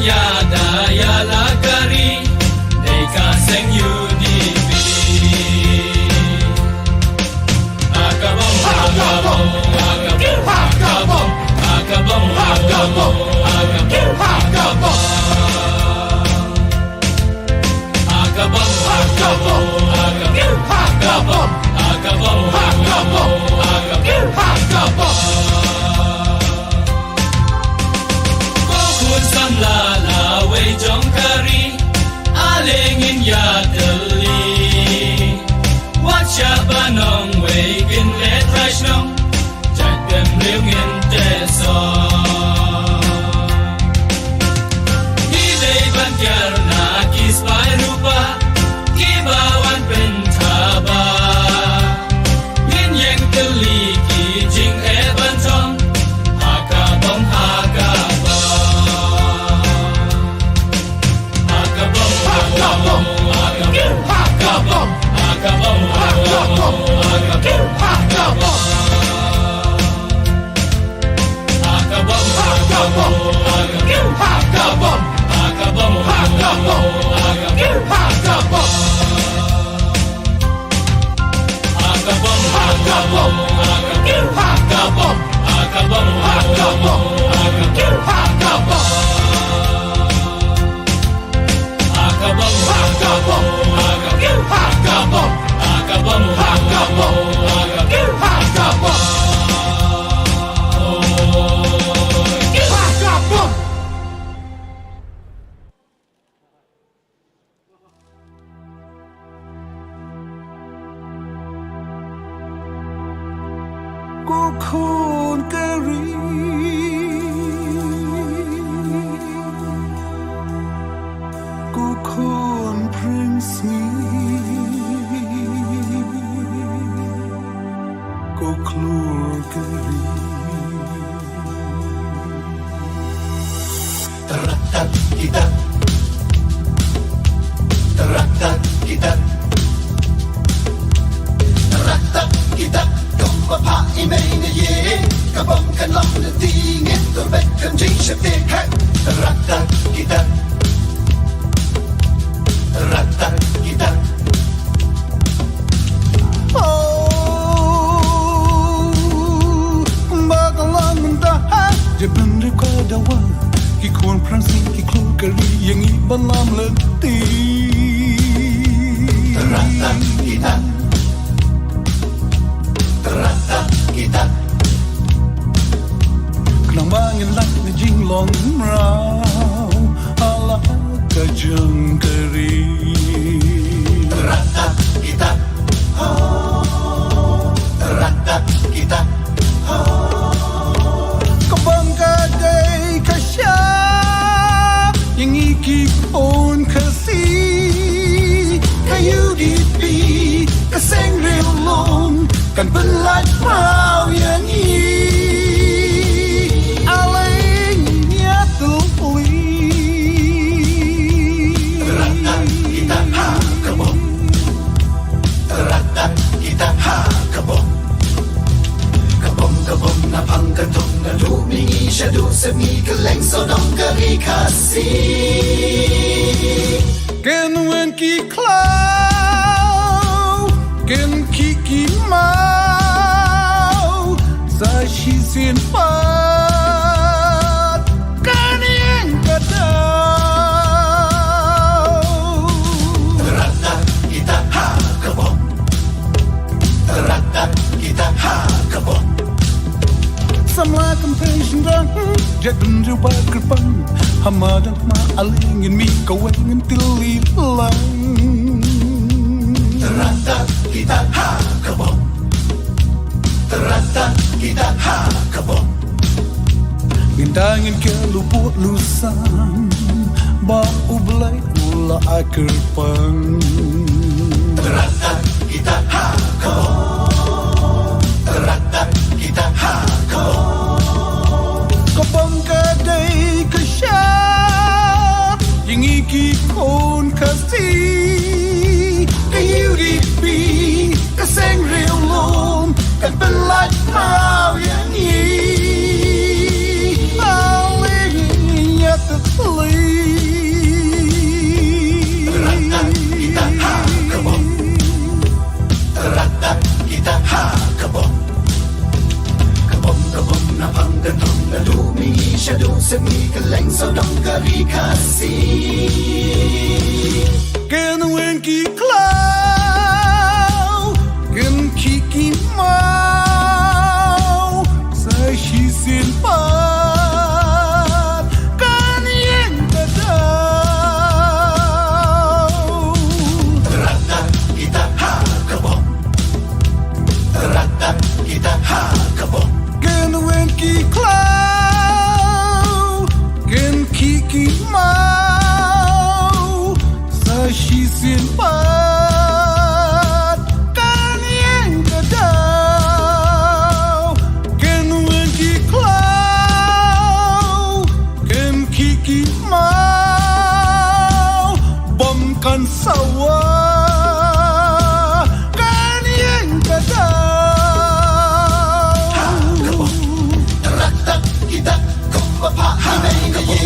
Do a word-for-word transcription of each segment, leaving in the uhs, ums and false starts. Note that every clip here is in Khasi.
Ïada ïa la ka ri, dei ka seng U D P. Ha ka bom, ha ka bom, ha ka bom, ha ka bom, ha ka bom, ha ka bom, ha ka bom, ha ka bom. Ha ka bom, ha ka bom, ha ka bom, ha ka bom, ha ka bom, ha ka bom, ha ka bom, ha ka bom. Ko khun samla lawei jong ka ri, ale ngin ïatylli. Wat shah ban ong wei kin leh trai shnong, jait bymriew ngin teh song. Ngi dei ban kiar na ki spah rupa, kiba wan pynthaba. Ngin ïeng tylli ki jingeh ban thong, ha ka bom, ha ka bom. Ko khun ka ri, ko khun prince ngi, ko khlur ka ri. Taratat kitat. Taratat kitat. Taratat kitat. Kumba phah i mei na ïing, ka bom kan long na ti, ngin tur beit kan jingsheptieng. Hey! Taratat kitat. Taratat kitat. Oh, ba ka long mynta ha, jait bynriew ka dawa, ki khun phareng sing, ki khlur ka ri, ïa ngi ban lam lynti. Taratat kitat. Taratat kitat. Khnang ba ngin lait na jinglong mraw ha la ka jong ka ri. Taratat kitat. Ho. Taratat kitat. Ho. Ka bom ka dei ka sha ïa ngi ki khun Khasi. Ka U D P, ka seng riewlum, kan pynlait mraw ïa ngi. Ale ngin ïatylli. Taratat kitat ha ka bom. Taratat kitat ha ka bom. Ka bom, ka bom na phang ka thong, na duh mihngi shaduh sepngi, kylleng sawdong ka ri Khasi. Kin wen ki khlaw, kin khih ki maw, sa shisien pat kan ïeng ka daw. Taratat kitat ha ka bom. Taratat kitat ha ka bom. Samla kynthei shynrang, jait bynriew ba kyrpang, ha madan ma ale ngin mih kawei, ngin tylli lang. Taratat kitat ha ka bom. Taratat kitat ha ka bom. Ngin da ngin kiar lu bud lu sam, ba U Blei u la ai kyrpang. Taratat kitat ha ka bom. Taratat kitat ha ka bom. Ka bom ka dei ka sha ïa ngi ki khun Khasi. Ka U D P, ka seng riewlum, kan pynlait mraw ïa ngi. Ale ngin ïatylli. Sawdong ka ri Khasi. Kin weng ki khlaw, kin khih ki maw, sa shisien pat kan ïeng ka daw. Rata kita ha ka bom. Rata kita ha ka bom. Kin weng ki khlaw, kin khih ki maw, sa shisien pat kan ïeng ka daw. Kin weng ki khlaw, kin khih ki maw, bom kan sawa, kan ïeng ka daw. Ha ka bom. Rak tak ki tak kumba phah ha nei ka ye.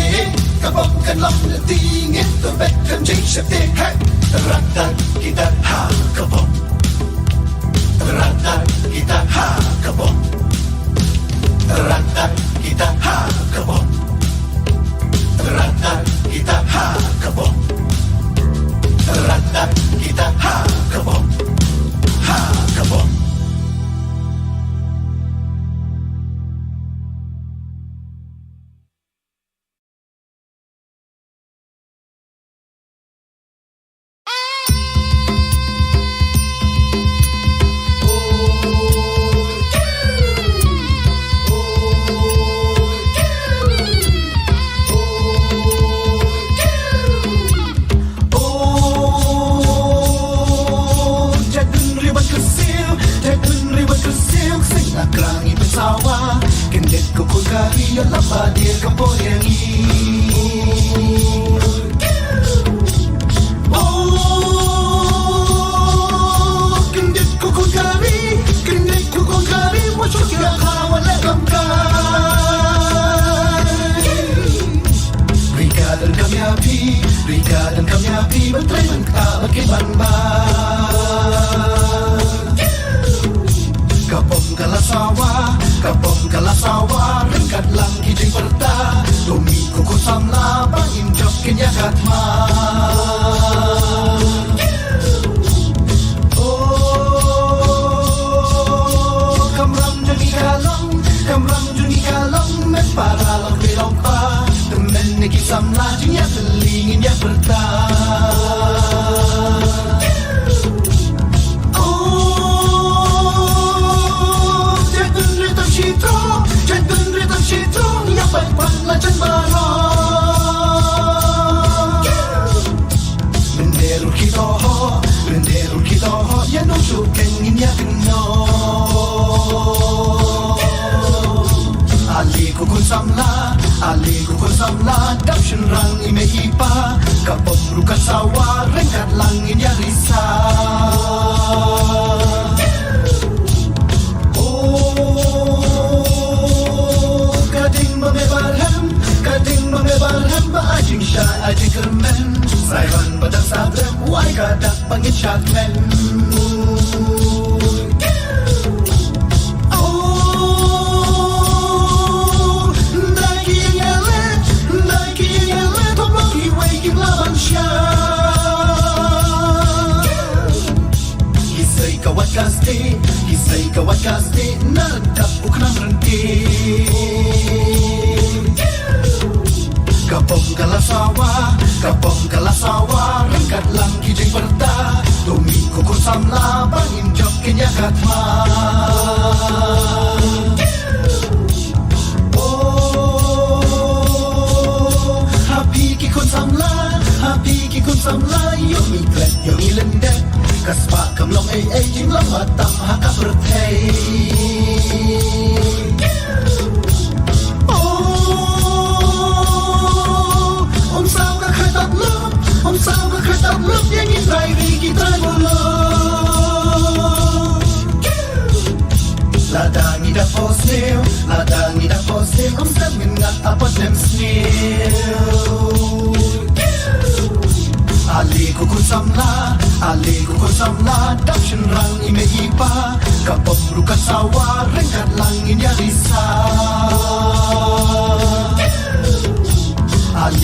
Ka bom kan long na ti ngin tu bet kan jing shate. Hey. Rak tak ki tak ha ka bom. Rak tak ki tak ha ka bom. Rak tak ki tak ha ka bom. Rata kita ha ka bom. Rata kita ha ka bom. Ha ka bom. Jadun riwat kyrsiew, jadun riwat kyrsiew, sing na krang i pynsawa. Kyndit ko khun ka ri ïa lap ba die ka por ïa ngi. Oh, kyndit ko khun ka ri, kyndit ko khun ka ri, mo shu ïa khawa le kam ka. Ri ka donkam ïa phi, ri ka donkam ïa phi, ban trei ban ktah bad ki ban bam. Ka bom ka la sawa, ka bom ka la sawa, ryngkat lang ki jingpyrta. To mih ko khun samla, ba ngin jop kin ïa ka thma. Oh, kamram jong ngi ka long, kamram jong ngi ka long, met para long ri long pa. Tymmen ïa ki samla jingïatylli ngin ïa pyrta. Oh, jadun ri tam shi throng, jadun ri tam shi throng, ïa pait pat la jan baroh. Mynder ruh ki dohot, mynder ruh ki dohot, ïa nong shu khein ngin ïa kynnoh. Ale ko khun samla, ale ko khun samla, dap shynrang i mei i pa. Ka bom ruh ka sawa, ryngkat lang ngin ïa risa. Oh, ka ding ba me barhem, ka ding ba me barhem, ba ai jingshai ai jingkyrmen. Sai ban ba dang sa brem, wai ka dak ba ngin shad men. Oh, ndai ki ïeng ïaleh, ndai ki ïeng ïaleh, to ba kiwei kim lah ban shad. Ki sei ka wat ka stieh, ki sei ka wat ka stieh, na dap u khnam ryntih. Ka bom ka la sawa, ka bom ka la sawa, ryngkat lang ki jingpyrta. To mih ko khun samla, ba ngin jop kin ïa ka thma. Oh, ha phi ki khun samla, ha phi ki khun samla, ïoh ngi klet, ïoh ngi lyndet. Ka spah kam long ei ei, jinglong ba tam ha ka pyrthei. Oh, um saw ka khatap lup, um saw ka khatap lup, ïa ngi trai ri ki trai muluk. Lada ngi da pos sniew, lada ngi da pos sniew, um sdang ngin ngat apot nem sniew. Ale ko khun samla, ale ko khun samla, dap shynrang i mei i pa. Ka bom ruh ka sawa, ryngkat lang ngin ïa risa.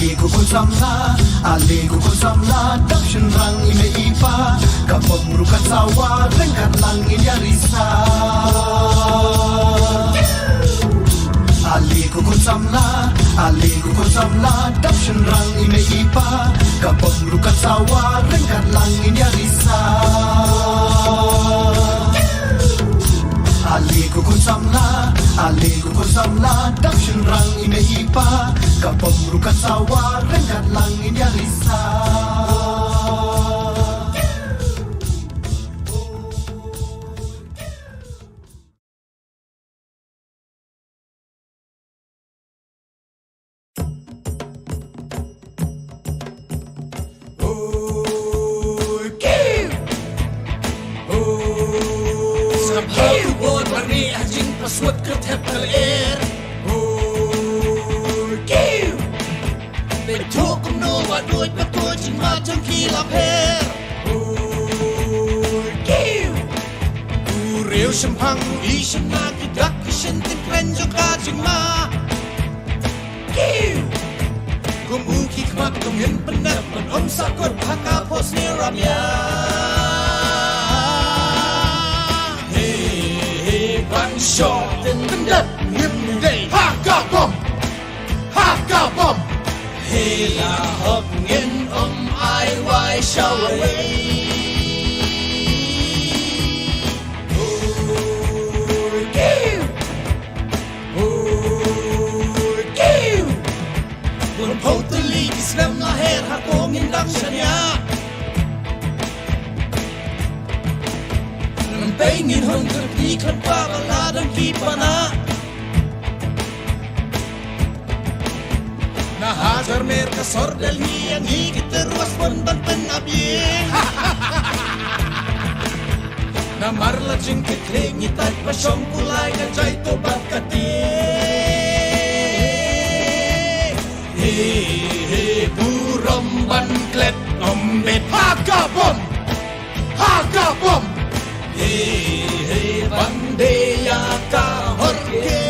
Ale ko khun samla, ale ko khun samla, dap shynrang i mei i pa. Ka bom ruh kan sawa, ryngkat lang ngin ïa risa. Ale ko khun samla, ale ko khun samla, dap shynrang i mei i pa. Ka bom ruh kan sawa, ryngkat lang ngin ïa risa. Ale ko khun samla, ale ko khun samla, dap shynrang i mei i pa. Ka bom ruh kan sawa, ryngkat lang ngin ïa risa. Oi, kiw! Oi, sngap kiw! Bor bari ha jingpaswat ka thep ka lyer. Oi, kiw! Peit kumno ba duh ba to jingma jong ki la pher. Oi, kiw! U riew shemphang u i shynna ki dak ki shin tin kren jong ka jingma. Kiw! Kum u ki khmat kum ngin pyndep ban ym sahkut ha ka pos ni ramia. He, he, ban shot tin pyndep ngim dei ha ka bom. Ha ka bom. He la hok ngin ym ai wai shawei. Oi, kiw! Oi, kiw! Bun pau tylli ki snem la her ha ko ngin dang shaniah. Ngan pei ngin hon kyrpad khlem pa ba la dang ki pana. Na hajar mer ka sor Delhi ïa ngi ki tyrwa spun ban pynap ïing. Namar la jingkitkhlieh ngi tait ba shong kulai ka jai to bad ka tieng. He, he, burom ban klet ym bit ha ka bom. Ha ka bom. He, he, ban dei ïa ka hor ke.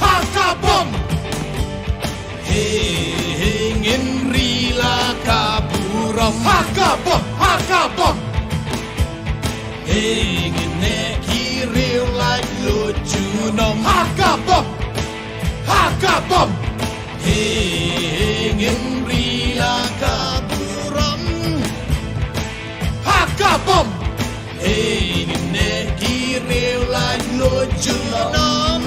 Ha ka bom. He, he, ngin ri la ka burom. Ha ka bom, ha ka bom. He, ngin neh ki riew laitluid junom. Ha ka bom. Ha ka bom. He, ngin ri la ka burom. Ha ka bom. He, ngin neh ki riew laitluid junom.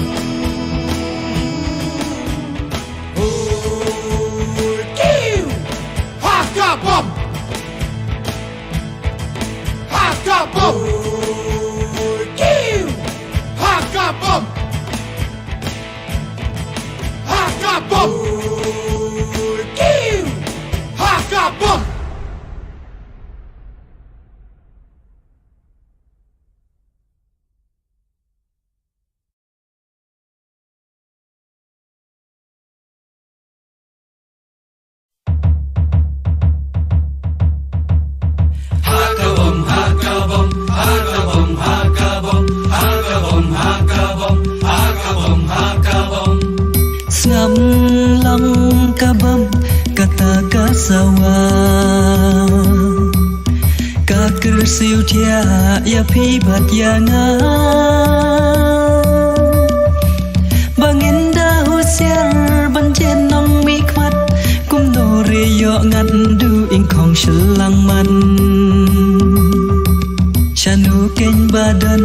Oi, kiw! Ha ka bom. Ha ka bom. Oi, kiw! Ha ka bom. Ha ka bom. Oi, kiw! Ha ka bom. Ha ka bom, ha ka bom, ha ka bom, ha ka bom, ha ka bom, ha ka bom, ha ka bom, ha ka bom. Sngap lang ka bom kata ka sawa. Ka kyrsiew thiah ïa phi bad ïa nga. Ba ngin da husiar ban jen nongmihkhmat. Kumno re ïoh ngat duh ing khong shyllang man. Shano keiñ ba don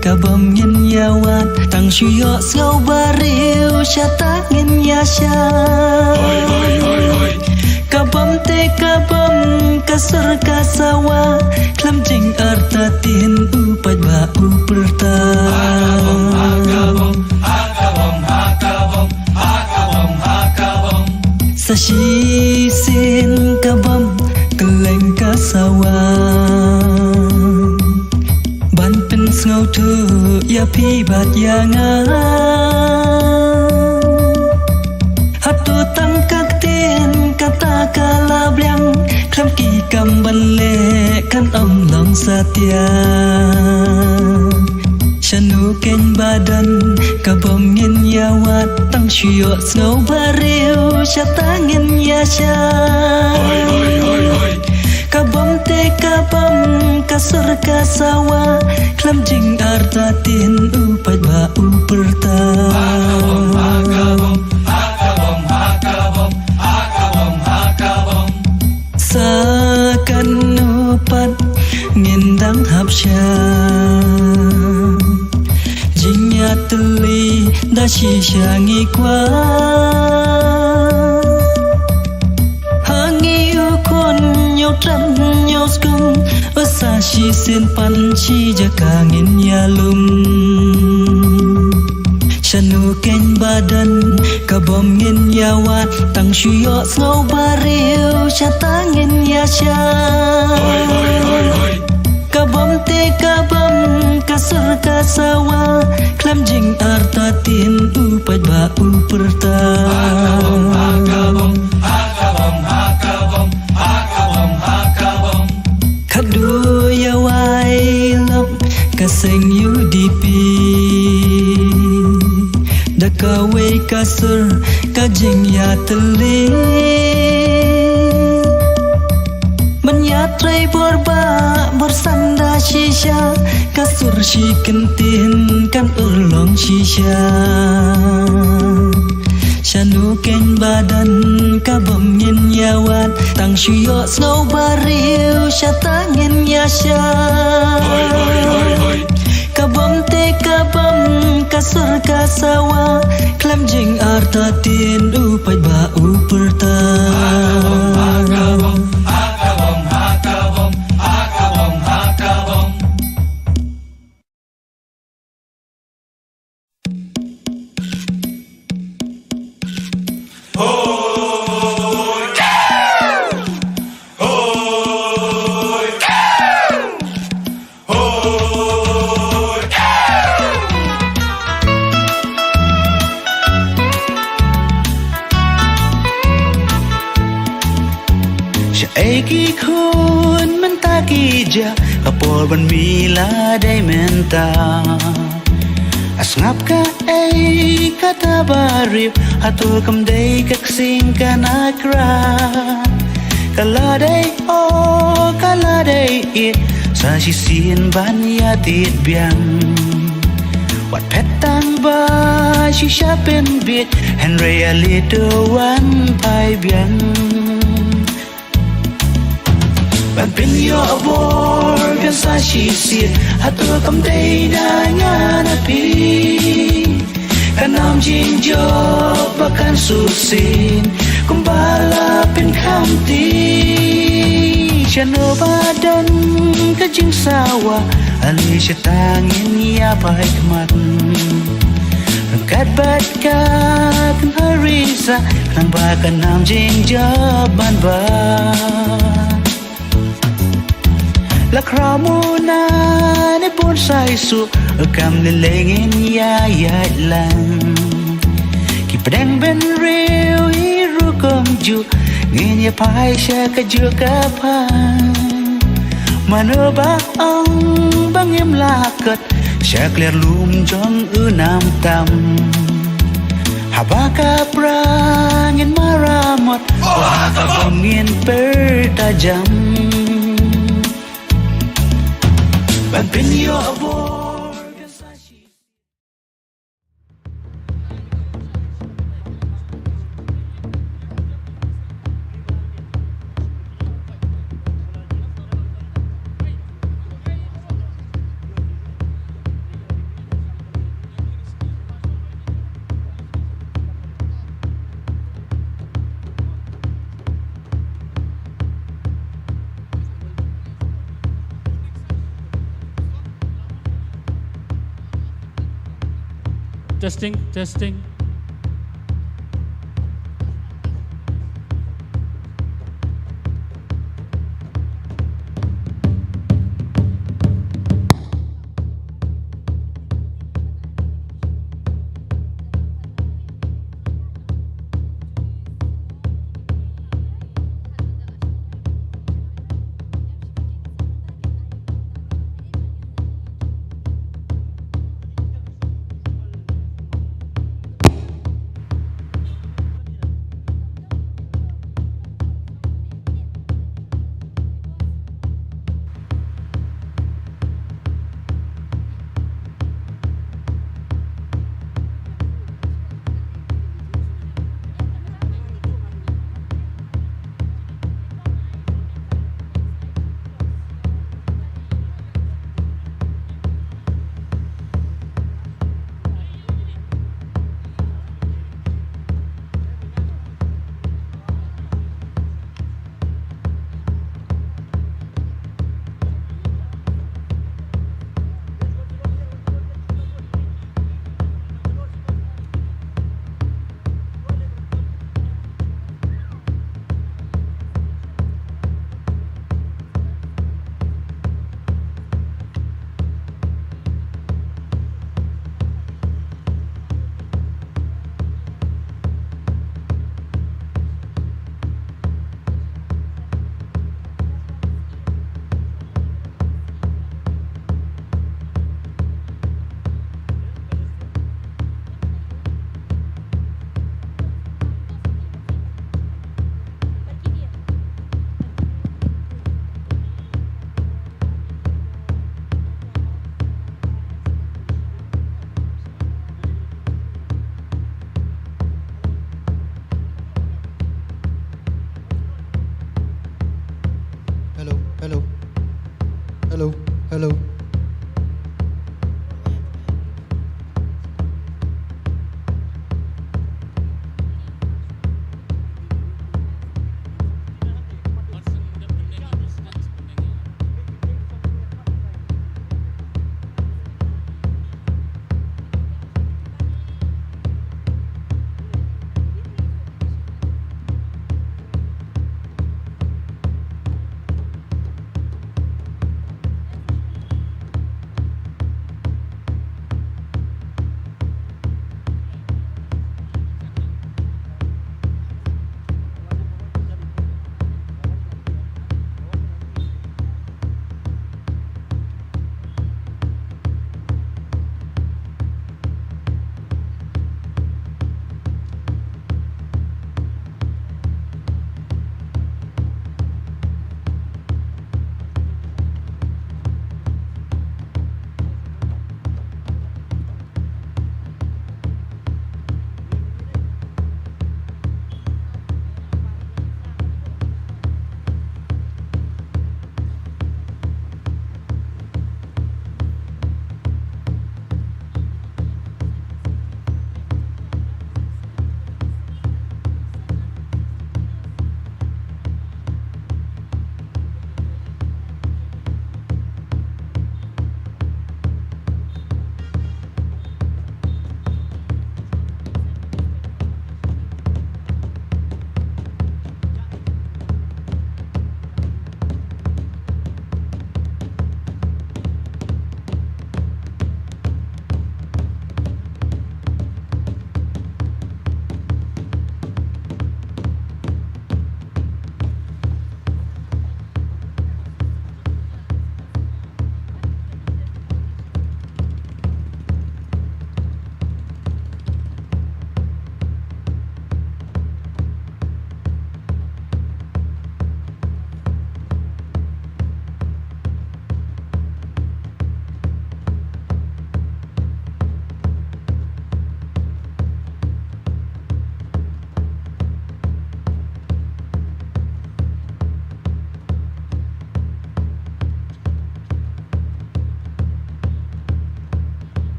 ka bom ngin ïa wad. Tang shu ïoh sngewbha riew shata ngin ïa shad. Hoi, hoi, hoi, hoi. Ka bom te ka bom, ka sur ka sawa, khlem jingartatien u paidbah u pyrta. Ha ka bom, ha ka bom, ha ka bom, ha ka bom, ha ka bom, ha ka bom. Sa shisien ka bom, kylleng ka sawa. Ban pynsngewthuh ïa phi bad ïa nga. Hato tang ka ktien kata ka la bliang, khlem ki kam ban leh kan ym long satia. Shano keiñ ba don ka bom ngin Ïa wad tang shu ïohsngew briew shata ngin ïa shah. Ka bom te ka bom, ka sur ka sawa, khlem jingartatien u paidbah u pyrta. Sa kano pat ngin dang hap sha jingïatylli da shisha ngi kwah. Ha ngi u khun ñiew tram ñiew skhem, u sa shisien pan shi jaka ngin ïalum. Shano keiñ ba don ka bom ngin ïa wad, tang shu ïohsngew briew shata ngin ïa shah. Ka bom te ka bom, ka sur ka sawa, khlem jingartatien u paidbah u pyrta. Khadduh ïa wai lok ka seng U D P, da kawei ka sur ka jingïatylli. Ban ïatrei bor bah bor san da shisha, ka sur shi kyntien kan urlong shisha. Shano keiñ ba don ka bom ngin ïa wad, tang shu ïohsngew briew shata ngin ïa shah. Ka bom te ka bom, ka sur ka sawa, khlem jingartatien u paidbah u pyrta. Shaei ki khun mynta ki jah, ka por ban mih la dei mynta. Sngap kaei kata ba rip, hato kam dei ka ksing ka na kra. Ka la dei oh, ka la dei ïeit, sa shisien ban ïa tied biang. Wat phet tang ba shu shah pynbiej, hynrei ïa leit to wan phai biang. Ban pynïoh bor biang sa shisien, hato kam dei na nga na phi. Ka nam jingjop ba kan shu sien, kumba la pynkham ti. Shano ba don ka jingsawa, ale shata ngin ïa phai khmat. Ryngkat bad ka kynhari sa, khnang ba ka nam jingjop ban bha. La khraw muna ne bun sa i su, kam lei lei ngin ïa ïaid lang. Ki pdeng bynriew i rukom ju, ngin ïa phai sha kajuh ka phang. Mano ba ong ba ngim lah kot, sha kliar lum jong u nam tam. Haba ka pra ngin maramot, oh ha ka bom ngin pyrta jam. Ban pynïoh bor. Testing, testing.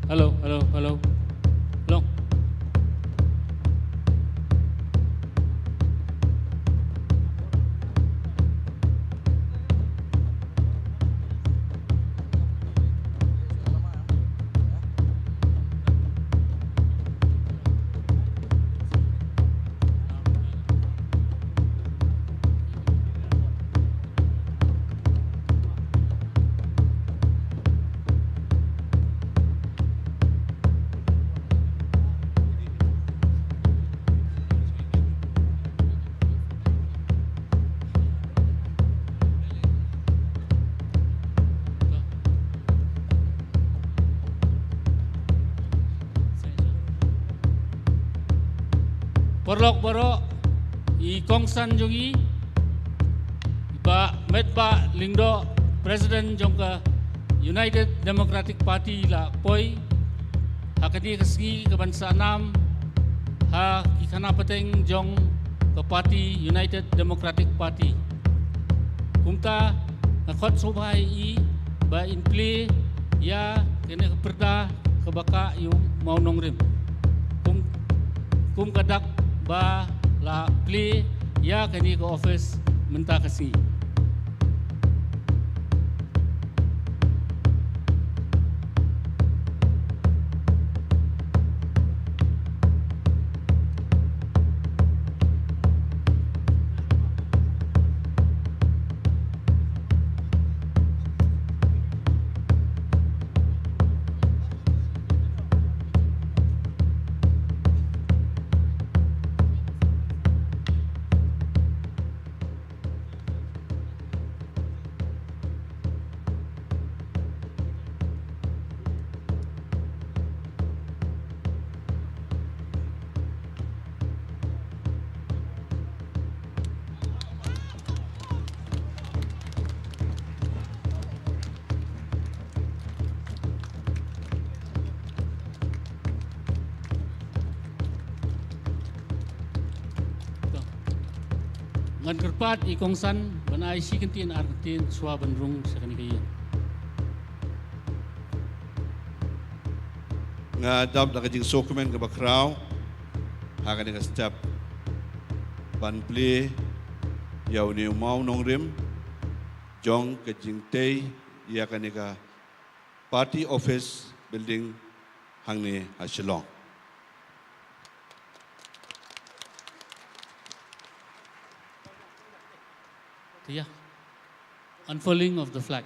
Hello, hello, hello. Long. Paralok baroh, i kongsan jong i, i Bah Metbah Lyngdoh, President jong ka United Democratic Party la poi ha kane ka sngi kaban sah nam ha ki khana pateng jong ka party United Democratic Party. Kumta nga khot sngewbha ïa i ba in plie ïa kane ka pyrda kaba kah ïa u mawnongrim. Kum, kum ka dak ba la plie ïa kane ka office mynta ka sngi. Ngan kyrpad ïa i kongsan ban ai shi kyntien ar kyntien shuwa ban rung sha kane ka ïing. Nga dap da ka jingsngewkmen kaba khraw ha kane ka step ban plie ïa une u mawnongrim jong ka jingtei ïa kane ka party office building hangne ha Shillong. Tia. Unfurling of the flag.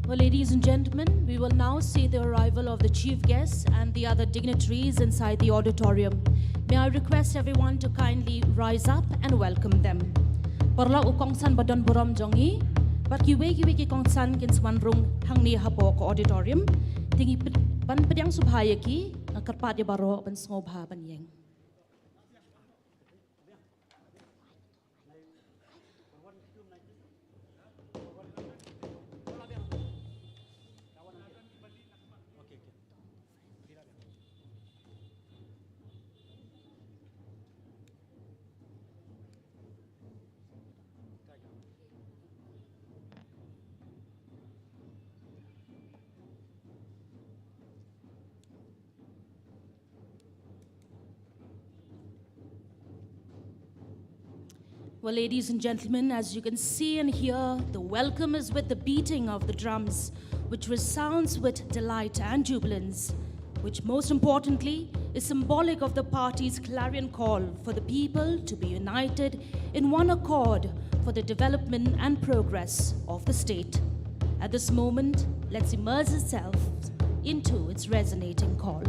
Well, ladies and gentlemen, we will now see the arrival of the chief guests and the other dignitaries inside the auditorium. May I request everyone to kindly rise up and welcome them. Paralok, u kongsan ba don burom jong ngi, bad kiwei kiwei ki kongsan kin sa wan rung hangne hapoh ka auditorium. Te ngi ped-, ban pdiang sngewbha ïa ki, nga kyrpad ïa baroh ban sngewbha ban ïeng. Well, ladies and gentlemen, as you can see and hear, the welcome is with the beating of the drums, which resounds with delight and jubilance, which most importantly is symbolic of the party's clarion call for the people to be united in one accord for the development and progress of the state. At this moment, let's immerse ourselves into its resonating call.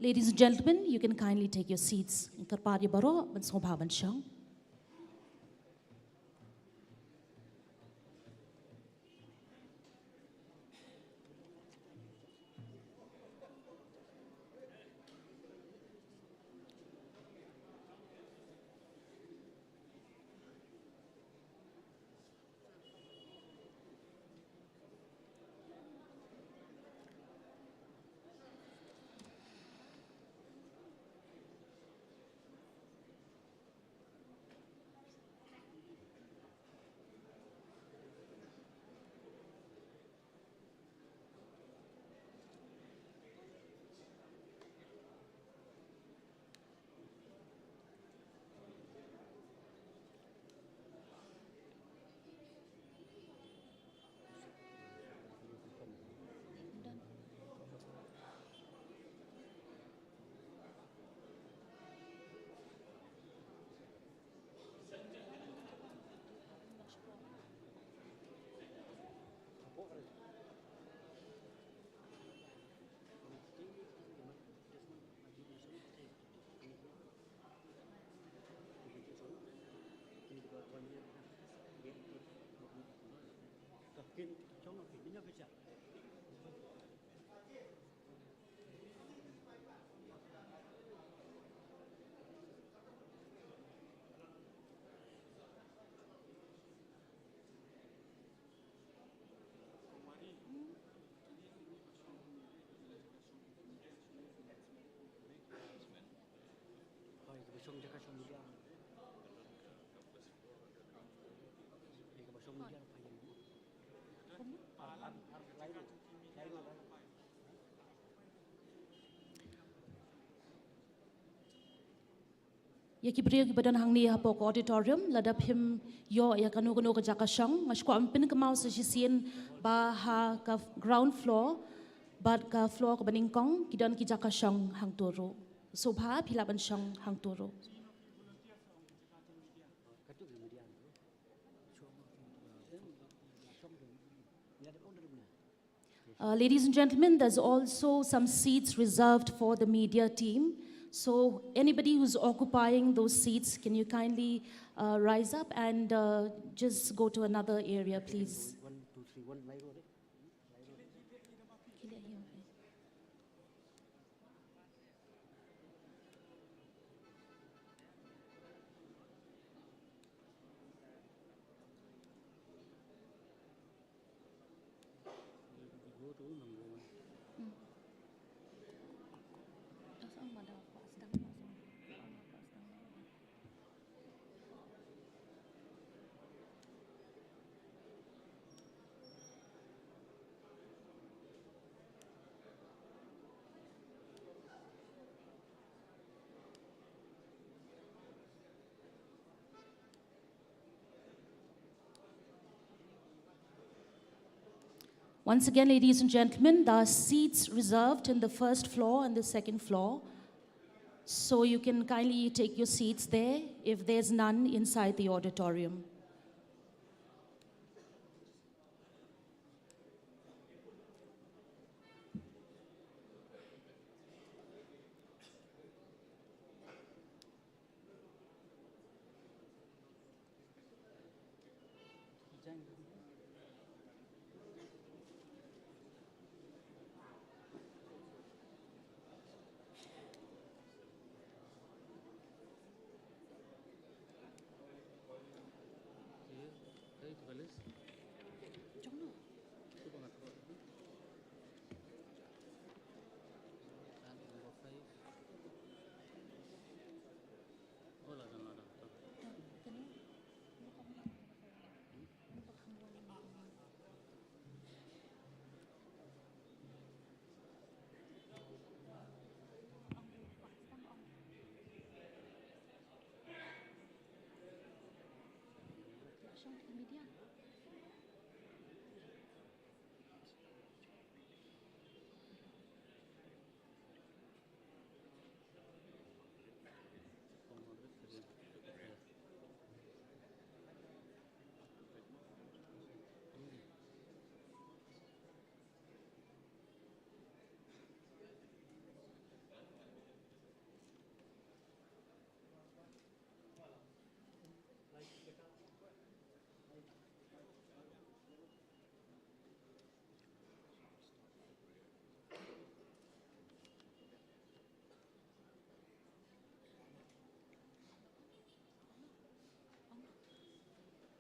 Ladies and gentlemen, you can kindly take your seats. Kyrpad ïa baroh ban sngewbha ban shong. Ïa ki briew kiba don hangne hapoh ka auditorium, lada phim ïoh ïa kano kano ka jaka shong, nga shu kwah ban pynkynmaw sa shisien ba ha ka ground floor bad ka floor kaba nyngkong ki don ki jaka shong hangto ruh. Sngewbha phi lah ban shong hangto ruh. Uh, ladies and gentlemen, there's also some seats reserved for the media team. So anybody who's occupying those seats, can you kindly uh, rise up and uh, just go to another area, please? Once again, ladies and gentlemen, there are seats reserved in the first floor and the second floor. So you can kindly take your seats there if there's none inside the auditorium.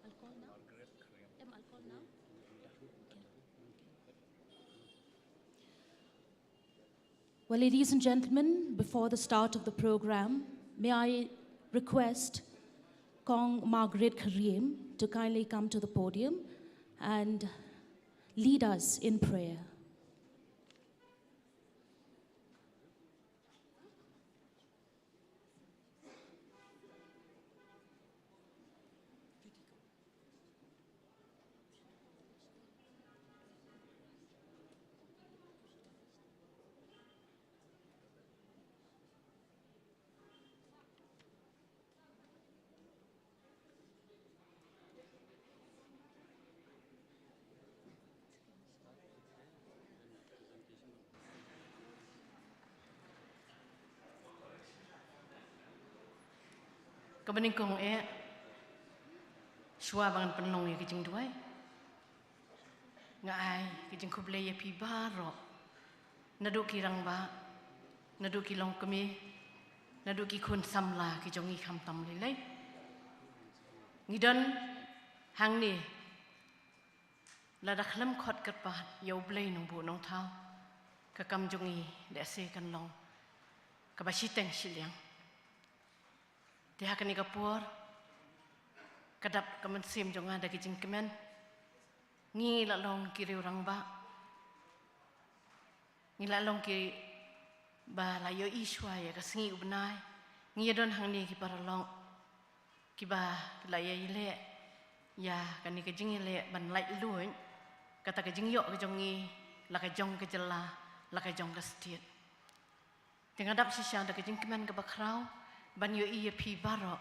Alcohol now? Em alcohol now? Well, ladies and gentlemen, before the start of the program, may I request Kong Margaret Khariem to kindly come to the podium and lead us in prayer. Kaba nyngkong eh, shuwa ba ngan pynlong ïa ka jingduwai, nga ai ka jingkhublei ïa phi baroh, naduh ki rangbah, naduh ki longkmie, naduh ki khun samla ki jong ngi khamtam leilei. Ngi don hangne lada khlem khot kyrpad ïa U Blei Nongbuh Nongthaw, ka kam jong ngi lehse kan long kaba shiteng shiliang. Te ha kane ka por, ka dap ka mynsiem jong nga da ki jingkmen. Ngi la long ki riew rangbah, ngi la long kiba la ïohi shuwa ïa ka sngi u bnai. Ngi ïa don hangne ki paralok kiba la ïa ïaleh ïa kane ka jingïaleh ban laitluid kata ka jingïoh ka jong ngi la ka jong ka jylla, la ka jong ka state. Te nga dap shisha da ka jingkmen kaba khraw ban ïohi ïa phi baroh.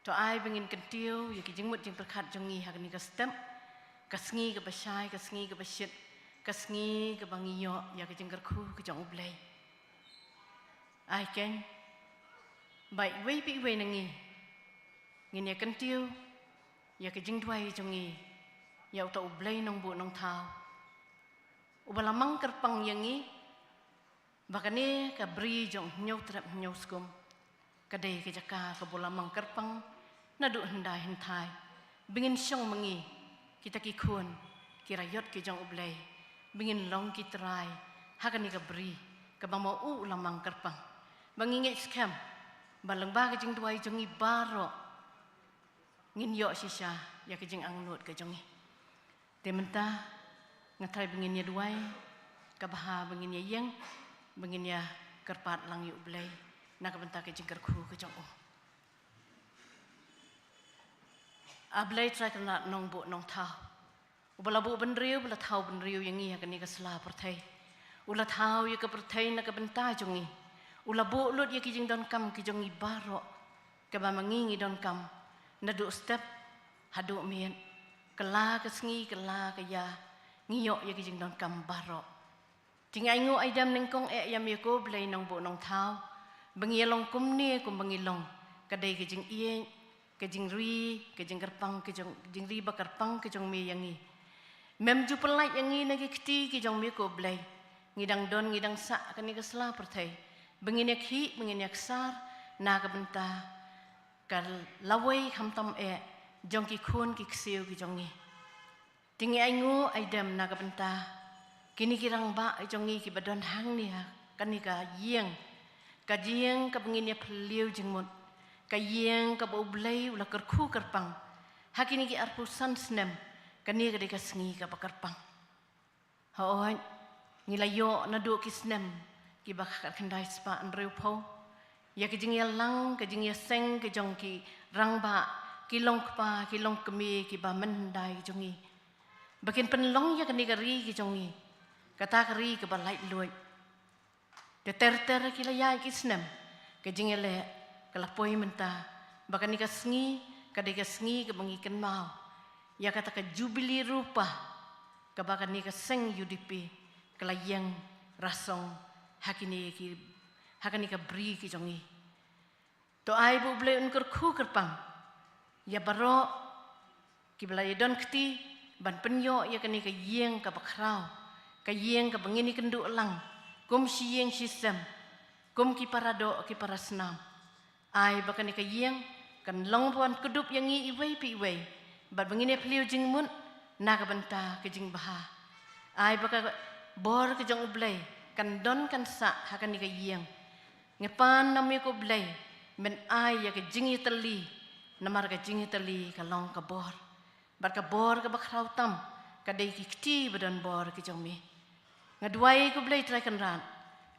To ai ba ngin kyntiew ïa ki jingmut jingpyrkhat jong ngi ha kane ka step, ka sngi kaba shai, ka sngi kaba shit, ka sngi kaba ngi ïoh ïa ka jingkyrkhu ka jong U Blei. Ai keiñ, Ba iwei pa iwei na ngi ngin ïa kyntiew ïa ka jingduwai jong ngi ïa uta U Blei nongbuh nongthaw, uba la mang kyrpang ïa ngi ba kane ka bri jong Hynñiewtrep Hynñiewskum ka dei ka jaka kaba u la mang kyrpang naduh hyndai hynthai ba ngin shong ma ngi kita ki khun ki raiot ki jong U Blei, ba ngin long ki trai ha kane ka bri kaba ma u u la mang kyrpang. Ba ngi ngeit skhem ba lyngba ka jingduwai jong ngi baroh ngin ïoh shisha ïa ka jingangnud ka jong ngi. Te mynta nga tharai ba ngin ïa duwai, kaba ha ba ngin ïa ïeng, ba ngin ïa kyrpad lang ïa U Blei na ka bynta ka jingkyrkhu ka jong u. A Blei Trai Kynrad nongbuh nongthaw, uba la buh bynriew, uba la thaw bynriew ïa ngi ha kane ka sla pyrthei. U la thaw ïa ka pyrthei na ka bynta jong ngi. U la buh lut ïa ki jingdonkam ki jong ngi baroh kaba ma ngi ngi donkam, naduh step haduh miet, kylla ka sngi kylla ka ïa, ngi ïoh ïa ki jingdonkam baroh. Te ngi ainguh aidem nyngkong eh ïa me ko Blei nongbuh nongthaw, ba ngi ïa long kumne kumba ngi long, ka dei ka jingïeit, ka jingri, ka jingkyrpang, ka jong, jingri ba kyrpang ka jong me ïa ngi. Mem ju pyllait ïa ngi na ki kti ki jong me ko Blei. Ngi dang don, ngi dang sah kane ka sla pyrthei, ba ngin ïa khih, ba ngin ïa ksar na ka bynta ka lawei khamtam eh jong ki khun ki ksiew ki jong ngi. Te ngi ainguh aidem na ka bynta kine ki rangbah jong ngi kiba don hangne ha kane ka ïing, ka ïing kaba ngin ïa phylliew jingmut, ka ïing kaba U Blei u la kyrkhu kyrpang ha kine ki arphew san snem. Kane ka dei ka sngi kaba kyrpang. Hooid, ngi la ïoh naduh ki snem kiba khatkhyndai spah hynriewphew ïa ki jingïalang, ki jingïaseng ki jong ki rangbah, ki longkpa, ki longkmie kiba mynhyndai ki jong ngi, ba kin pynlong ïa kane ka ri ki jong ngi kata ka ri kaba laitluid. Te ter ter ki la ïaid ki snem, ka jingïaleh ka la poi mynta, ba kane ka sngi ka dei ka sngi kaba ngi kynmaw ïa kata ka jubili rupa kaba kane ka seng U D P ka la ïeng rasong ha kine ki, ha kane ka bri ki jong ngi. To ai ba U Blei un kyrkhu kyrpang ïa baroh kiba la ïa don kti ban pynïoh ïa kane ka ïing kaba khraw, ka ïing kaba ngin ïa kynduh lang kum shi ïing shi sem, kum ki para doh ki para snam. Ai ba kane ka ïing kan long ban kdup ïa ngi iwei pa iwei, bad ba ngin ïa phylliew jingmut na ka bynta ka jingbha. Ai ba ka bor ka jong U Blei kan don kan sah ha kane ka ïing. Ngi pan na me ko Blei, men ai ïa ka jingïatylli, namar ka jingïatylli ka long ka bor. Bad ka bor kaba khraw tam ka dei ki kti ba don bor ki jong me. Nga duwai ko Blei Trai Kynrad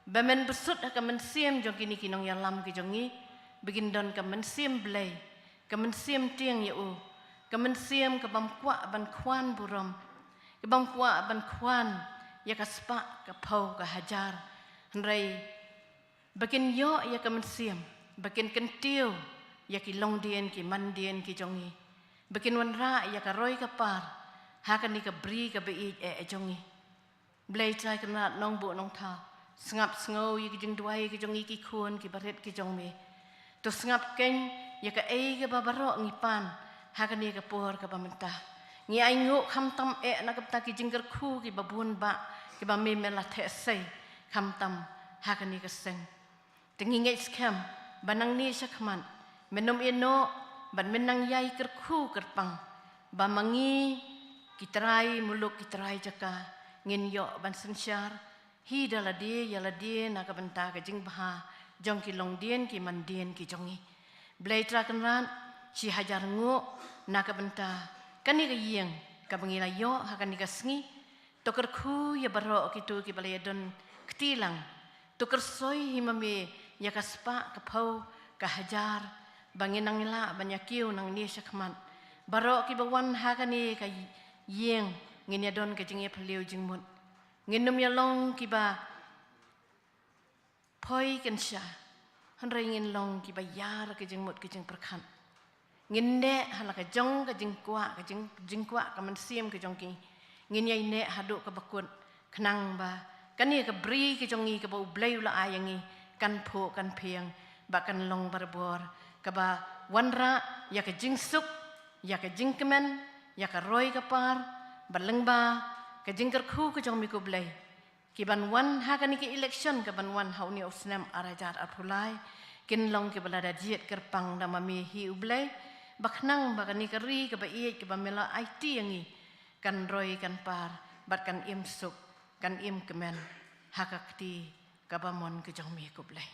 ba men bsut ha ka mynsiem jong kine ki nongïalam ki jong ngi, ba kin don ka mynsiem Blei, ka mynsiem tieng ïa u, ka mynsiem ka bym kwah ban khwan burom, ka bym kwah ban khwan ïa ka spah, ka phew, ka hajar, hynrei ba kin ïoh ïa ka mynsiem ba kin kyntiew ïa ki longdien ki mandien ki jong ngi, ba kin wanrah ïa ka roi ka par ha kane ka bri kaba ïeit eh jong ngi. Blei Trai Kynrad nongbuh nongthaw, sngap sngew ïa ki jingduwai ki jong ngi ki khun kiba rit ki jong me. To sngap keiñ ïa kaei kaba baroh ngi pan ha kane ka por kaba mynta. Ngi ainguh khamtam eh na ka bynta ki jingkyrkhu kiba bun bah kiba me me la theh sei khamtam ha kane ka seng. Te ngi ngeit skhem ba nangne shakhmat men ym ïehnoh bad men nang ïai kyrkhu kyrpang ba ma ngi ki trai muluk, ki trai jaka, ngin ïoh ban synshar hi da lade ïa lade na ka bynta ka jingbha jong ki longdien ki mandien ki jong ngi. Blei Trai Kynrad, shi hajar nguh na ka bynta kane ka ïing kaba ngi la ïoh ha kane ka sngi. To kyrkhu ïa baroh kito kiba la ïa don kti lang. To kyrsoi hi ma me ïa ka spah, ka phew, ka hajar ba ngin nang lah ban ïa kiew nangne shakhmat. Baroh kiba wan ha kane ka ïing ngin ïa don ka jingïaphylliew jingmut. Ngin ym ïa long kiba poi kynsha, hynrei ngin long kiba ïar ka jingmut ka jingpyrkhat. Ngin neh ha la ka jong ka jingkwah, ka jing, jingkwah ka mynsiem ka jong ki. Ngin ïai neh haduh kaba kut, khnang ba kane ka bri ka jong ngi kaba U Blei u la ai ïa ngi kan phuh kan phieng. ba kan long barabor kaba wanrah ïa ka jingsuk, ïa ka jingkmen, ïa ka roi ka par, bad lyngba ka jingkyrkhu ka jong me ko Blei, ki ban wan ha kane ka election ka ban wan ha une u snem ar hajar arphew lai, kin long kiba lada jied kyrpang da ma me hi u Blei, ba khnang ba kane ka ri kaba ïeit kaba me la aiti ïa ngi, kan roi kan par, bad kan im suk, kan im kmen ha ka kti kaba mon ka jong me ko Blei.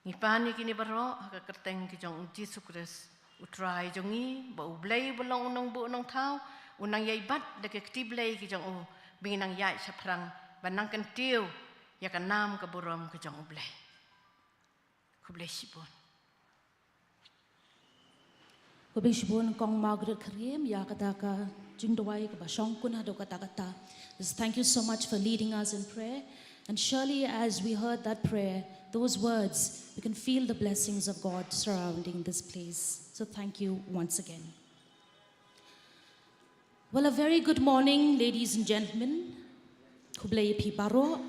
Ngi pan ïa kine baroh ha ka kyrteng ka jong u Jisu Khrist, u Trai jong ngi, ba u Blei ba long u nongbuh nongthaw, u nang ïai bat da ka kti Blei ka jong u, ba ngin nang ïaid shaphrang, ba nang kyntiew ïa ka nam ka burom ka jong u Blei. Khublei shibun. Khublei shibun Kong Margaret Kyriem ïa kata ka jingduwai kaba shongkun haduh katta katta. Just thank you so much for leading us in prayer. And surely as we heard that prayer, those words, we can feel the blessings of God surrounding this place. So thank you once again. Well, a very good morning, ladies and gentlemen. Khublei phi baroh.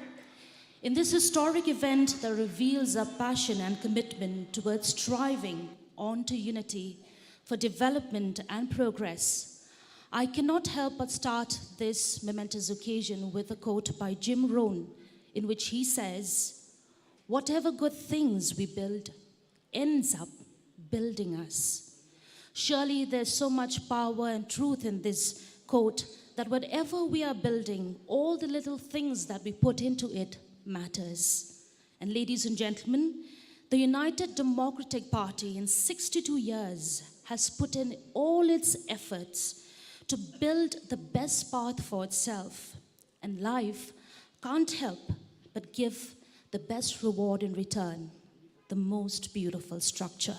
In this historic event that reveals our passion and commitment towards striving on to unity for development and progress, I cannot help but start this momentous occasion with a quote by Jim Rohn, in which he says, "Whatever good things we build ends up building us." Surely there's so much power and truth in this quote that whatever we are building, all the little things that we put into it matters. And ladies and gentlemen, the United Democratic Party in sixty-two years has put in all its efforts to build the best path for itself. And life can't help but give the best reward in return, the most beautiful structure.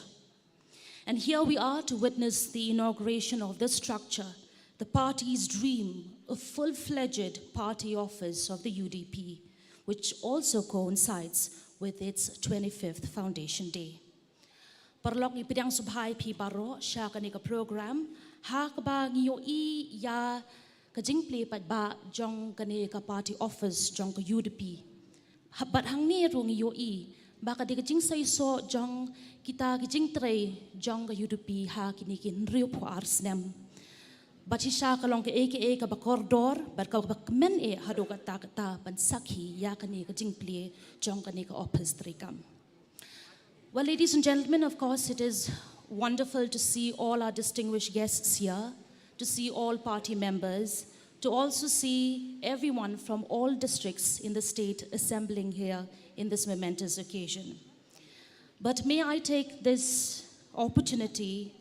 And here we are to witness the inauguration of this structure, the party's dream, a full-fledged party office of the U D P, which also coincides with its twenty-fifth foundation day. Paralok, ngi pdiang sngewbha ïa phi baroh sha kane ka program, ha kaba ngi ïohi ïa ka jingplie paidbah jong kane ka party office jong ka U D P. Ha, bad hangne ruh ngi ïohi ba ka dei ka jingseisoh jong kita ki jingtrei jong ka U D P ha kine ki hynriewphew ar snem. Bad shisha ka long kaei kaei kaba kordor, bad kaba kmen eh haduh katta katta ban sakhi ïa kane ka jingplie jong kane ka office treikam. Well, ladies and gentlemen, of course, it is wonderful to see all our distinguished guests here, to see all party members, to also see everyone from all districts in the state assembling here in this momentous occasion. But may I take this opportunity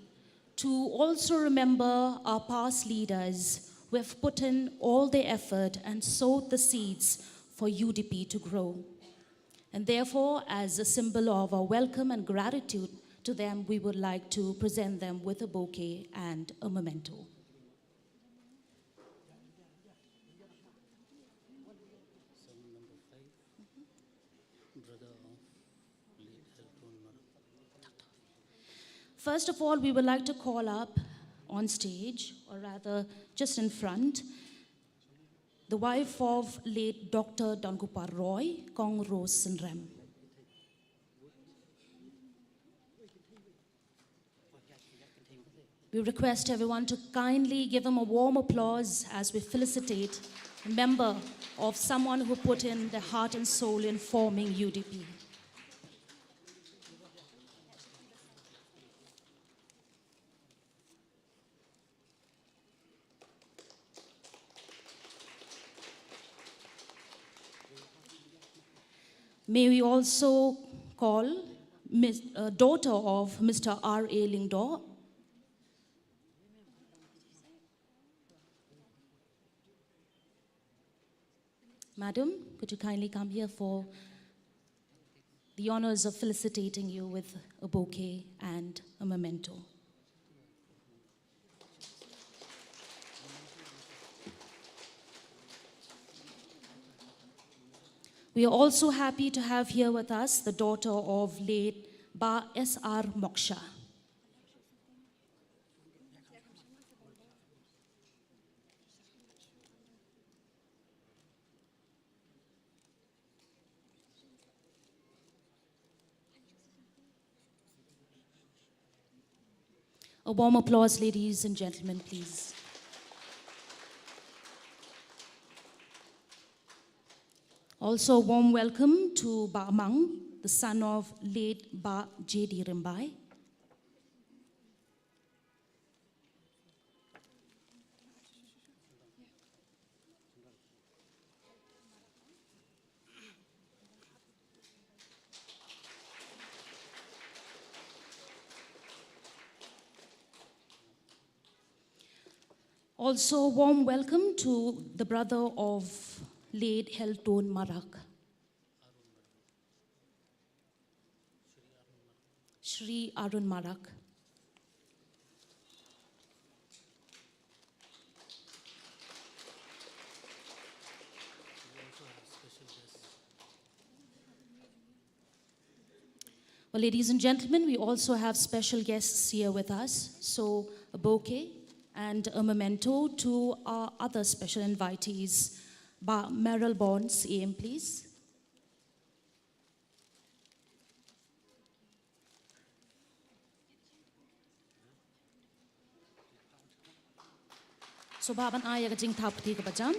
to also remember our past leaders who have put in all their effort and sowed the seeds for U D P to grow. And therefore, as a symbol of our welcome and gratitude to them, we would like to present them with a bouquet and a memento. First of all, we would like to call up on stage, or rather just in front, the wife of late Doctor Donkupar Roy, Kong Rose Synrem. We request everyone to kindly give him a warm applause as we felicitate a member of someone who put in their heart and soul in forming U D P. May we also call Miss, uh, daughter of Mister R A Lyngdoh. Madam, could you kindly come here for the honors of felicitating you with a bouquet and a memento? We are also happy to have here with us the daughter of late Ba S R Moksha. A warm applause, ladies and gentlemen, please. Also, a warm welcome to Bah Mang, the son of late Bah J D Rymbai. Also, a warm welcome to the brother of late Helton Marak, Shri Arun Marak. Well, ladies and gentlemen, we also have special guests here with us. So, a bouquet and a memento to our other special invitees. Bah Merrill Bonds, A M, please. So, Bah, ban ai ïa ka jingthap kti kaba jam.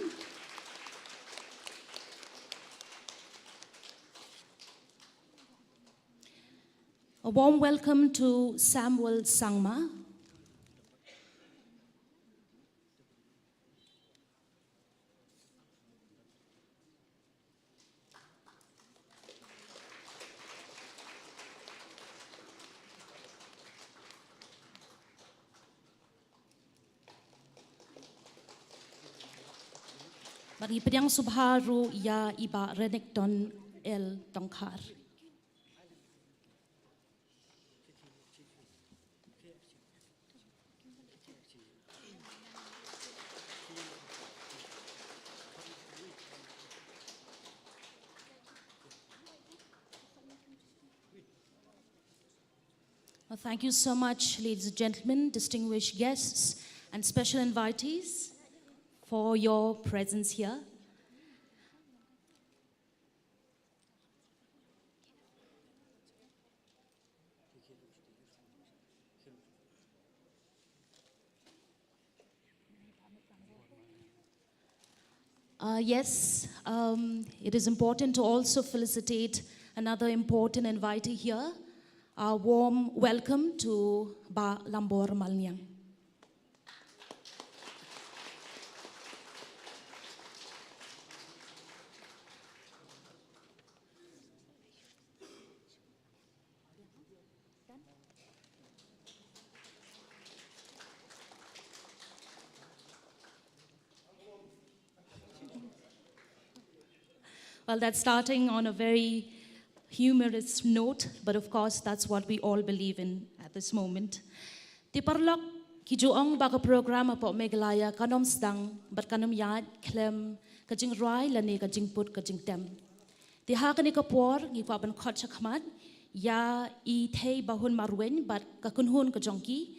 A warm welcome to Samuel Sangma. Bad ngi pdiang sngewbha ruh ïa i Bah Renikton L Tongkhar. Well, thank you so much, ladies and gentlemen, distinguished guests, and special invitees, for your presence here. Uh, yes, um, it is important to also felicitate another important invitee here. A warm welcome to Bah Lambor Malniang. Well, that's starting on a very humorous note, but of course, that's what we all believe in at this moment. Te paralok, ki ju ong ba ka program hapoh Meghalaya kan ym sdang bad kan ym ïaid khlem ka jingrwai lane ka jingput ka jingtem. Te ha kane ka por ngi kwah ban khot shakhmat ïa i Thei Bahun Marwein bad ka kynhun ka jong ki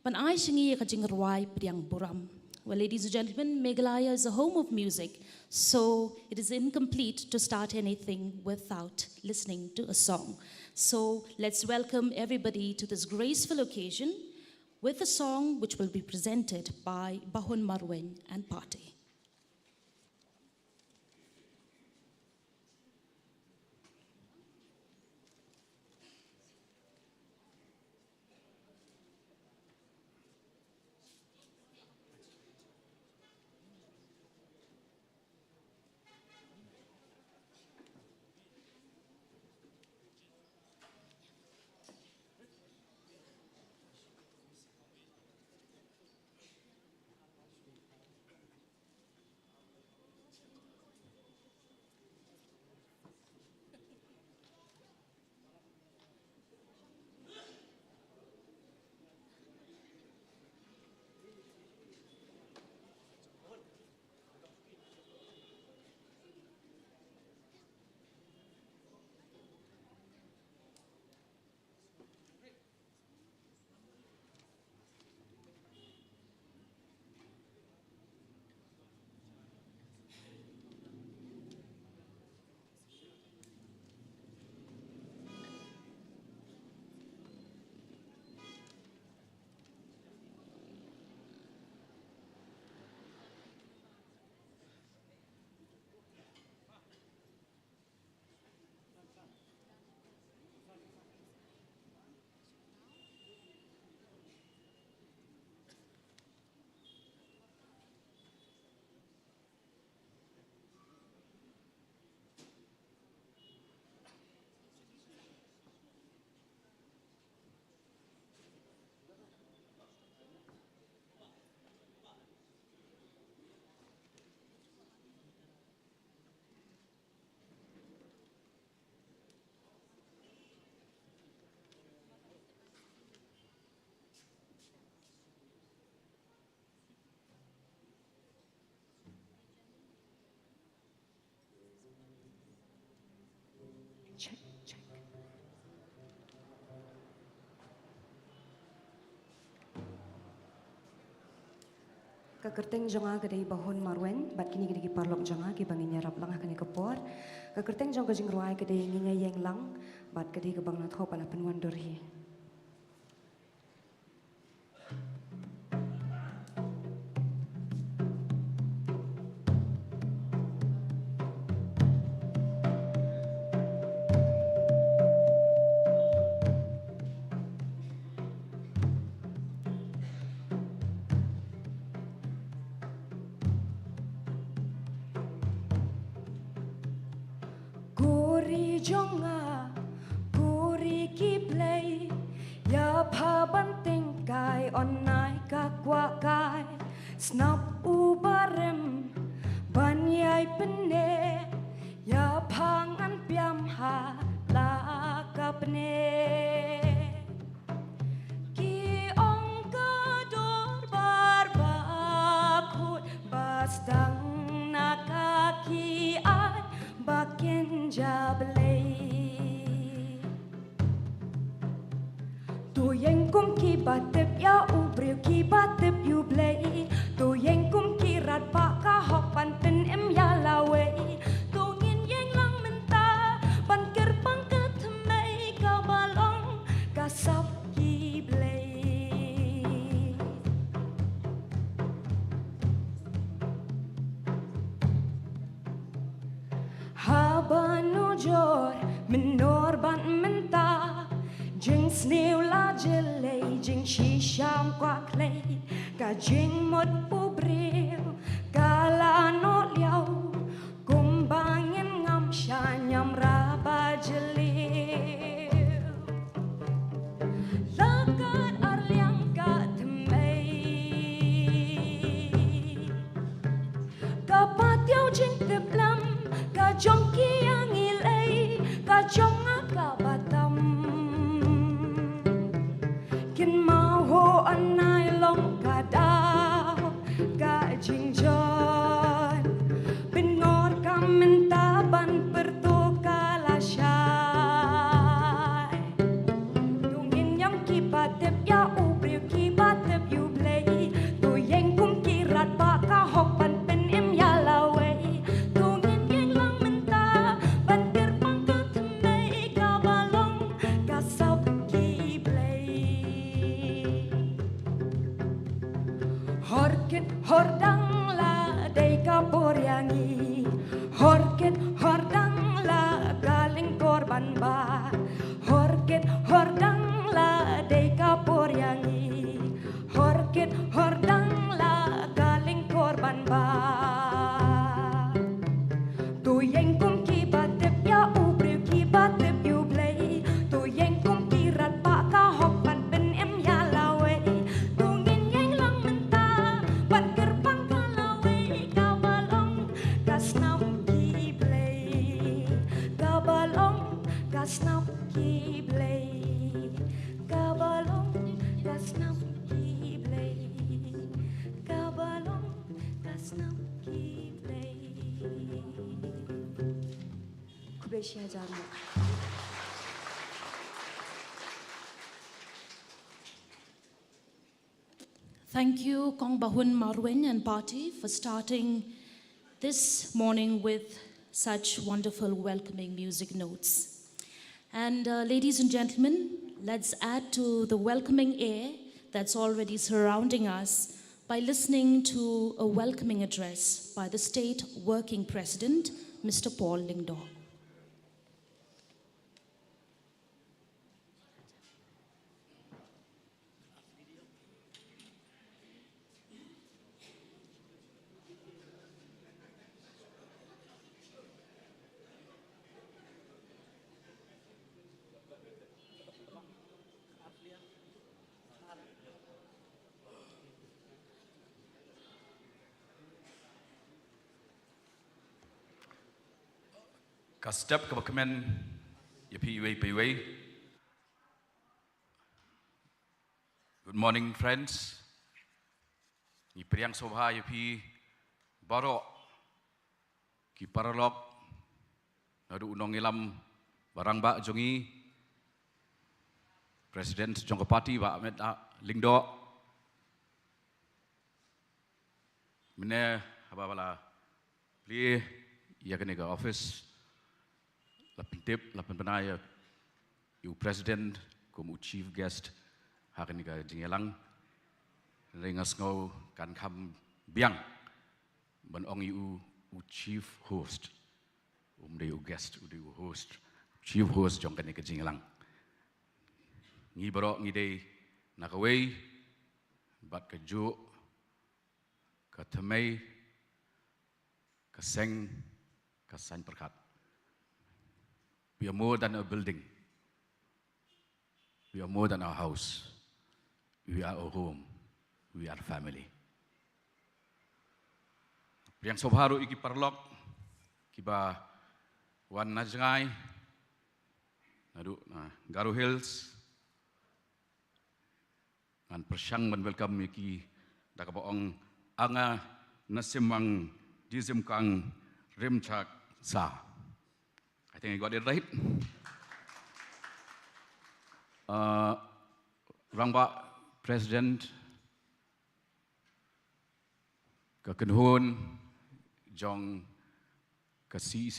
ban ai sha ngi ïa ka jingrwai Pdiang Burom. Well, ladies and gentlemen, Meghalaya is a home of music, so it is incomplete to start anything without listening to a song. So let's welcome everybody to this graceful occasion with a song which will be presented by Bahun Marwein and party. Ka kyrteng jong nga ka dei Bahun Marwein, bad kine ki dei ki paralok jong nga kiba ngin ïarap lang ha kane ka por. Ka kyrteng jong ka jingrwai ka dei Ngin Ïa Ïeng Lang, bad ka dei kaba nga la thoh bad la pynwandur hi. Ko ri jong nga, ko ri ki Blei, ïa pha ban tyngkai, yn ai ka kwah kai. Snap u barim ban ïai pynneh, ïa pha ngan piam ha la ka bneh. Ki ong ka dorbar ba kut ba sdang na ka ki ai ba kynja Blei. To ïeng kum kiba tip ïa u briew, kiba tip ïa u Blei. To ïeng kum ki radbah ka hok ban pynim ïa lawei. To ngin ïeng lang mynta ban kyrpang ka thymmei kaba long ka sap ki Blei. Haba nujor mynno bad mynta, jingsniew la jyllei, jingshisha kwah khlei, ka jingmut u briew ka la noh liaw. Kumba ngin ngam shaniam ra ba jylliew. La kat ar liang ka thymmei. Ka patiaw jingtip lam, ka jong ki ïa ngi lei, ka jong nga kaba tam. Kynmaw ho, yn ai long ka daw ka jingjot. Pynngor ka mynta ban pyrto ka lashai. To ngin ïeng kiba tip ïa u briew, kiba tip ïa u Blei. To ïeng kum ki radbah ka hok ban pynim ïa lawei. To ngin ïeng lang mynta ban kyrpang ka thymmei kaba long ka sap ki Blei. Hor kit hor dang la dei ka por ïa ngi. Hor kit hor dang la ka lyngkor ban bah. Hor kit hor dang la dei ka por ïa ngi. Hor kit hor dang la ka lyngkor ban bah. To ïeng kum kiba tip ïa u briew, kiba tip ïa u Blei. To ïeng kum ki radbah ka hok ban pynim ïa lawei. To ngin ïeng lang mynta ban kyrpang ka lawei kaba long ka snam ki Blei. Kaba long ka snam ki Blei. Kaba long ka snam ki Blei. Kaba long ka snam ki Blei. Khublei shi hajar nguh. Thank you, Kong Bahun Marwein and party, for starting this morning with such wonderful welcoming music notes. And, uh, ladies and gentlemen, let's add to the welcoming air that's already surrounding us by listening to a welcoming address by the State Working President, Mister Paul Lyngdoh. Ka step kaba kmen ïa phi iwei pa iwei. Good morning, friends. Ngi pdiang sngewbha ïa phi baroh ki paralok naduh u nongïalam ba rangbah jong ngi, President jong ka party, Bah Ahmed, ah, Lyngdoh. Mynne haba la plie ïa kane ka office, la pyntip, la pynbna ïa u president kum u chief guest ha kane ka jingïalang. Hynrei nga sngew kan kham biang ban ong ïa u, u chief host. Um dei u guest, u dei u host, chief host jong kane ka jingïalang. Ngi baroh ngi dei na kawei bad ka juh, ka thymmei, ka seng, ka saiñ pyrkhat. We are more than a building. We are more than our house. We are a home. We are family. Pdiang sngewbha ruh ïa ki paralok kiba wan na jngai naduh na Garo Hills. Ngan pyrshang ban welcome ïa ki da kaba ong, anga na simang di simkang rimchak sa. I think I got it right. Uh, Rangbah President, ka kynhun jong ka C E C,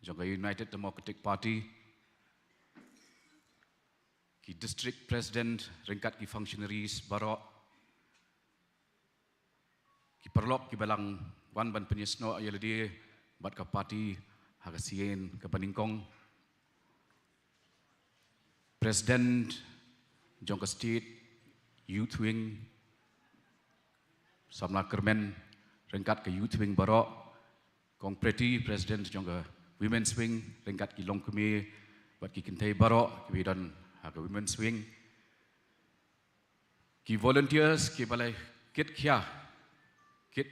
jong ka United Democratic Party, ki district president ryngkat ki functionaries baroh, ki paralok kiba la wan ban pynïasnoh ïa lade bad ka party ha ka sien kaba nyngkong. President jong ka State Youth Wing, samla kyrmen ryngkat ka Youth Wing baroh, Kong Pretty, President jong ka Women's Wing, ryngkat ki longkmie bad ki kynthei baroh kiba don ha ka Women's Wing. Ki volunteers kiba la kit khia, kit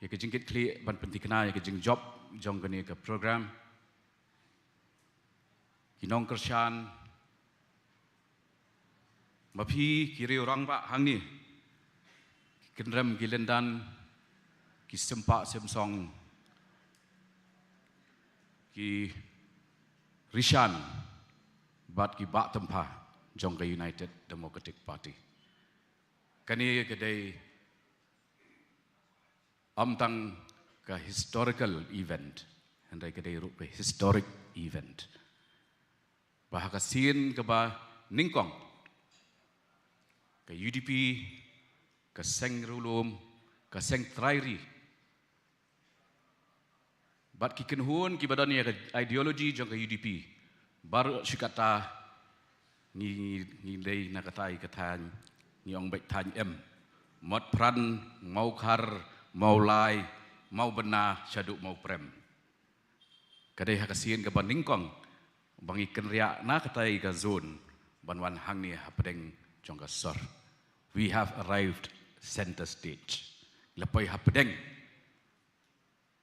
ïa ka jingkitkhlieh ban pynthikna ïa ka jingjop jong kane ka program. Ki nongkyrshan, ma phi ki riew rangbah hangne, ki kynrem ki lyndan, ki sympa symsong, ki ryshan bad ki bah tympha jong ka United Democratic Party. Kane ka dei ym tang ka historical event, hynrei ka dei ruh ka historic event. Ba ha ka sien kaba nyngkong, ka U D P, ka seng riewlum, ka seng trai ri, bad ki kynhun kiba don ïa ka ideology jong ka U D P, baroh shi katta ngi, ngi, ngi dei na katai ka thaiñ, ngi ong beit thaiñ M. Mot Pran, Mawkhar, Mawlai, Mawbynna, shaduh Mawprem. Ka dei ha ka sien kaba nyngkong ba ngi kynriah na katai ka zone ban wan hangne hapdeng jong ka sor. We have arrived center stage. La poi hapdeng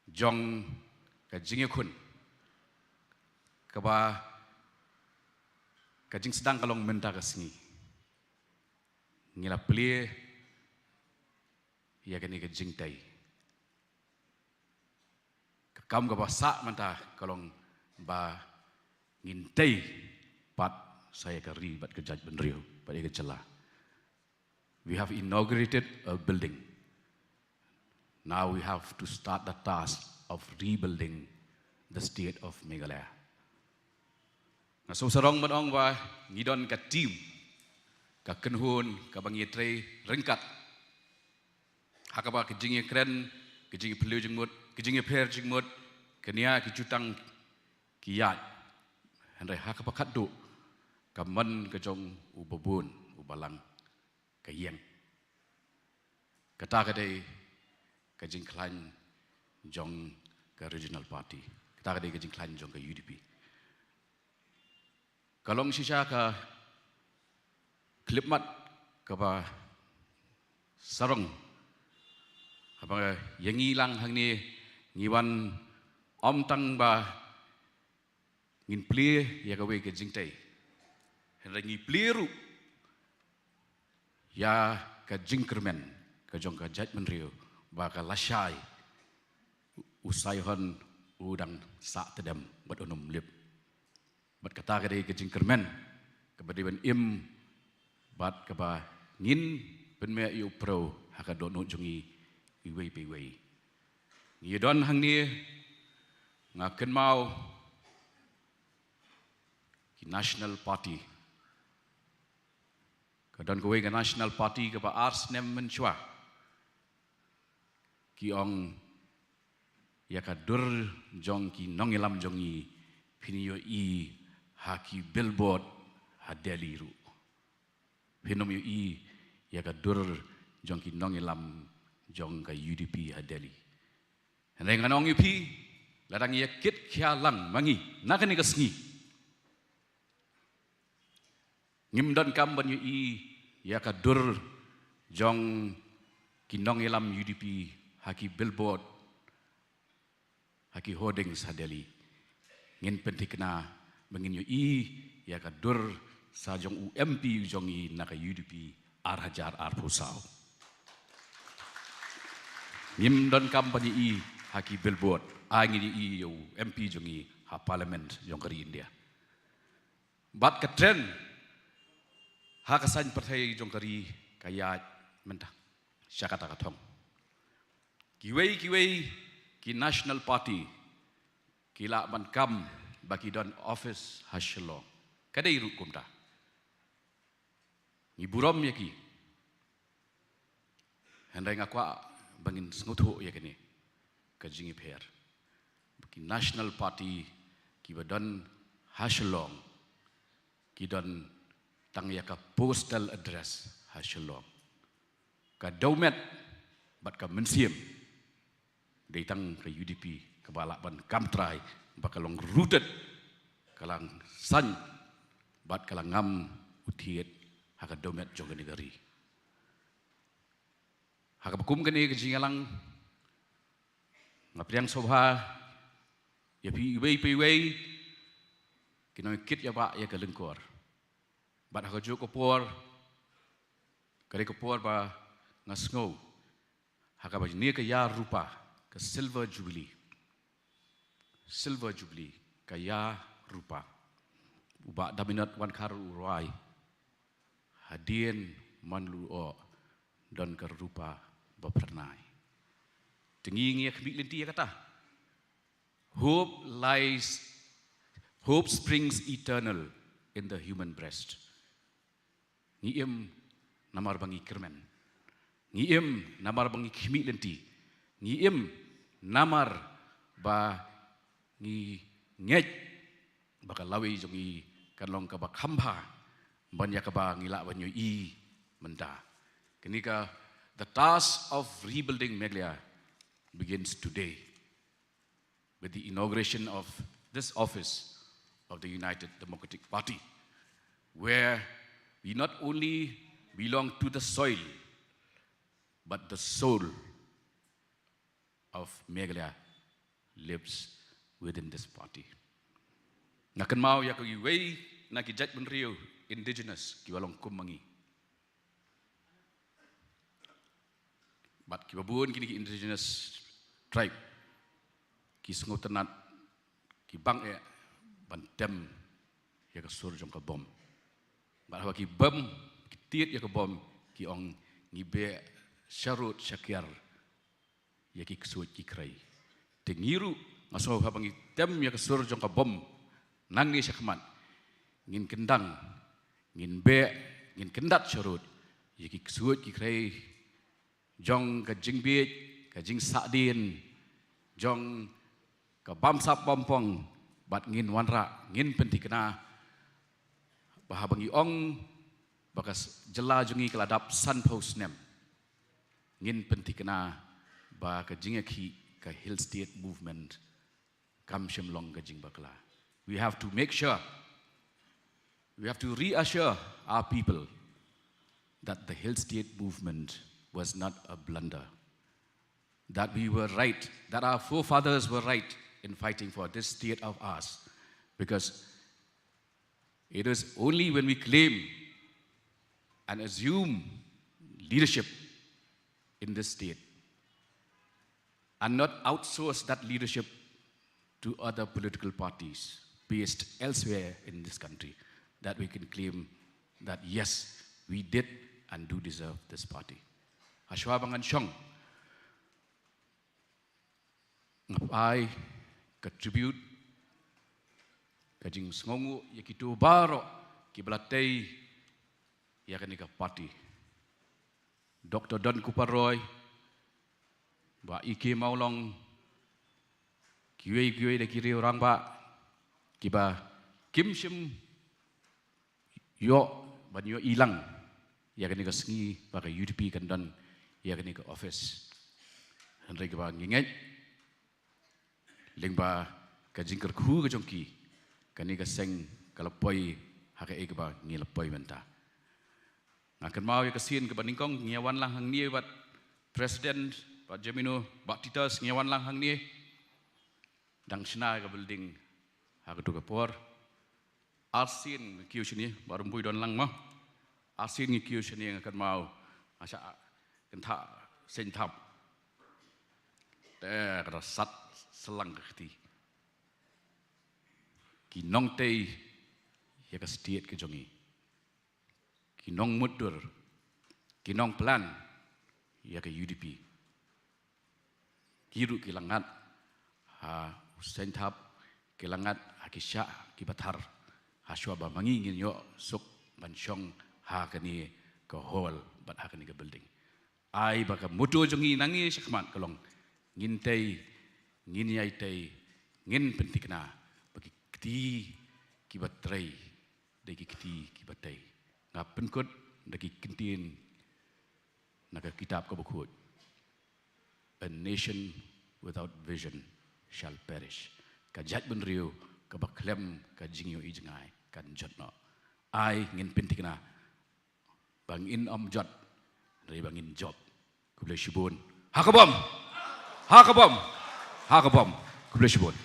jong ka jingïakhun kaba ka jingsdang ka long mynta ka sngi. Ngi la plie ïa kane ka jingtei. Ka kam kaba sah mynta ka long ba ngin tei pat sa ïa ka ri bad ka jaitbynriew bad ïa ka jylla. We have inaugurated a building. Now we have to start the task of rebuilding the state of Meghalaya. Nga sngewsarong ban ong ba ngi don ka team, ka kynhun kaba ngi trei ryngkat ha kaba ka jingïakren, ka jingïaphylliew jingmut, ka jingïapher jingmut, ka nia ki jutang ki ïaid. Hynrei ha kaba khatduh ka mon ka jong u babun, u balang, ka ïeng. Kata ka dei ka jingkhlaiñ jong ka regional party. Kata ka dei ka jingkhlaiñ jong ka U D P. Ka long shisha ka khyllipmat kaba sarong haba ïa ngi lang hangne ngi wan ym tang ba ngin plie ïa kawei ka jingtei, hynrei ngi plie ruh ïa ka jingkyrmen ka jong ka jaitbynriew ba ka lashai u Saihon u dang sah tdem bad un ym lip. Bad kata ka dei ka jingkyrmen kaba dei ban im bad kaba ngin pynmih ïa u pyrshah ha ka dohnud jong ngi iwei pa iwei. Ngi don hangne, nga kynmaw ki National Party. Ka don kawei ka National Party kaba ar snem mynshuwa. Ki ong ïa ka dur jong ki nongïalam jong ngi phin ïohi ha ki billboard ha Delhi ruh. Phin ym ïohi ïa ka dur jong ki nongïalam jong ka U D P ha Delhi. Hynrei ngan ong ïa phi, lada ngi ïa kit khia lang ma ngi na kane ka sngi, ngim donkam ban ïohi ïa ka dur jong ki nongïalam U D P ha ki billboard, ha ki hoardings ha Delhi. Ngin pynthikna ba ngin ïohi ïa ka dur sa jong u M P jong ngi na ka U D P ar hajar arphew saw. Ngim donkam ban ïohi ha ki billboard, ai ngin ïohi ïa u M P jong ngi ha Parliament jong ka ri India. Bad ka trend ha ka saiñ pyrthei jong ka ri ka ïaid mynta sha kata ka thong. Kiwei kiwei ki National Party ki lah ban kam ba ki don office ha Shillong. Ka dei ruh kumta. Ngi burom ïa ki. Hynrei nga kwah ba ngin sngewthuh ïa kane ka jingïapher. Ki National Party kiba don ha Shillong ki don tang ïa ka postal address ha Shillong. Ka dewmet bad ka mynsiem dei tang ka U D P kaba lah ban kam trai, ba ka long rooted, ka la saiñ bad ka la ngam u thied ha ka dewmet jong kane ka ri. Ha kaba kum kane ka jingïalang, nga pdiang sngewbha ïa phi iwei pa iwei ki nongkit ïa ba ïa ka lyngkor. Bad ha kajuh ka por, ka dei ka por ba nga sngew ha kaba jong ka ïa rupa, ka silver jubilee. Silver jubilee ka ïa rupa. U Bah Daminot Wankhar u rwai, hadien man luo don ka rupa ba phyrnai. Te ngi ngi ïa khmih lynti ïa kata. Hope lies, hope springs eternal in the human breast. Ngi im namar ba ngi kyrmen. Ngi im namar ba ngi khmih lynti. Ngi im namar ba ngi ngeit ba ka lawei jong ngi kan long kaba kham bha ban ïa kaba ngi lah ban ïohi mynta. Kane ka, the task of rebuilding Meghalaya begins today with the inauguration of this office of the United Democratic Party, where we not only belong to the soil, but the soul of Meghalaya lives within this party. Nga kynmaw ïa ka iwei na ki jaitbynriew indigenous kiba long kum ma ngi. Bad kiba bun kine ki indigenous tribe ki sngewtynnat, ki bang eh ban tem ïa ka sur jong ka bom. Bad haba ki bom, ki tied ïa ka bom, ki ong ngi beh sharud shakiar ïa ki ksuid ki khrei. Te ngi ruh nga sngew haba ngi tem ïa ka sur jong ka bom nangne shakhmat, ngin kyndang, ngin beh, ngin kyndat sharud ïa ki ksuid ki khrei jong ka jingbieit, ka jingsahdien, jong ka bamsap bampong, bad ngin wanrah, ngin pynthikna ba haba ngi ong ba ka s-, jylla jong ngi ka la dap sanphew snem, ngin pynthikna ba ka jingïakhih ka Hill State Movement kam shym long ka jingbakla. We have to make sure, we have to reassure our people that the Hill State Movement was not a blunder, that we were right, that our forefathers were right in fighting for this state of ours, because it is only when we claim and assume leadership in this state and not outsource that leadership to other political parties based elsewhere in this country that we can claim that, yes, we did and do deserve this party. Hashwa ba ngan shong, ai ka tribute, ka jingsngewnguh ïa kito baroh kiba la tei ïa kane ka party. Doctor Don Kupar Roy, Bah E K Mawlong, kiwei kiwei de ki riew rangbah kiba kim shym ïoh ban ïohi lang ïa kane ka sngi ba ka U D P kan don ïa kane ka office. Hynrei kaba ngi ngeit lyngba ka jingkyrkhu ka jong ki, kane ka seng ka la poi ha kaei kaba ngi la poi mynta. Nga kynmaw ïa ka sien kaba nyngkong ngi ïa wan lang hangne bad President, Bah Jemino, Bah Titus, ngi ïa wan lang hangne. Dang shna ïa ka building ha kato ka por. Arsien ngi kiew shane, Bah Rymbui don lang mo. Arsien ngi kiew shane, nga kynmaw. Nga shah kynthah seng thap. Te ka da sat syllang ka kti. Ki nongtei ïa ka state ka jong ngi, ki nongmutdur, ki nongplan ïa ka U D P. Ki ruh ki la ngat ha u seng thap, ki la ngat ha ki shah kiba thar, ha shuwa ba ma ngi ngin ïoh suk ban shong ha kane ka hall bad ha kane ka building. Ai ba ka motto jong ngi na ngi shakhmat ka long, ngin tei, ngin ïai tei, ngin pynthikna ba ki kti kiba trei dei ki kti kiba tei. Nga pynkut da ki kyntien na ka kitab kaba khuid: "A nation without vision shall perish." Ka jaitbynriew kaba khlem ka jingïohi jngai kan jot noh. Ai ngin pynthikna ba ngin ym jot, hynrei ba ngin jop. Khublei shibun. Ha ka bom. Ha ka bom. Ha ka bom. Khublei shibun.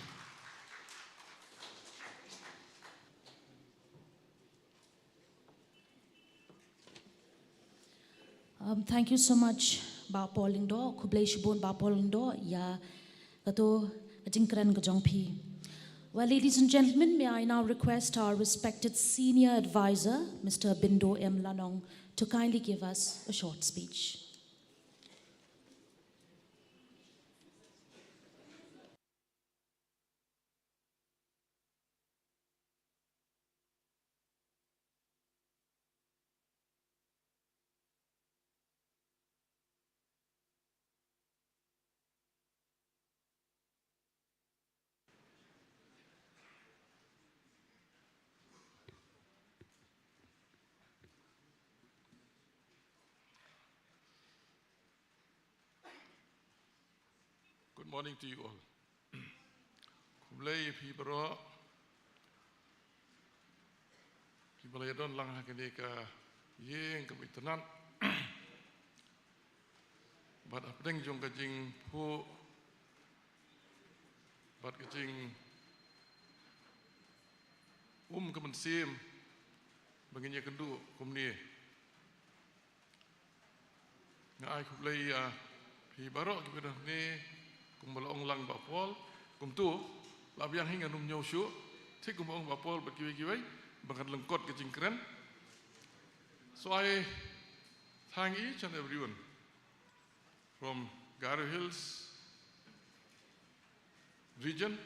Um, thank you so much, Bah Paul Lyngdoh. Khublei shibun, Bah Paul Lyngdoh, ïa kato ka jingkren ka jong phi. Well, ladies and gentlemen, may I now request our respected senior advisor, Mister Bindo M Lanong, to kindly give us a short speech. Good morning to you all. Khublei ïa phi baroh, phi ba la ïadon lang ha kane ka ïing kaba itynnad. Bad hapdeng jong ka jingphuh bad ka jingum ka mynsiem ba ngin ïakynduh kumne. Nga ai khublei ïa phi baroh kiba don hangne, kumba la ong lang Bah Paul, kumto la biang hi ngan ym ñiew shuh, thik kumba ong Bah Paul bad kiwei kiwei ba ngan lyngkot ka jingkren. So I thank each and everyone from Garo Hills region,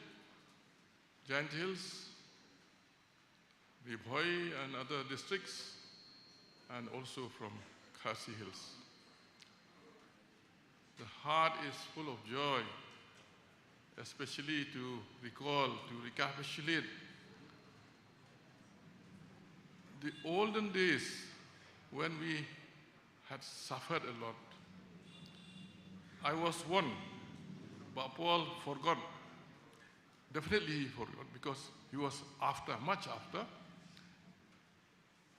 Jaintia Hills, Ri Bhoi and other districts, and also from Khasi Hills. The heart is full of joy, especially to recall, to recapitulate the olden days when we had suffered a lot. I was one, Bah Paul forgot. Definitely he forgot because he was after, much after.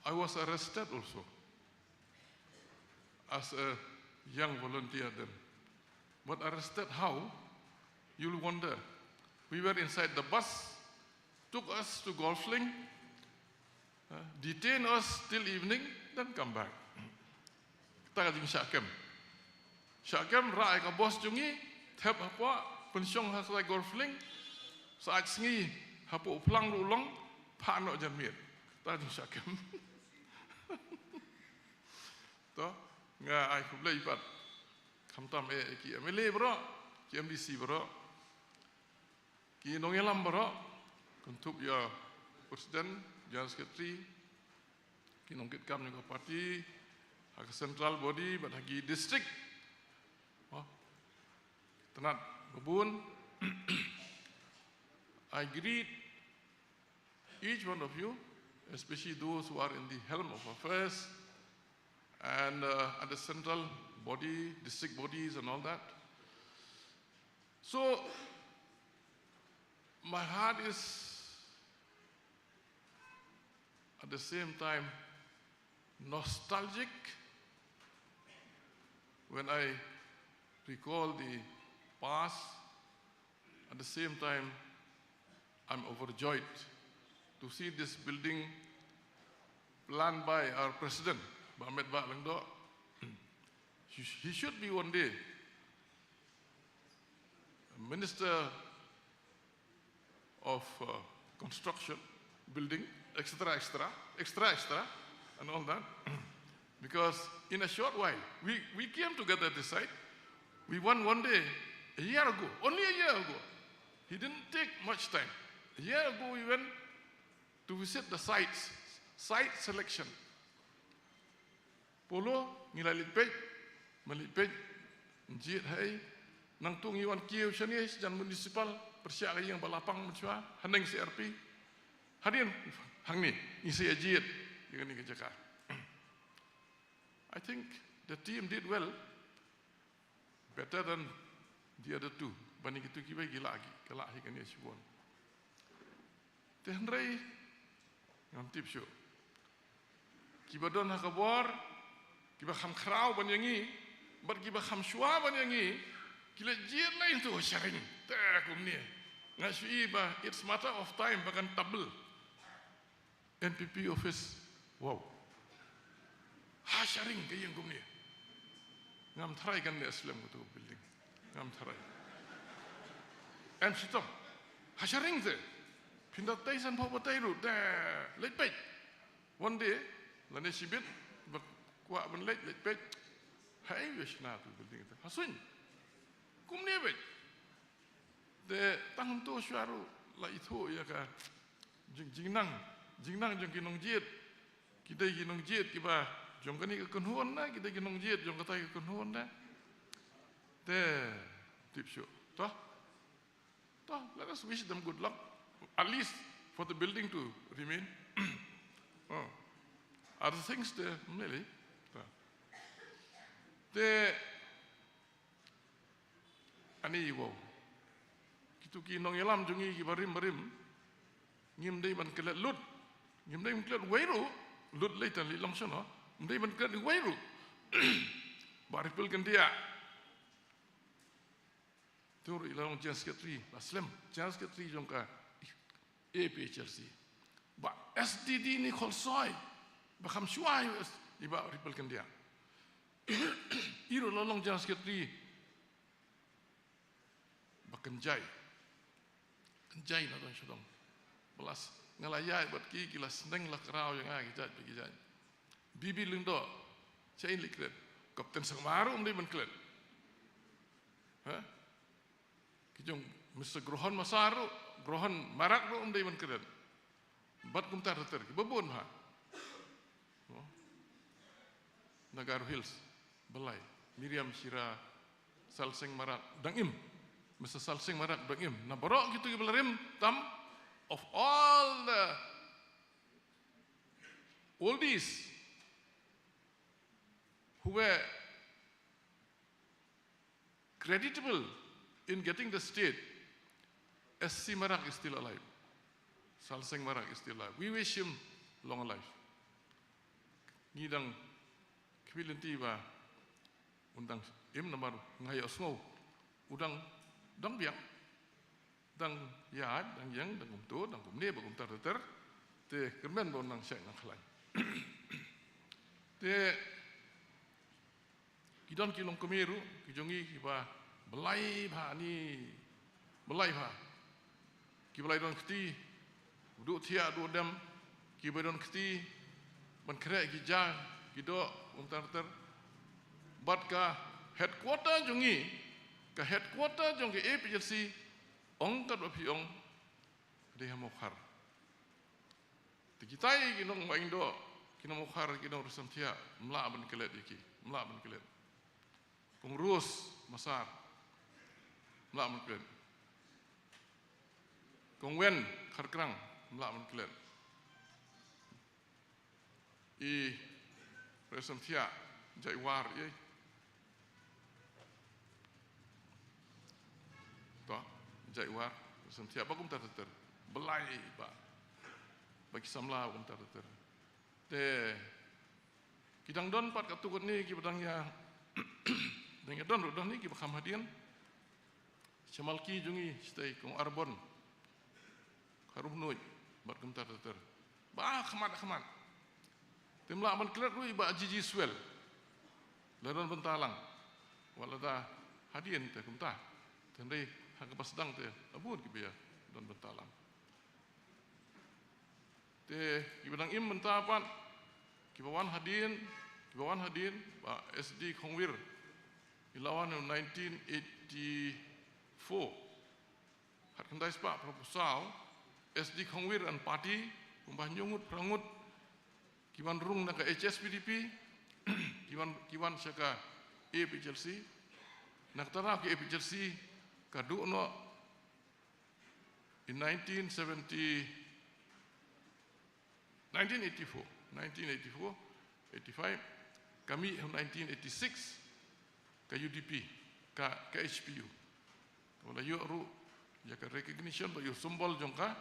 I was arrested also as a young volunteer then. But arrested how? You'll wonder. We were inside the bus, took us to Golf Link, uh, detain us till evening, then come back. Kata ka jingshah kem. Shah kem, rah ïa ka bos jong ngi, thep hapoh, pynshong ha ka Golf Link, sa ïa sngi hapoh u phlang ruh u long, phah noh janmiet. Kata ka jingshah kem. To, nga ai khublei pat. Khamtam eh ki M L A baroh, ki M D C baroh. Ki nongïalam baroh, kynthup ïa u President, General Secretary, ki nongkitkam jong ka party, ha ka central body, bad ha ki district. Oh, tnat babun. I greet each one of you, especially those who are in the helm of affairs and, uh, at the central body, district bodies and all that. So, my heart is at the same time nostalgic when I recall the past. At the same time, I'm overjoyed to see this building planned by our president, Bah Metbah Lyngdoh. He sh-, he should be one day Minister of, uh, Construction, Building, et cetera, et cetera, et cetera, et cetera, and all that. Because in a short while, we, we came together this side. We went one day, a year ago, only a year ago. He didn't take much time. A year ago, we went to visit the sites, site selection. Polo, ngi la leit peit, ma leit peit, jied hei, nangtu ngi wan kiew shane, sha jan municipal, pyrshah ka ïing ba la pang mynshuwa, haneng C R P. Hadien, hangne, ngi sa ïa jied, ïa kane ka jaka. I think the team did well, better than the other two. Ban ïa kitu kiwei ki lah ki, ka lah hi kane shibun. Te hynrei, ngam tip shuh. Kiba don ha ka bor, kiba kham khraw ban ïa ngi, bad kiba kham shuwa ban ïa ngi, ki la jied lei tu sharing. Te kumne. Nga shu i ba, it's matter of time, ba kan tabl. N P P office. Wow. Ha sharing ka ïing kumne. Ngam tharai kan leh slem katu building. Ngam tharai. Em shitom. Ha sharing te. Phin da tei san phew ba tei ruh. Te leit peit. One day, lane shibit, ba kwah ban leit, leit peit. Hei, ïa shna tu building te. Ha suiñ. Kumne peit. Te tang hangto shuwa ruh la ithuh ïa ka jing, jingnang, jingnang jong ki nongjied. Ki dei ki nongjied kiba jong kane ka kynhun ne, ki dei ki nongjied jong katai ka kynhun ne. Te tip shuh. To? To, let us wish them good luck. At least for the building to remain. Oh. Other things te, ym lei lei. To. Te Ani wow. Kitu ki nongïalam jong ngi kiba rim barim. Ngim dei ban klet lut. Ngim dei ban klet wei ruh. Lut lei tang lei long shano. Ngim dei ban klet wei ruh. Bah Ripple Kyndiah. Te ruh i la long General Secretary, la slem General Secretary jong ka A P H L C. Bah S D D Nicole Soy, ba kham shuwa i Bah Ripple Kyndiah. I ruh la long General Secretary. Ba kynjai. Kynjai na dong sha dong. Ba la s-, nga la ïaid bad ki, ki la sneng la kraw ïa nga ki jait bad ki jait. Bibi Lyngdoh, sha in leit klet. Kapten Sangma ruh ym dei ban klet. Ha? Ki jong Mister Grohon Masar ruh, Grohon Marak ruh ym dei ban klet. Bad kumta ter ter, kiba bun ha. Oh. Na Garo Hills, balei. Miriam Shira, Salseng Marak, dang im. Mister Salseng Marak, dang im. Na baroh kitu kiba la rim tam, of all the oldies who were creditable in getting the state, S C Marak is still alive. Salseng Marak is still alive. We wish him long life. Ngi dang khmih lynti ba un dang im namar nga ïohsngew u dang, dang biang. Dang ïaid, dang ïeng, dang kumto, dang kumne, ba kumta ter ter. Te kyrmen ba un nang shait nang khlaiñ. Te ki don ki longkmie ruh, ki jong ngi kiba blai bha ni, blai bha. Kiba la don kti, duh thiah, duh dem, kiba don kti, ban khreh ki ja, ki doh, kumta ter ter. Bad ka headquarter jong ngi, ka headquarter jong ka A P H L C, ong katba phi ong, dei ha Mawkhar. Te kita ki nong Maingdoh, ki nong Mawkhar, ki nong Rystamthiah, ym lah ban klet ïa ki, ym lah ban klet. Kong Rose Masar, ym lah ban klet. Kong Wen Kharkrang, ym lah ban klet. I Rystamthiah, Jaiwar, i. To, Jaiwar, Rystamthiah, ba kumta ter ter. Blai ba. Ba ki samla ba kumta ter ter. Te ki dang don pat katto katne kiba dang ïa, dang ïa don ruh don hi kiba kham hadien. Sha Malki jong ngi shatei Kong Arbon, Kharumnuid, bad kumta ter ter. Ba khmat khmat. Te ym lah ban klet ruh i Bah G G Swell. La don bynta lang. Wat la da hadien te kumta. Te hynrei ha kaba sdang te la bun kiba ïa don bynta lang. Te kiba dang im mynta pat, kiba wan hadien, kiba wan hadien, Bah S D Khongwir, i la wan ha u nineteen eighty-four. Khatkhyndai spah phra phew saw, S D Khongwir and party, kumba hynñiew ngut phra ngut, ki wan rung na ka H S P D P, ki wan, ki wan sha ka A P H L C, na kata ka A P H L C, ka duh noh, in nineteen seventy, nineteen eighty-four, nineteen eighty-four, eighty-five, ka mih ha u nineteen eighty-six, ka U D P, ka, ka H P U. Kaba la ïoh ruh ïa ka recognition bad ïa u symbol jong ka,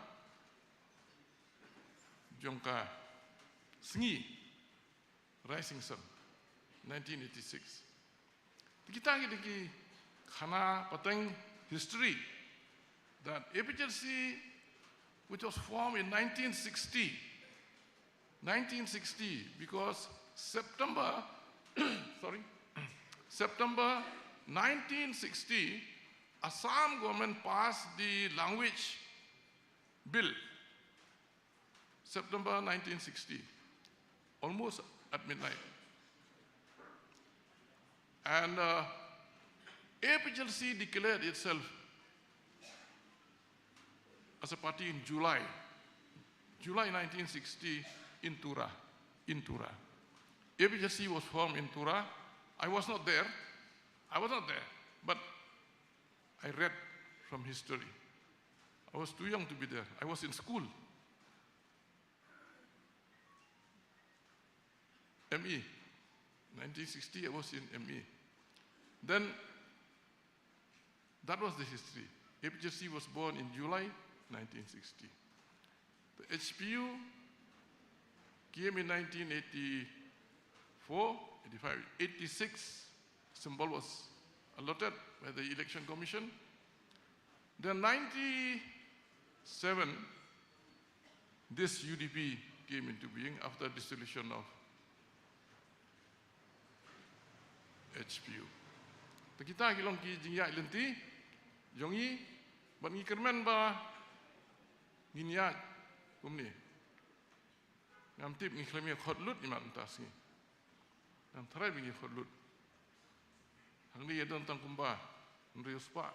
jong ka sngi, Rising Sun, nineteen eighty-six. Kita ki dei ki khana pateng history that A P H L C, which was formed in nineteen sixty, nineteen sixty, because September, sorry, September nineteen sixty, Assam government passed the language bill. September nineteen sixty, almost at midnight. And uh, A P H L C declared itself as a party in July, July nineteen sixty in Tura, in Tura. A P H L C was formed in Tura. I was not there. I was not there. But I read from history. I was too young to be there. I was in school. M E. nineteen sixty, I was in M E. Then, that was the history. A P H L C was born in July nineteen sixty. The H P U came in nineteen eighty-four, eighty-five, eighty-six. Symbol was allotted by the Election Commission. Then ninety-seven, this U D P came into being after dissolution of H P U. Te kita ki long ki jingïaid lynti jong ngi, bad ngi kyrmen ba ngin ïaid kumne. Ngam tip ngi khlem ïa khot lut imat mynta sngi. Ngam tharai ba ngi khot lut. Hangne ïa don tang kumba hynriew spah,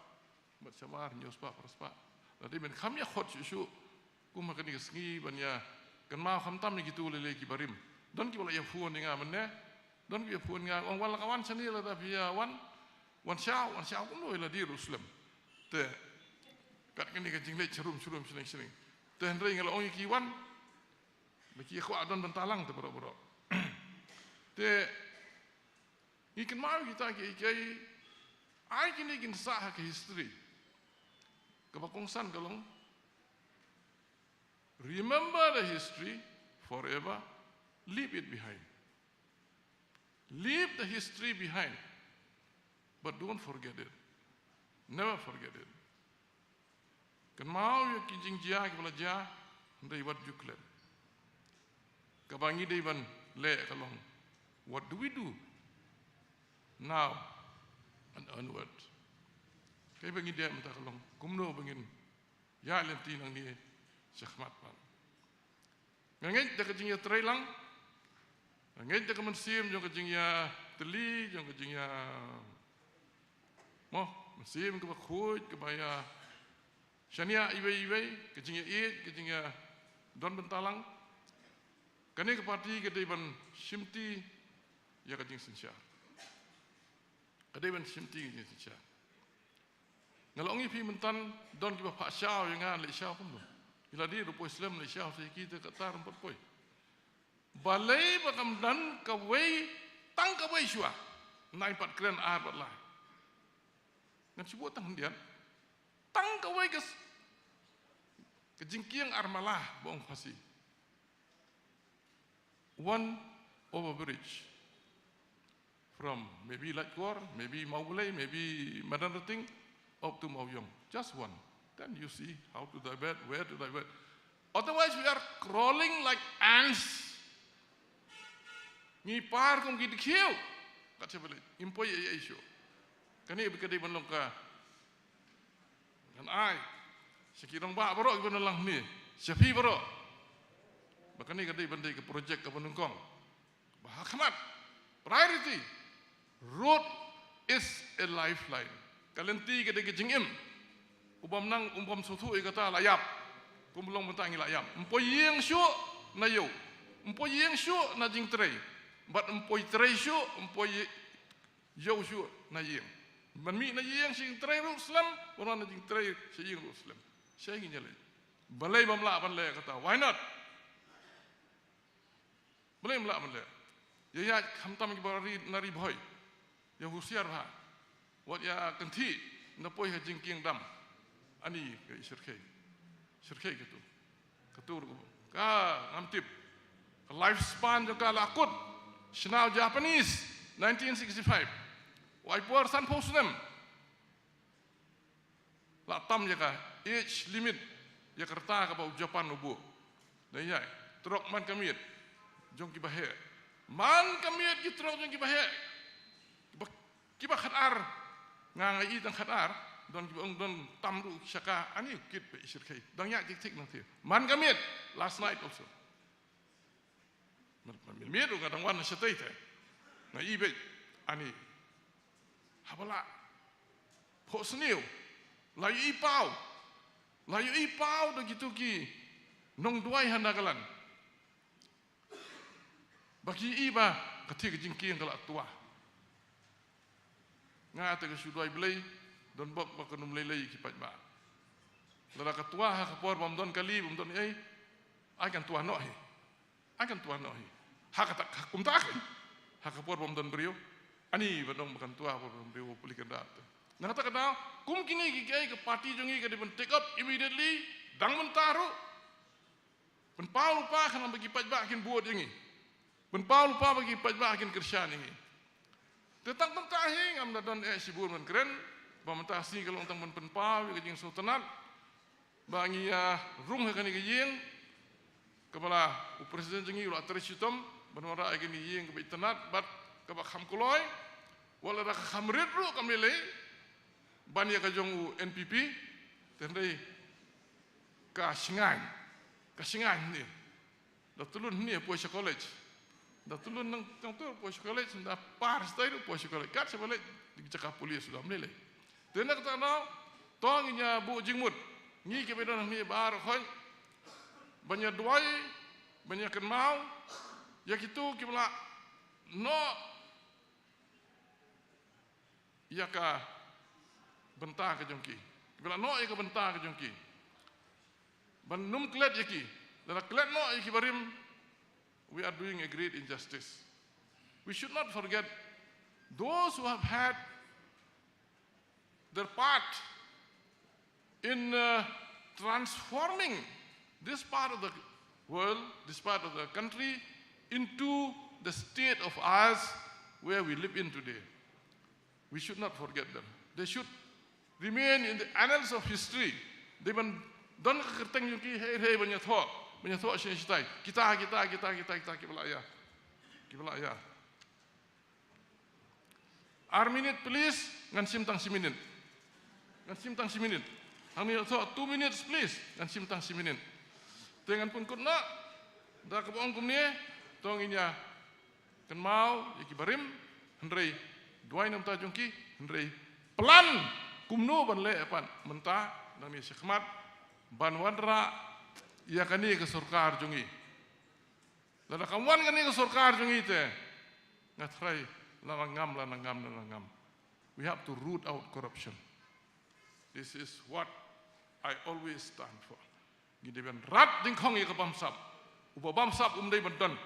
bad shamar hynñiew spah, phra spah. Lada men kham ïa khot shuh shuh kum ha kane ka sngi ban ïa kynmaw khamtam ïa kito lei lei ki barim. Don kiba la ïa phone ïa nga mynne. Don kiba ïa phone nga, ong, wan la ka wan shane, lada phi ïa wan, wan shaw, wan shaw kumno ïa lade ruh slem. Te kat kane ka jingleit sharum sharum shneng shneng. Te hynrei nga la ong ïa ki wan, ba ki kwah don bynta lang te baroh baroh. Te ngi kynmaw kita kiei kiei, ai kine kin sah ha ka history. Kaba kongsan ka long, remember the history forever, leave it behind. Leave the history behind, but don't forget it. Never forget it. Kynmaw ïa ki jingjia kiba la jia, hynrei wat ju klet. Kaba ngi dei ban leh ka long, what do we do now and onward? Kaei ba ngi dei mynta ka long, kumno ba ngin ïaid lynti nangne shakhmat pat. Nga ngeit da ka jingïatreilang, nga ngeit da ka mynsiem jong ka jingïatylli, jong ka jingïa, mo, mynsiem kaba khuid, kaba ïa Shaniah iwei iwei, ka jingïaieit, ka jingïadon bynta lang. Kane ka party ka dei ban shimti ïa ka jingsynshar. Ka dei ban shimti ïa ka jingsynshar. Nga la ong ïa phi mynta, don kiba phah shaw ïa nga leh shaw kumno. Ila dei ruh poi slem leh shaw sa ïa ki te ka tar ym pat poi. Balei ba kam don kawei, tang kawei shuwa. Nai pat kren ar bad lai. Ngan shu buh tang khyndiat. Tang kawei ka s-, ka jingkieng Armala ba ong Khasi. One overbridge. From maybe Laitkor, maybe Mawbulei, maybe Madanrting, up to Mawiong. Just one. Then you see how to divert, where to divert. Otherwise, we are crawling like ants. Ngi par kum ki dkhiew. Kat sha balei. Ym poi ei ei shuh. Kane ba ka dei ban long ka. Ngan ai sha ki rangbah baroh kiba na lang hangne, sha phi baroh, ba kane ka dei ban dei ka project kaba nyngkong, ba ha khmat, priority. Road is a lifeline. Ka lynti ka dei ka jingim. U bym nang, u bym sngewthuh ïa kata la ïap. Kum long mynta ngi la ïap. Ym poi ïing shuh na ïew. Ym poi ïing shuh na jingtrei. Bad ym poi trei shuh, ym poi ïew shuh na ïing. Ban mih na ïing sha jingtrei ruh slem, ban wan na jingtrei sha ïing ruh slem. Shai ngin ïaleh. Balei bym lah ban leh kata? Why not? Balei bym lah ban leh? Ïa ïa khamtam kiba ri na Ri Bhoi. Ïa husiar bha. Wat ïa kynthih na poi ha jingkieng dam. Ani ka i shyrkhei. Shyrkhei katu. Katu ruh ka ngam tip. Ka lifespan jong ka la kut. Shna u Japanese, nineteen sixty-five. Wai por sanphew snem. La tam ïa ka age limit, ïa ka rta kaba u Japan u buh. Dei ïa, trok man ka miet jong kiba heh. Man ka miet ki trok jong kiba heh. Kiba, kiba khatar. Nga nga i tang khatar, don kiba ong don tam ruh sha ka, ani u kit ba i shyrkhei. Dang ïa tik tik nang ti. Man ka miet, last night also. Mynmiet ruh nga dang wan shatei te. Nga i beit, ani. Haba la phohsniew, la ïohi paw. La ïohi paw da kitu ki nongduwai ha Nagaland. Ba ki i ba ka thik ka jingkieng ka la twa. Nga te ka shu duwai Blei, don bok ba kan ym lei lei ki paidbah. Lada ka twa ha ka por bym don kali, bym don ei, ai kan twa noh hi. Ai kan twa noh hi. Ha kata, ha kumta kan. Ha ka por bym don briew. Ani ba dang ba kan twa por bym briew puli kan rat. Na kata ka daw, kum kine ki kiei ka party jong ngi ka dei ban take up immediately, dang mynta ruh. Pynpaw lypa khnang ba ki paidbah kin bud ïa ngi. Pynpaw lypa ba ki paidbah kin kyrshan ïa ngi. Te tang kumta hi ngam da don eh shibun ban kren, ba mynta sngi ka long tang ban pynpaw ïa ka jingsngewtynnat. Ba ngi ïa rung ha kane ka ïing, kaba la u president jong ngi u la trei shitom, ban wanrah ïa kane ka ïing kaba itynnat, bad kaba kham kloi, wat la da ka kham rit ruh kam lei lei, ban ïa ka jong u N P P, te hynrei ka shngaiñ, ka shngaiñ hynrei. Da tylun hynne poi sha college. Da tylun nang tang tu poi sha college, da par stai ruh poi sha college. Kat sha college, di jaka puli suda mlele. Te na kata na, to ngin ïa buh jingmut. Ngi kiba don hangne baroh khoit. Ban ïa duwai, ban ïa kynmaw ïa kitu kiba la noh ïa ka bynta ka jong ki. Kiba la noh ïa ka bynta ka jong ki. Ban ym klet ïa ki. Lada klet noh ïa ki barim, we are doing a great injustice. We should not forget those who have had their part in, uh, transforming this part of the world, this part of the country, into the state of ours where we live in today. We should not forget them. They should remain in the annals of history. Dei ban don ka kyrteng jong ki hei hei ban ïathoh, ban ïathoh sha shatai. Kita, kita, kita, kita, kita, kiba la ïa. Kiba la ïa. Ar minit, please, ngan shim tang shi minit. Ngan shim tang shi minit. Hangne ïathoh two minutes, please, ngan shim tang shi minit. Te ngan pynkut noh, da kaba ong kumne, to ngin ïa kynmaw ïa ki barim, hynrei duwai na bynta jong ki, hynrei plan kumno ban leh pat mynta, nangne shakhmat, ban wanrah ïa kane ka sorkar jong ngi. Lada kam wan kane ka sorkar jong ngi te, nga tharai la nang ngam, la nang ngam, la nang ngam. We have to root out corruption. This is what I always stand for. Ngi dei ban rat dyngkhong ïa ka bamsap. Uba bamsap um dei ban don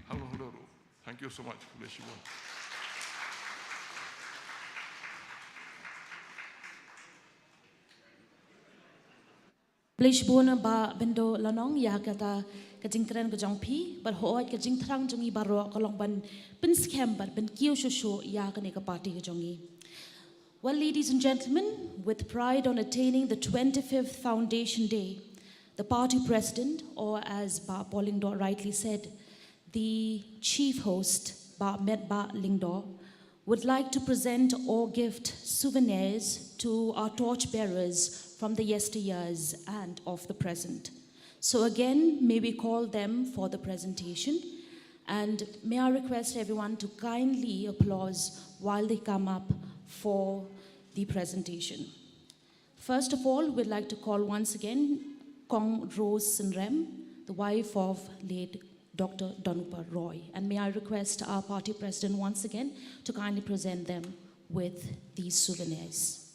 halor halor. Thank you so much. Khublei shibun. Khublei shibun Bah Bindo Lanong ïa kata ka jingkren ka jong phi, bad hooid ka jingthrang jong ngi baroh ka long ban pynskhem bad ban kiew shuh shuh ïa kane ka party ka jong ngi. Well, ladies and gentlemen, with pride on attaining the twenty-fifth Foundation Day, the party president, or as Bah Paul Lyngdoh rightly said, the chief host, Bah Metbah Lyngdoh, would like to present or gift souvenirs to our torch bearers from the yesteryears and of the present. So again, may we call them for the presentation, and may I request everyone to kindly applause while they come up for the presentation. First of all, we'd like to call once again Kong Rose Synrem, the wife of late Doctor Danupa Roy. And may I request our party president once again to kindly present them with these souvenirs.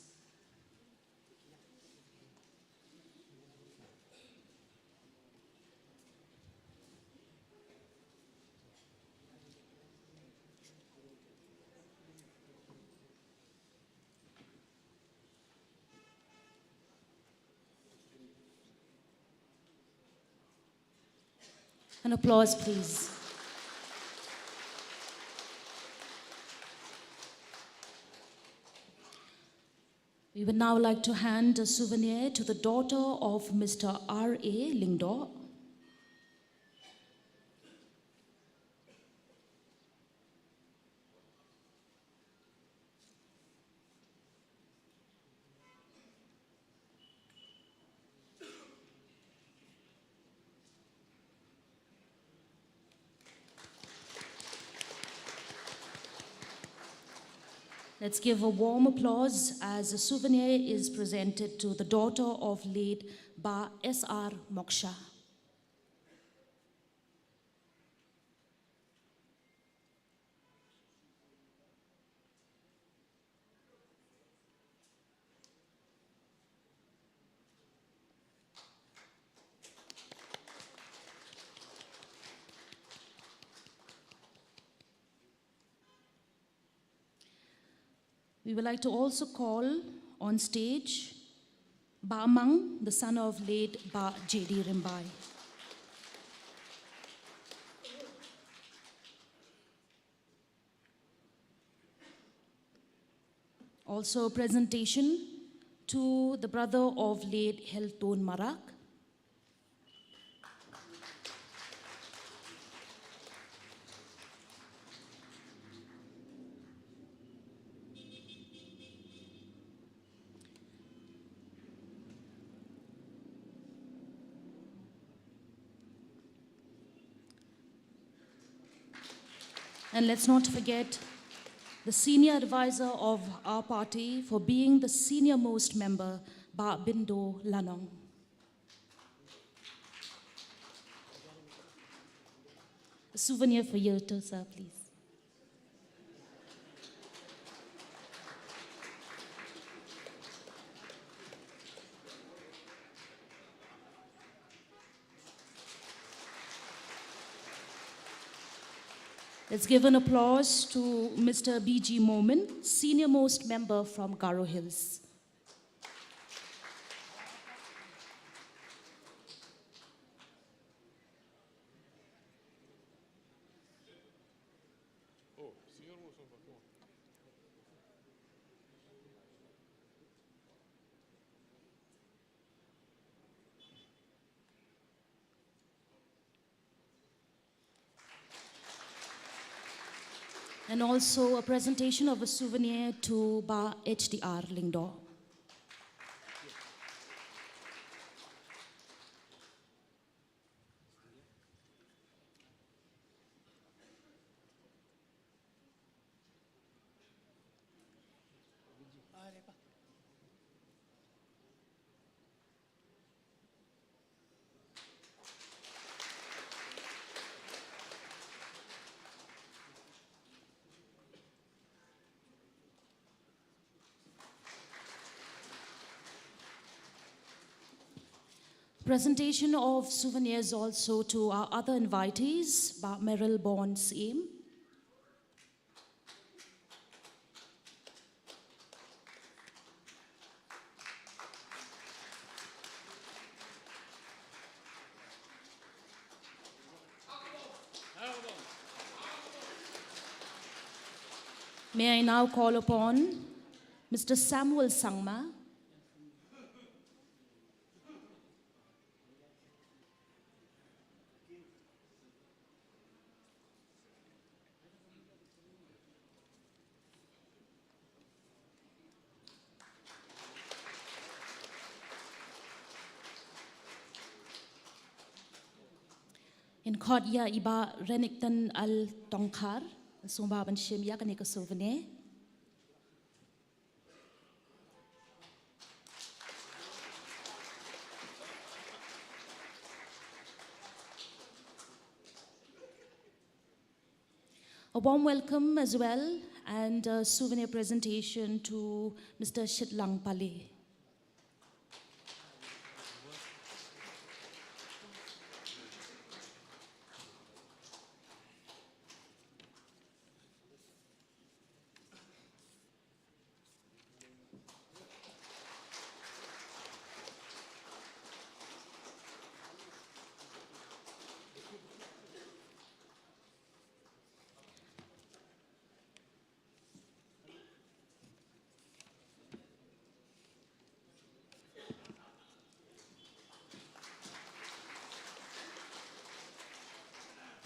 An applause, please. We would now like to hand a souvenir to the daughter of Mister R A Lyngdoh. Let's give a warm applause as a souvenir is presented to the daughter of late Bah S R Moksha. We would like to also call on stage Bah Mang, the son of late Bah J D Rymbai. Also a presentation to the brother of late Helton Marak. And let's not forget the senior advisor of our party for being the senior most member, Bah Bindo Lanong. A souvenir for you too, sir, please. Let's give an applause to Mister B G Momin, senior most member from Garo Hills. And also a presentation of a souvenir to Bah H D R Lyngdoh. Presentation of souvenirs also to our other invitees, Bah Merrill Bond Syiem. May I now call upon Mister Samuel Sangma. Ngin khot ïa i Bah Renikton L Tongkhar, sngewbha ban shim ïa kane ka souvenir. A warm welcome as well and a souvenir presentation to Mister Shitlang Pale.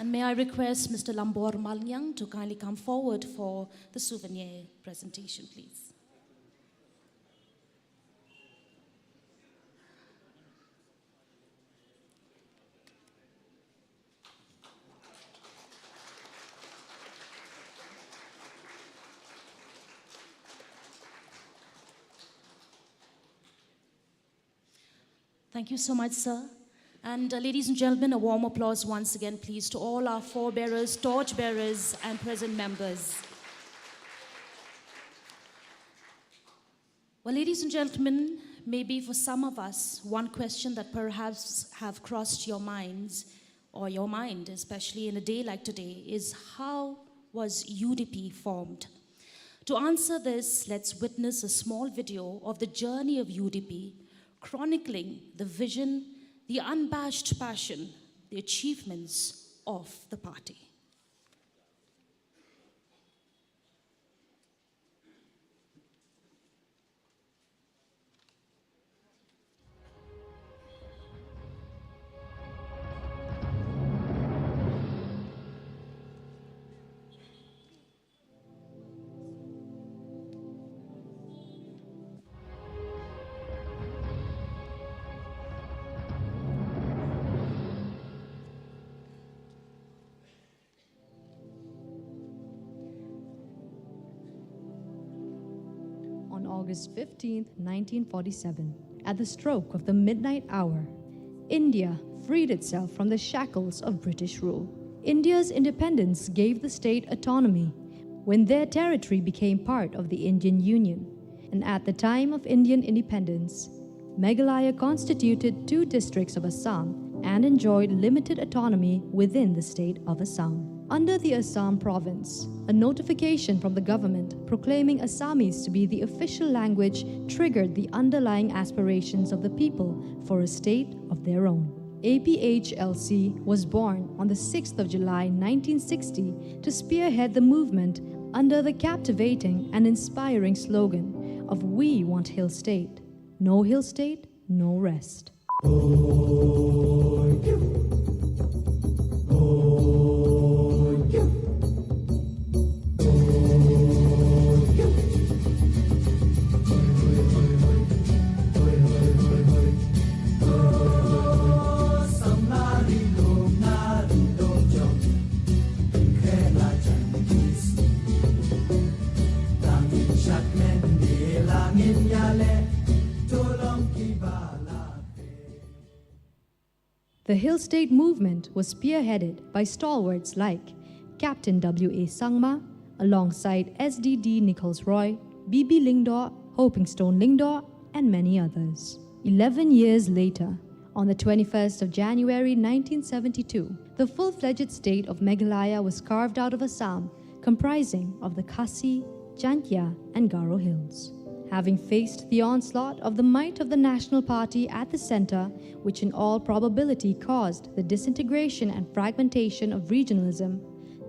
And may I request Mister Lambor Malngiang to kindly come forward for the souvenir presentation, please. Thank you so much, sir. And, uh, ladies and gentlemen, a warm applause once again, please, to all our forebearers, torch bearers, and present members. Well, ladies and gentlemen, maybe for some of us, one question that perhaps have crossed your minds, or your mind, especially in a day like today, is how was U D P formed? To answer this, let's witness a small video of the journey of U D P, chronicling the vision, the unabashed passion, the achievements of the party. On August fifteenth, nineteen forty-seven, at the stroke of the midnight hour, India freed itself from the shackles of British rule. India's independence gave the state autonomy when their territory became part of the Indian Union. And at the time of Indian independence, Meghalaya constituted two districts of Assam and enjoyed limited autonomy within the state of Assam. Under the Assam province, a notification from the government proclaiming Assamese to be the official language triggered the underlying aspirations of the people for a state of their own. A P H L C was born on the sixth of July nineteen sixty to spearhead the movement under the captivating and inspiring slogan of "We want Hill State. No Hill State, no rest." The Hill State movement was spearheaded by stalwarts like Captain W A Sangma, alongside S D D Nichols Roy, B B Lyngdoh, Hopingstone Lyngdoh, and many others. Eleven years later, On the twenty-first of January nineteen seventy-two, the full-fledged state of Meghalaya was carved out of Assam, comprising of the Khasi, Jaintia, and Garo Hills. Having faced the onslaught of the might of the National Party at the centre, which in all probability caused the disintegration and fragmentation of regionalism,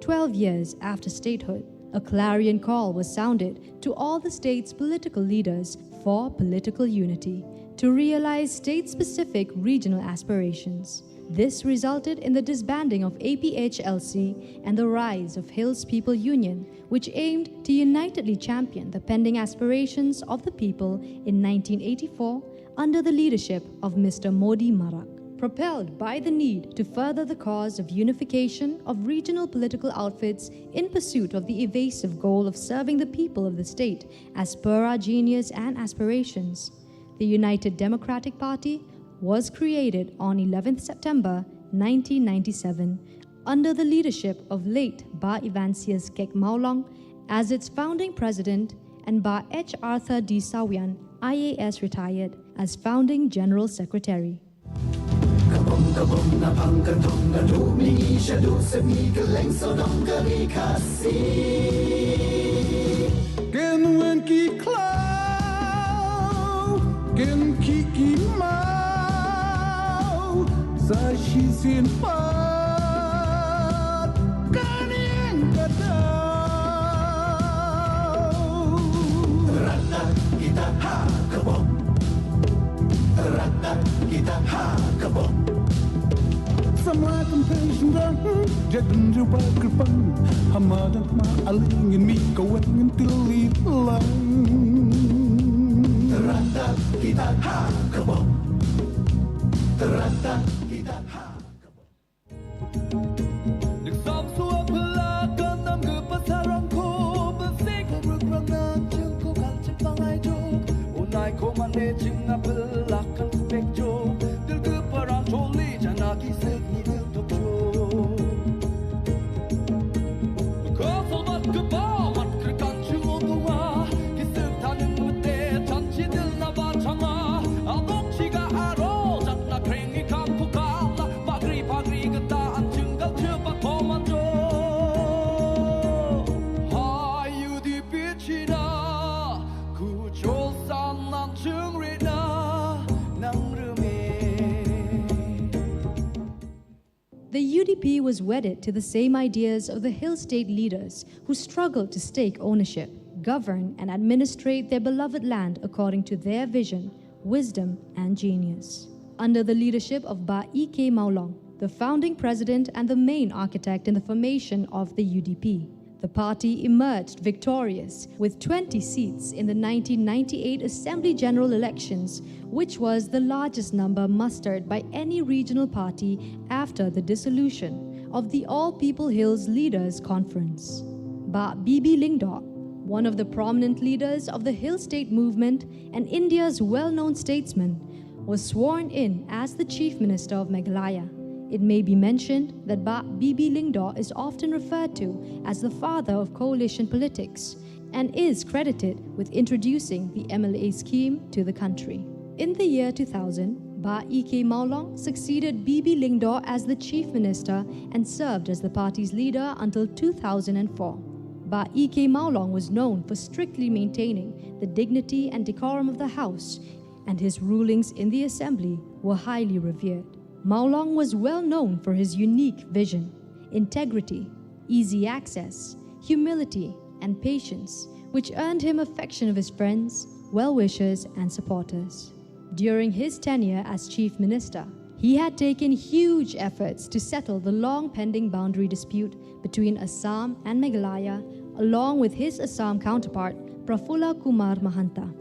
twelve years after statehood, a clarion call was sounded to all the state's political leaders for political unity to realise state-specific regional aspirations. This resulted in the disbanding of A P H L C and the rise of Hills People Union, which aimed to unitedly champion the pending aspirations of the people in nineteen eighty-four under the leadership of Mister Modi Marak. Propelled by the need to further the cause of unification of regional political outfits in pursuit of the evasive goal of serving the people of the state as per our genius and aspirations, the United Democratic Party was created on eleventh September nineteen ninety-seven under the leadership of late Bah Evansius Kek Mawlong as its founding president and Bah H Arthur D Sawian, I A S retired, as founding general secretary. Kabong kabong na pang ka tong na lu mi sha du se mi ka leng so dong ka ri Khasi. Ken wen ki klaw, ken ki ki maw, sa shi sin pat, kan yen ka daw. Rata kita ha kabong. Rata kita ha kabong. Samla kan pei shindang, jadun rupa kripang. Hama dan ma aling ngin mi kawan ngin tilit lang. Rata kita ha kabong. Rata kita ha kabong. Dik sam sua pela kanam ke pasarang ko, besik ko berperang na jeng ko kan jepang ai jo. Unai ko mane jing na pela kan pek jo. Dil ke parang choli jana ki sek ni dil tok jo. Ka sobat ke ba mat ke kan jung o tuwa. Ki sek tanin mete chan chi dil na ba chama. Abok chi ga aro jat na kreng i kam ku ka la. Pagri pagri gata an jinggal chepa komanjo. Hai U D P China, ku chol san nan chungrina nang rumi. The U D P was wedded to the same ideas of the Hill State leaders who struggled to stake ownership, govern and administrate their beloved land according to their vision, wisdom and genius. Under the leadership of Bah E K Mawlong, the founding president and the main architect in the formation of the U D P, the party emerged victorious with twenty seats in the nineteen ninety-eight Assembly General Elections, which was the largest number mustered by any regional party after the dissolution of the All People Hills Leaders Conference. Bah B B Lyngdoh, one of the prominent leaders of the Hill State movement and India's well-known statesman, was sworn in as the Chief Minister of Meghalaya. It may be mentioned that Bah B B Lyngdoh is often referred to as the father of coalition politics and is credited with introducing the M L A scheme to the country. In the year two thousand, Bah E K Mawlong succeeded B B Lyngdoh as the Chief Minister and served as the party's leader until two thousand and four. Bah E K Mawlong was known for strictly maintaining the dignity and decorum of the House, and his rulings in the Assembly were highly revered. Mawlong was well known for his unique vision, integrity, easy access, humility, and patience, which earned him affection of his friends, well-wishers, and supporters. During his tenure as Chief Minister, he had taken huge efforts to settle the long-pending boundary dispute between Assam and Meghalaya, along with his Assam counterpart, Prafulla Kumar Mahanta.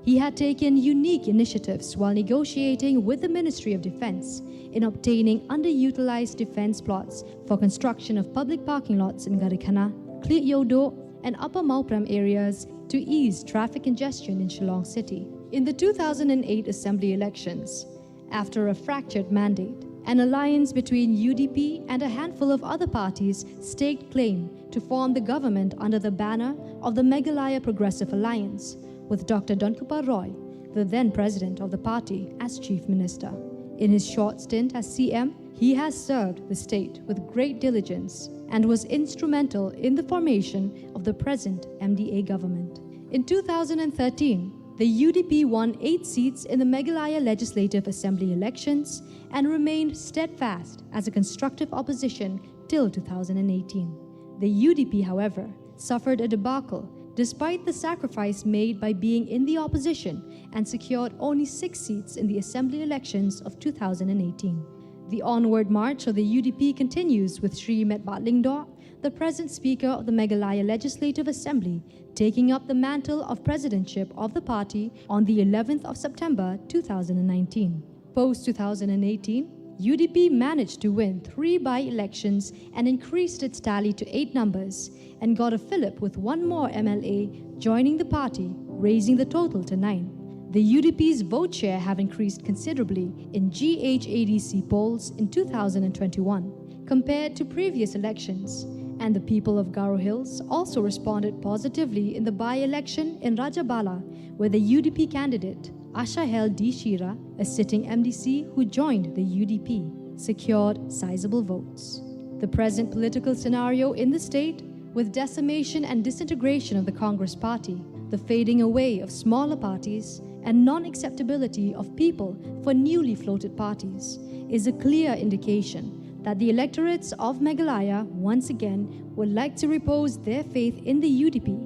He had taken unique initiatives while negotiating with the Ministry of Defence in obtaining underutilized defence plots for construction of public parking lots in Garikhana, Kliudo, and Upper Mawprem areas to ease traffic congestion in Shillong City. In the two thousand and eight Assembly elections, after a fractured mandate, an alliance between U D P and a handful of other parties staked claim to form the government under the banner of the Meghalaya Progressive Alliance, with Doctor Donkupar Roy, the then president of the party, as chief minister. In his short stint as C M, he has served the state with great diligence and was instrumental in the formation of the present M D A government. In two thousand and thirteen, the U D P won eight seats in the Meghalaya Legislative Assembly elections and remained steadfast as a constructive opposition till two thousand and eighteen. The U D P, however, suffered a debacle despite the sacrifice made by being in the opposition and secured only six seats in the assembly elections of two thousand and eighteen. The onward march of the U D P continues, with Shri Metbah Lyngdoh, the present Speaker of the Meghalaya Legislative Assembly, taking up the mantle of presidentship of the party on the eleventh of September two thousand and nineteen. Post two thousand and eighteen, U D P managed to win three by-elections and increased its tally to eight numbers, and got a fillip with one more M L A joining the party, raising the total to nine. The U D P's vote share have increased considerably in G H A D C polls in two thousand and twenty-one compared to previous elections, and the people of Garo Hills also responded positively in the by-election in Rajabala, where the U D P candidate Ashahel D Shira, a sitting M D C who joined the U D P, secured sizable votes. The present political scenario in the state, with decimation and disintegration of the Congress Party, the fading away of smaller parties, and non-acceptability of people for newly floated parties, is a clear indication that the electorates of Meghalaya once again would like to repose their faith in the U D P,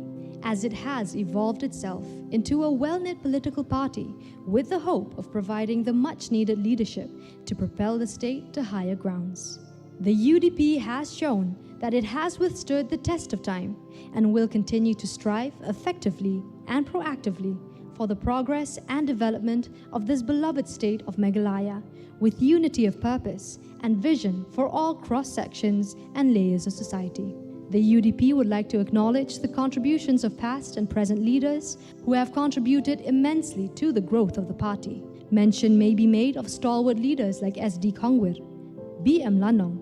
as it has evolved itself into a well-knit political party with the hope of providing the much-needed leadership to propel the state to higher grounds. The U D P has shown that it has withstood the test of time and will continue to strive effectively and proactively for the progress and development of this beloved state of Meghalaya, with unity of purpose and vision for all cross-sections and layers of society. The U D P would like to acknowledge the contributions of past and present leaders who have contributed immensely to the growth of the party. Mention may be made of stalwart leaders like S D Khongwir, B M Lanong,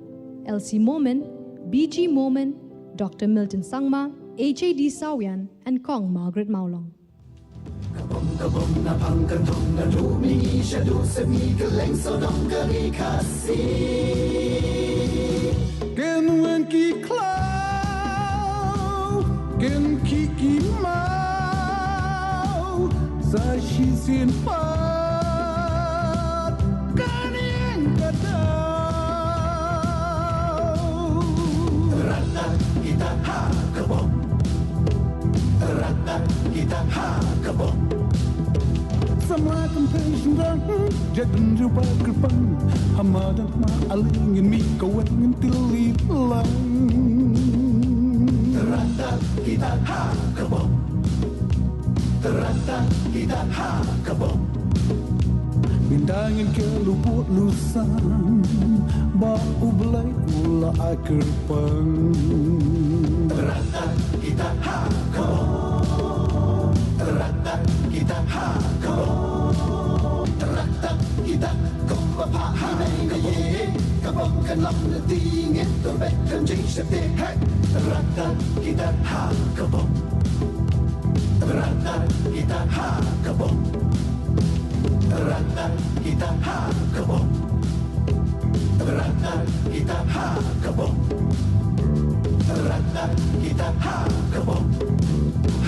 L C Momin, B G Momin, Doctor Milton Sangma, H A D Sawian, and Kong Margaret Mawlong. Ka bom, ka bom, na pang ka dong, na du mi ngi sha du sem ngi ka leng sawdong ka ri Khasi. Kin wen ki khlaw, kin ki ki maw, sa shisien pat kan ïeng ka daw. Rata kita ha ka bom. Rata kita ha ka bom. Samla kan pei shynrang, jadun ju ba kyrpang. Hama dan ma aling ngin mih ka weng ngin tylli lang. Rata kita ha ka bom. Rata kita ha ka bom. Ngin da ngin kiew lu put lu sam, ba U Blei u la ai kyrpang. Rata kita ha ka bom. Rata kita ha ka bom. Rata kita kumba pha ha nei ka ye. Ka bom kan lam na ti ngin tur bet kan jing shate. Hey! Rata kita ha ka bom. Rata kita ha ka bom. Rata kita ha ka bom. Rata kita ha ka bom. Rata kita ha ka bom.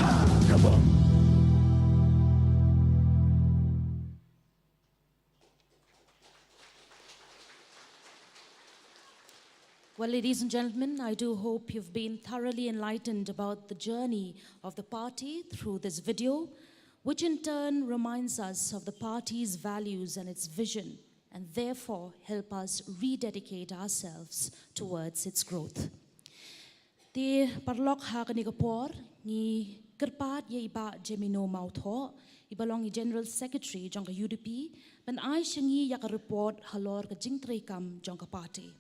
Ha ka bom. Well, ladies and gentlemen, I do hope you've been thoroughly enlightened about the journey of the party through this video, which in turn reminds us of the party's values and its vision, and therefore help us rededicate ourselves towards its growth. Te paralok, ha kane ka por ngi kyrpad ïa i Bah Jemino Mawthoh, i ba long i General Secretary jong ka U D P, ban ai sha ngi ïa ka report halor ka jingtrei kam jong ka party.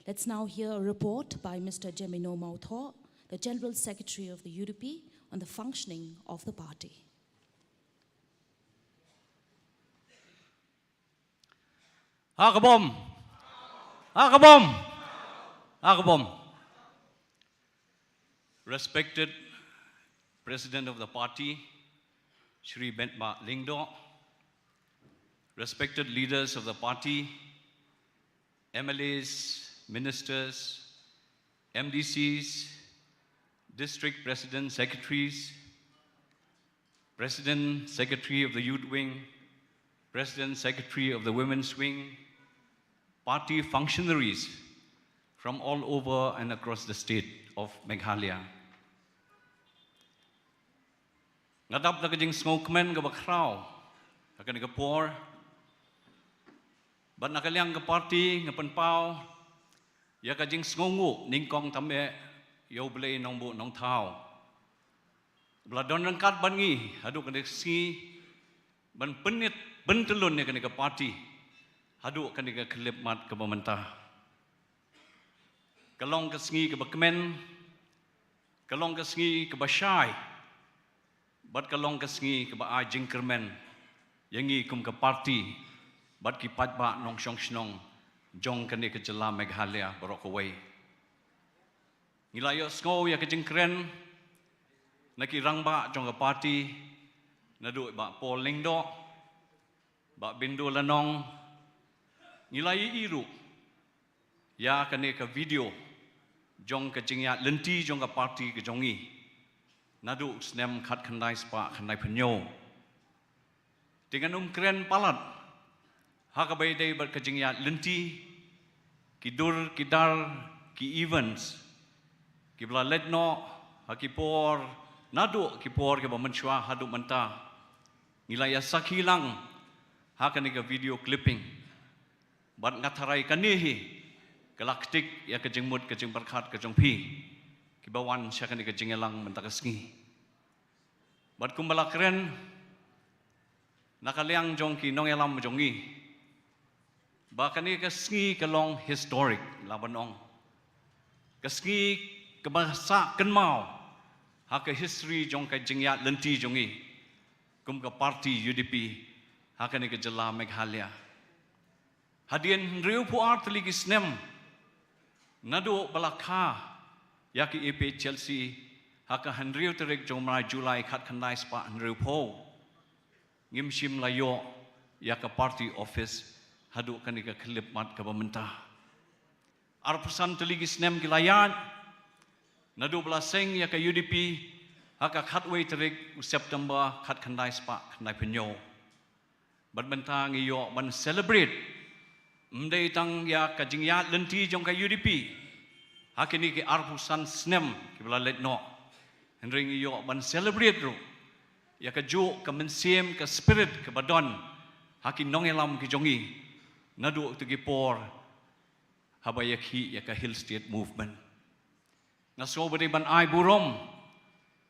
Let's now hear a report by Mister Jemino Mawthoh, the General Secretary of the U D P, on the functioning of the party. Ha ka bom. Ha ka bom. Ha ka bom. Respected President of the party, Shri Metbah Lyngdoh, respected leaders of the party, M L As, ministers, M D Cs, district president secretaries, president secretary of the youth wing, president secretary of the women's wing, party functionaries from all over and across the state of Meghalaya. Nga dap da ka jingsngewkmen kaba khraw ha kane ka por, bad na ka liang ka party nga pynpaw ïa ka jingsngewnguh nyngkong tam eh ïa U Blei Nongbuh Nongthaw, ba la don ryngkat bad ngi haduh kane ka sngi, ban pynit pyntyllun ïa kane ka party haduh kane ka khyllipmat kaba mynta. Ka long ka sngi kaba kmen, ka long ka sngi kaba shai, bad ka long ka sngi kaba ai jingkyrmen ïa ngi kum ka party bad ki paidbah nongshong shnong jong kane ka jylla Meghalaya baroh kawei. Ngi la ïohsngew ïa ka jingkren na ki rangbah jong ka party, naduh Bah Paul Lyngdoh, Bah Bindu Lanong. Ngi la ïohi ruh ïa kane ka video jong ka jingïaid lynti jong ka party ka jong ngi naduh u snem khatkhyndai spah khyndaiphew hynñiew. Te ngan ym kren palat ha kaba ïadei bad ka jingïaid lynti, ki dur ki dar, ki events kiba la leit noh ha ki por, naduh ki por kiba mynshuwa haduh mynta. Ngi la ïa sakhi lang ha kane ka video clipping. Bad nga tharai kane hi ka la ktik ïa ka jingmut ka jingpyrkhat ka jong phi kiba wan sha kane ka jingïalang mynta ka sngi. Bad kumba la kren na ka liang jong ki nongïalam jong ngi, ba kane ka sngi ka long historic, la ban ong. Ka sngi kaba sah kynmaw ha ka history jong ka jingïaid lynti jong ngi kum ka party U D P ha kane ka jylla Meghalaya. Hadien hynriewphew ar tylli ki snem naduh ba la kha ïa ka A P H L C ha ka hynriew tarik jong u bnai July khatkhyndai spah hynriewphew, ngim shym la ïoh ïa ka party office haduh kane ka khyllipmat kaba mynta. Arphew san tylli ki snem ki la ïaid naduh ba la seng ïa ka U D P ha ka khatwei tarik u September khatkhyndai spah khyndaiphew hynñiew. Bad mynta ngi ïoh ban celebrate ym dei tang ïa ka jingïaid lynti jong ka U D P ha kine ki arphew san snem kiba la leit noh, hynrei ngi ïoh ban celebrate ruh ïa kajuh ka mynsiem, ka spirit kaba don ha ki nongïalam ki jong ngi naduh tu ki por haba ïakhih ïa ka Hill State Movement. Nga sngew ba dei ban ai burom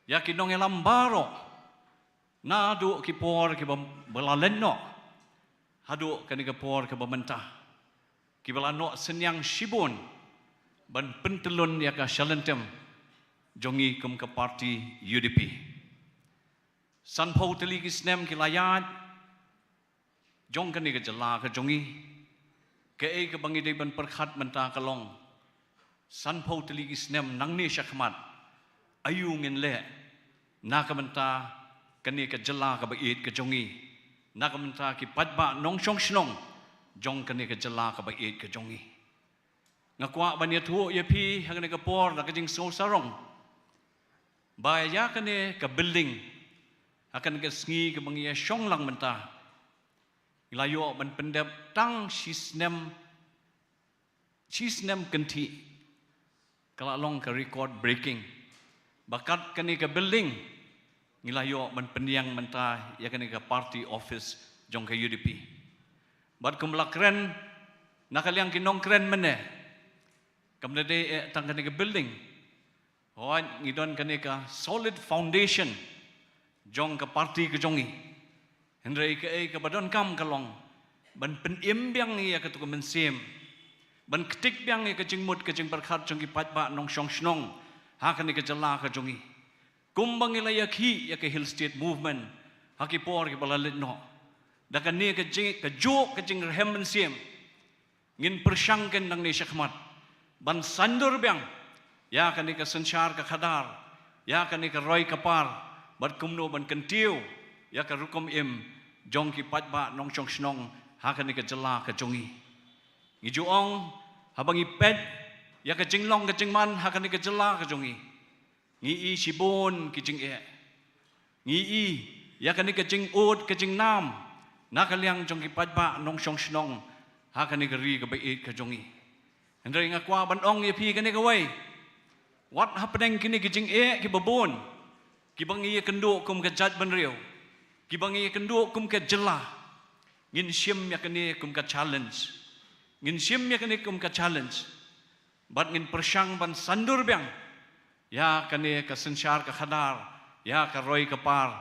ïa ki nongïalam baroh naduh ki por kiba, ba la leit noh haduh kane ka por kaba mynta, kiba la noh synñiang shibun ban pyntyllun ïa ka shalynter jong ngi kum ka party U D P. Sanphew tylli ki snem ki la ïaid jong kane ka jylla ka jong ngi. Kaei kaba ngi dei ban pyrkhat mynta ka long, sanphew tylli ki snem nangne shakhmat, aïu ngin leh na ka bynta kane ka jylla kaba ïeit ka jong ngi, na ka bynta ki paidbah nongshong shnong jong kane ka jylla kaba ïeit ka jong ngi? Nga kwah ban ïathuh ïa phi ha kane ka por da ka jingsngewsarong ba ïa kane ka building, ha kane ka sngi kaba ngi ïa shong lang mynta, ngi la ïoh ban pyndep tang shi snem, shi snem kynthih. Ka la long ka record breaking ba kat kane ka building ngi la ïoh ban pynïeng mynta ïa kane ka party office jong ka U D P. Bad kum la kren na ka liang ki nongkren mynne, kam da dei eh tang kane ka building. Hooid, ngi don kane ka solid foundation jong ka party ka jong ngi. Hynrei kaei kaba donkam ka long ban pynim biang ïa katu ka mynsiem, ban ktik biang ïa ka jingmut ka jingpyrkhat jong ki paidbah nongshong shnong ha kane ka jylla ka jong ngi. Kumba ngi la ïakhih ïa ka Hill State Movement ha ki por kiba la leit noh, da kane ka jing, kajuh ka jingrhem mynsiem, ngin pyrshang kein nangne shakhmat ban saiñdur biang ïa kane ka synshar ka khadar, ïa kane ka roi ka par, bad kumno ban kyntiew ïa ka rukom im jong ki paidbah nongshong shnong ha kane ka jylla ka jong ngi. Ngi ju ong, haba ngi peit ïa ka jinglong ka jingman ha kane ka jylla ka jong ngi, ngi i shibun ki jingeh. Ngi i ïa kane ka jingud ka jingnam na ka liang jong ki paidbah nongshong shnong ha kane ka ri kaba ïeit ka jong ngi. Hynrei nga kwah ban ong ïa phi kane kawei. Wat hapdeng kine ki jingeh kiba bun, kiba ngi ïakynduh kum ka jaitbynriew, kiba ngi ïakynduh kum ka jylla, ngin shim ïa kane kum ka challenge. Ngin shim ïa kane kum ka challenge. Bad ngin pyrshang ban saiñdur biang ïa kane ka synshar ka khadar, ïa ka roi ka par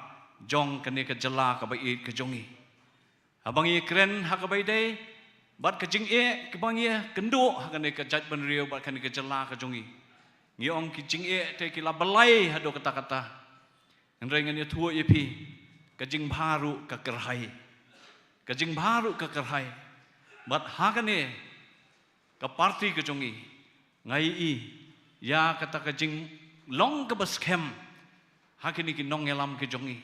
jong kane ka jylla kaba ïeit ka jong ngi. Haba ngi kren ha kaba ïadei bad ka jingeh kaba ngi ïakynduh ha kane ka jaitbynriew bad kane ka jylla ka jong ngi, ngi ong ki jingeh te ki la byllai haduh katta katta. Hynrei ngan ïathuh ïa phi, ka jingbha ruh ka kyrhai. Ka jingbha ruh ka kyrhai. Bad ha kane ka party ka jong ngi, nga i ïa kata ka jinglong kaba skhem ha kine ki nongïalam ki jong ngi.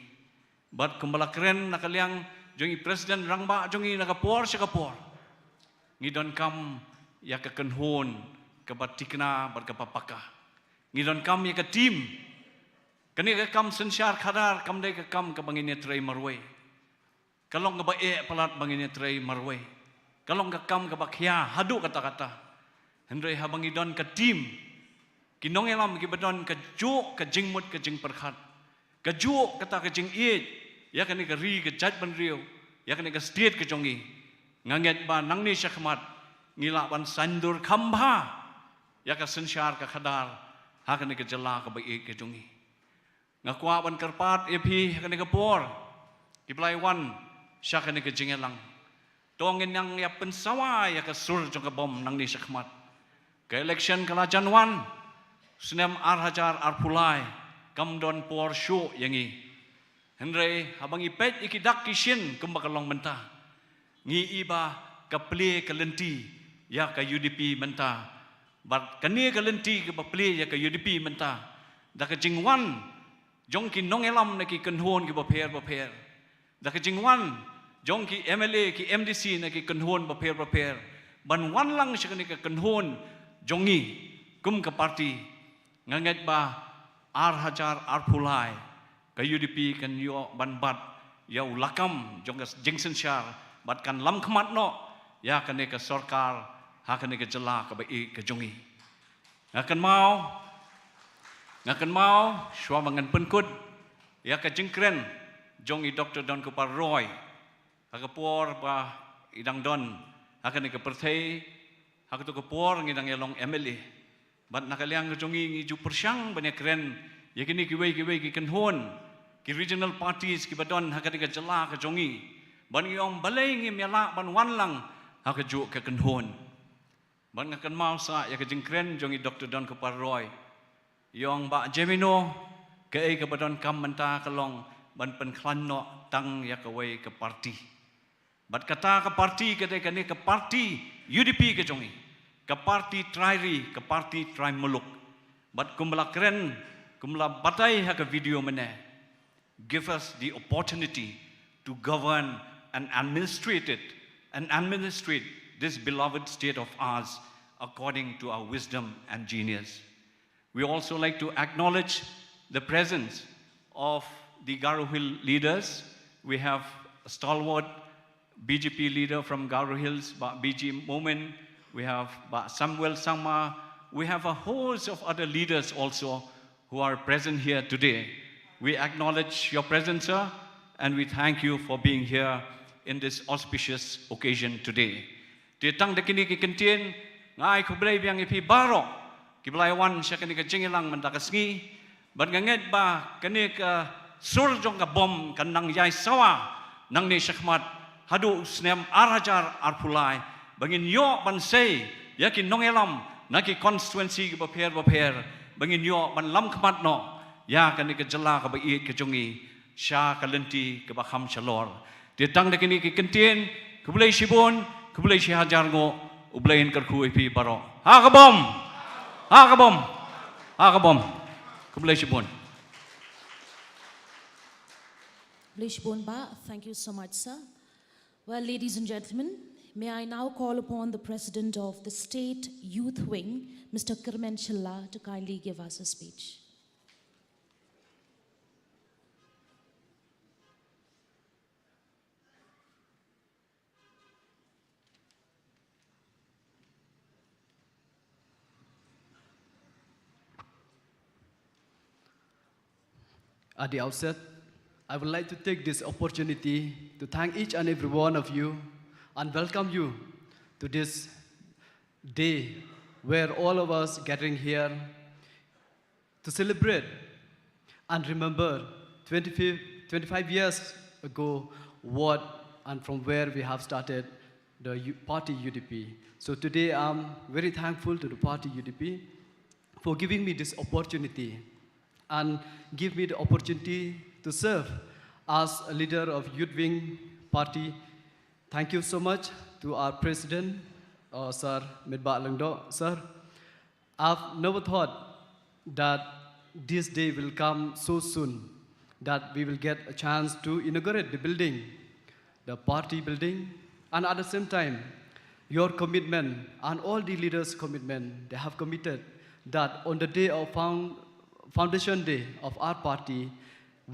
Bad kumba la kren na ka liang jong i president rangbah jong ngi na ka por sha ka por, ngi donkam ïa ka kynhun kaba tikna bad kaba paka. Ngi donkam ïa ka team. Kane ka kam synshar khadar kam dei ka kam kaba ngin ïatrei marwei. Ka long kaba eh palat ba ngin ïatrei marwei. Ka long ka kam kaba khia haduh katta katta. Hynrei haba ngi don ka team, ki nongïalam kiba don kajuh ka jingmut ka jingpyrkhat, kajuh kata ka jingïeit ïa kane ka ri ka jaitbynriew, ïa kane ka state ka jong ngi, nga ngeit ba nangne shakhmat ngi lah ban saiñdur kham bha ïa ka synshar ka khadar ha kane ka jylla kaba ïeit ka jong ngi. Nga kwah ban kyrpad ïa phi ha kane ka por, kiba la wan sha kane ka jingïalang. To ngin nang ïa pynsawa ïa ka sur jong ka bom nangne shakhmat. Ka election ka la jan wan, snem ar hajar arphew lai, kam don por shuh ïa ngi. Hynrei haba ngi peit ïa ki dak ki shin kumba ka long mynta, ngi i ba ka plie ka lynti ïa ka U D P mynta. Bad kane ka lynti kaba plie ïa ka U D P mynta, da ka jingwan jong ki nongïalam na ki kynhun kiba pher bapher, da ka jingwan jong ki M L A, ki M D C na ki kynhun bapher bapher, ban wan lang sha kane ka kynhun jong ngi kum ka party, nga ngeit ba ar hajar arphew lai ka U D P kan ïoh ban bat ïa u lakam jong ka jingsynshar bad kan lam khmat noh ïa kane ka sorkar ha kane ka jylla kaba ïeit ka jong ngi. Nga kynmaw, nga kynmaw shuwa ba ngan pynkut ïa ka jingkren jong i Doktor Donkupar Roy ha ka por ba i dang don ha kane ka pyrthei, ha kato ka por ngi dang ïalong M L A. Bad na ka liang ka jong ngi, ngi ju pyrshang ban ïakren ïa kine kiwei kiwei ki kynhun, ki regional parties kiba don ha kane ka jylla ka jong ngi, ban ïa ong balei ngim ïa lah ban wan lang ha kajuh ka kynhun. Bad nga kynmaw sa ïa ka jingkren jong i Doktor Donkupar Roy, ïa ong ba jemino, kaei kaba donkam mynta ka long ban pynkhlaiñ noh tang ïa kawei ka party. Bad kata ka party ka dei kane ka party U D P ka jong ngi, ka party trai ri, ka party trai muluk. Bad kumba la kren, kumba la batai ha ka video mynne, give us the opportunity to govern and administrate it, and administrate this beloved state of ours according to our wisdom and genius. We also like to acknowledge the presence of the Garo Hill leaders. We have a stalwart B J P leader from Garo Hills, Bah B G Momin. We have Bah Samuel Sangma. We have a host of other leaders also who are present here today. We acknowledge your presence, sir, and we thank you for being here in this auspicious occasion today. Te tang da kine ki kyntien, nga ai khublei biang ïa phi baroh kiba la wan sha kane ka jingïalang mynta ka sngi. Bad nga ngeit ba kane ka sur jong ka bom kan nang ïai sawa nangne shakhmat haduh u snem ar hajar arphew lai, ba ngin ïoh ban sei ïa ki nongïalam na ki constituency kiba pher bapher, ba ngin ïoh ban lam khmat noh ïa kane ka jylla kaba ïeit ka jong ngi sha ka lynti kaba kham shalor. Te tang da kine ki kyntien, khublei shibun, khublei shihajar nguh, U Blei un kyrkhu ïa phi baroh. Ha ka bom! Ha ka bom! Ha ka bom! Khublei shibun. Khublei shibun bah, thank you so much, sir. Well, ladies and gentlemen, may I now call upon the President of the State Youth Wing, Mister Kyrmen Shylla, to kindly give us a speech. At the outset, I would like to take this opportunity to thank each and every one of you and welcome you to this day where all of us gathering here to celebrate and remember twenty-five, twenty-five years ago what and from where we have started the U- party U D P. So today I'm very thankful to the party U D P for giving me this opportunity and give me the opportunity to serve as a leader of Youth Wing Party. Thank you so much to our president, uh, Sir Metbah Lyngdoh, sir. I've never thought that this day will come so soon, that we will get a chance to inaugurate the building, the party building, and at the same time, your commitment and all the leaders' commitment, they have committed that on the day of found, foundation day of our party,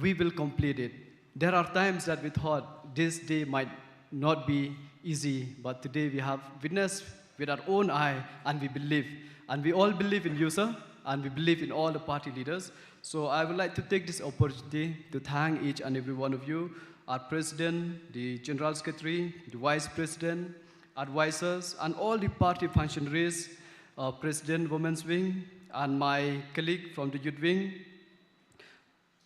we will complete it. There are times that we thought this day might not be easy, but today we have witnessed with our own eye and we believe. And we all believe in you, sir, and we believe in all the party leaders. So I would like to take this opportunity to thank each and every one of you, our president, the general secretary, the vice president, advisors, and all the party functionaries, uh, president, women's wing, and my colleague from the youth wing,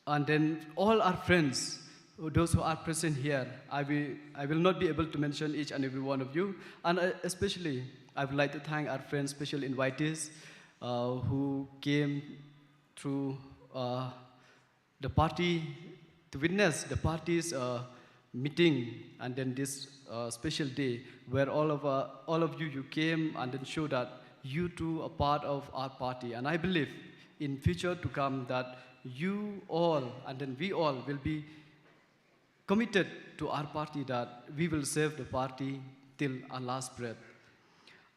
and then all our friends, those who are present here. I will, I will not be able to mention each and every one of you. And uh, especially, I would like to thank our friends, special invitees uh, who came through uh, the party to witness the party's uh, meeting and then this uh, special day where all of uh, all of you you came and then show that you too are part of our party, and I believe in future to come that you all and then we all will be committed to our party, that we will serve the party till our last breath.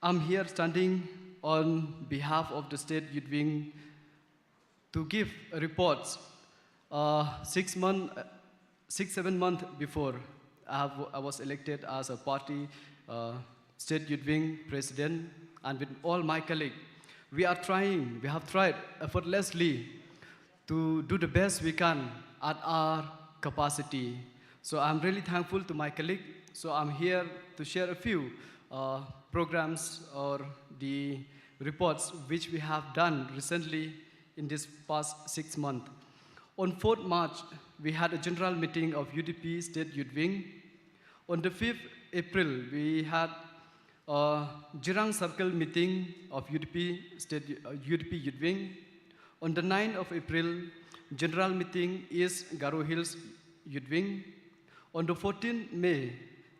I'm here standing on behalf of the state youth wing to give reports. Uh, six month, uh, six seven months before, I, have, I was elected as a party uh, state youth wing president, and with all my colleagues, we are trying. We have tried effortlessly to do the best we can at our capacity. So I'm really thankful to my colleague. So I'm here to share a few uh, programs or the reports which we have done recently in this past six months. On fourth March, we had a general meeting of U D P State Youth Wing. On the fifth April, we had a Jirang Circle meeting of U D P State uh, U D P Youth Wing. On the ninth of April, general meeting is Garo Hills Youth Wing. On the fourteenth May,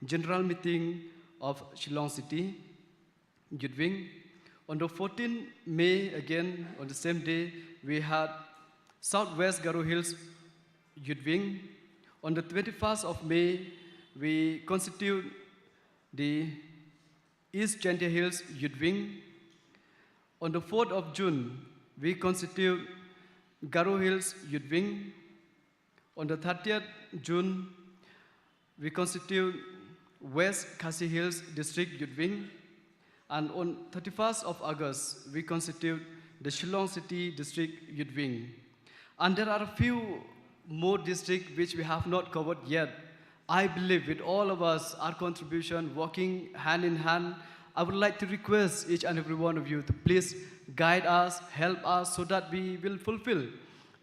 general meeting of Shillong City Youth Wing. On the fourteenth May, again on the same day, we had Southwest Garo Hills Youth Wing. On the twenty-first of May, we constitute the East Jaintia Hills Youth Wing. On the fourth of June, we constitute Garo Hills Youth Wing. On the thirtieth June, we constitute West Khasi Hills District Youth Wing. And on thirty-first of August, we constitute the Shillong City District Youth Wing. And there are a few more districts which we have not covered yet. I believe with all of us, our contribution, working hand in hand, I would like to request each and every one of you to please guide us, help us, so that we will fulfill.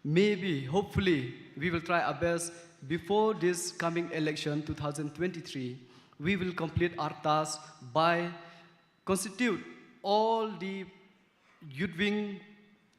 Maybe, hopefully, we will try our best before this coming election two thousand twenty-three. We will complete our task by constitute all the youth wing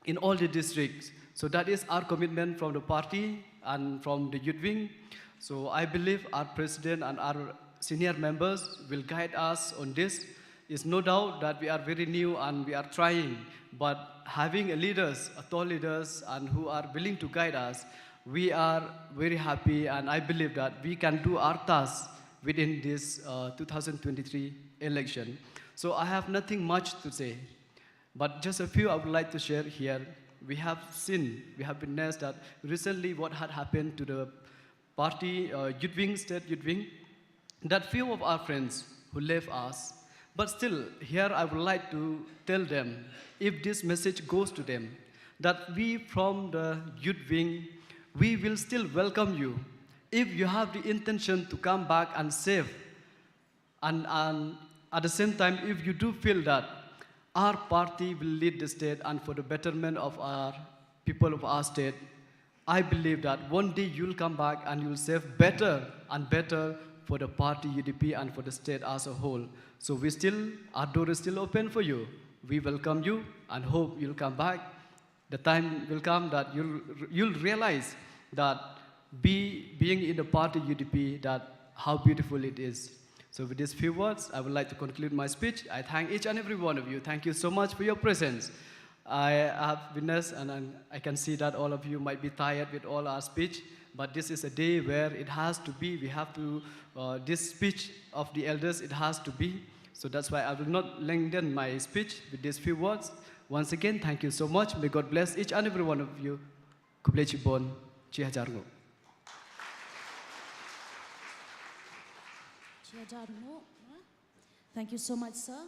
in all the districts. So that is our commitment from the party and from the youth wing. So I believe our president and our senior members will guide us on this. It's no doubt that we are very new and we are trying, but having a leaders, a tall leaders, and who are willing to guide us, We are very happy, and I believe that we can do our task within this uh, two thousand twenty-three election. So I have nothing much to say, but just a few I would like to share here. We have seen, we have witnessed that recently what had happened to the party, uh, youth wing, state youth wing, that few of our friends who left us. But still, here I would like to tell them, if this message goes to them, that we from the youth wing, we will still welcome you if you have the intention to come back and serve. And, and at the same time, if you do feel that our party will lead the state and for the betterment of our people of our state, I believe that one day you'll come back and you'll serve better and better for the party U D P and for the state as a whole. So we still, our door is still open for you. We welcome you and hope you'll come back. The time will come that you'll, you'll realize that be, being in the party U D P, that how beautiful it is. So with these few words, I would like to conclude my speech. I thank each and every one of you. Thank you so much for your presence. I have witnessed, and I'm- I can see that all of you might be tired with all our speech, but this is a day where it has to be. We have to, uh, this speech of the elders, it has to be. So that's why I will not lengthen my speech with these few words. Once again, thank you so much. May God bless each and every one of you. Khublei chibon, chi hajar nguh. Chi hajar nguh. Thank you so much, sir.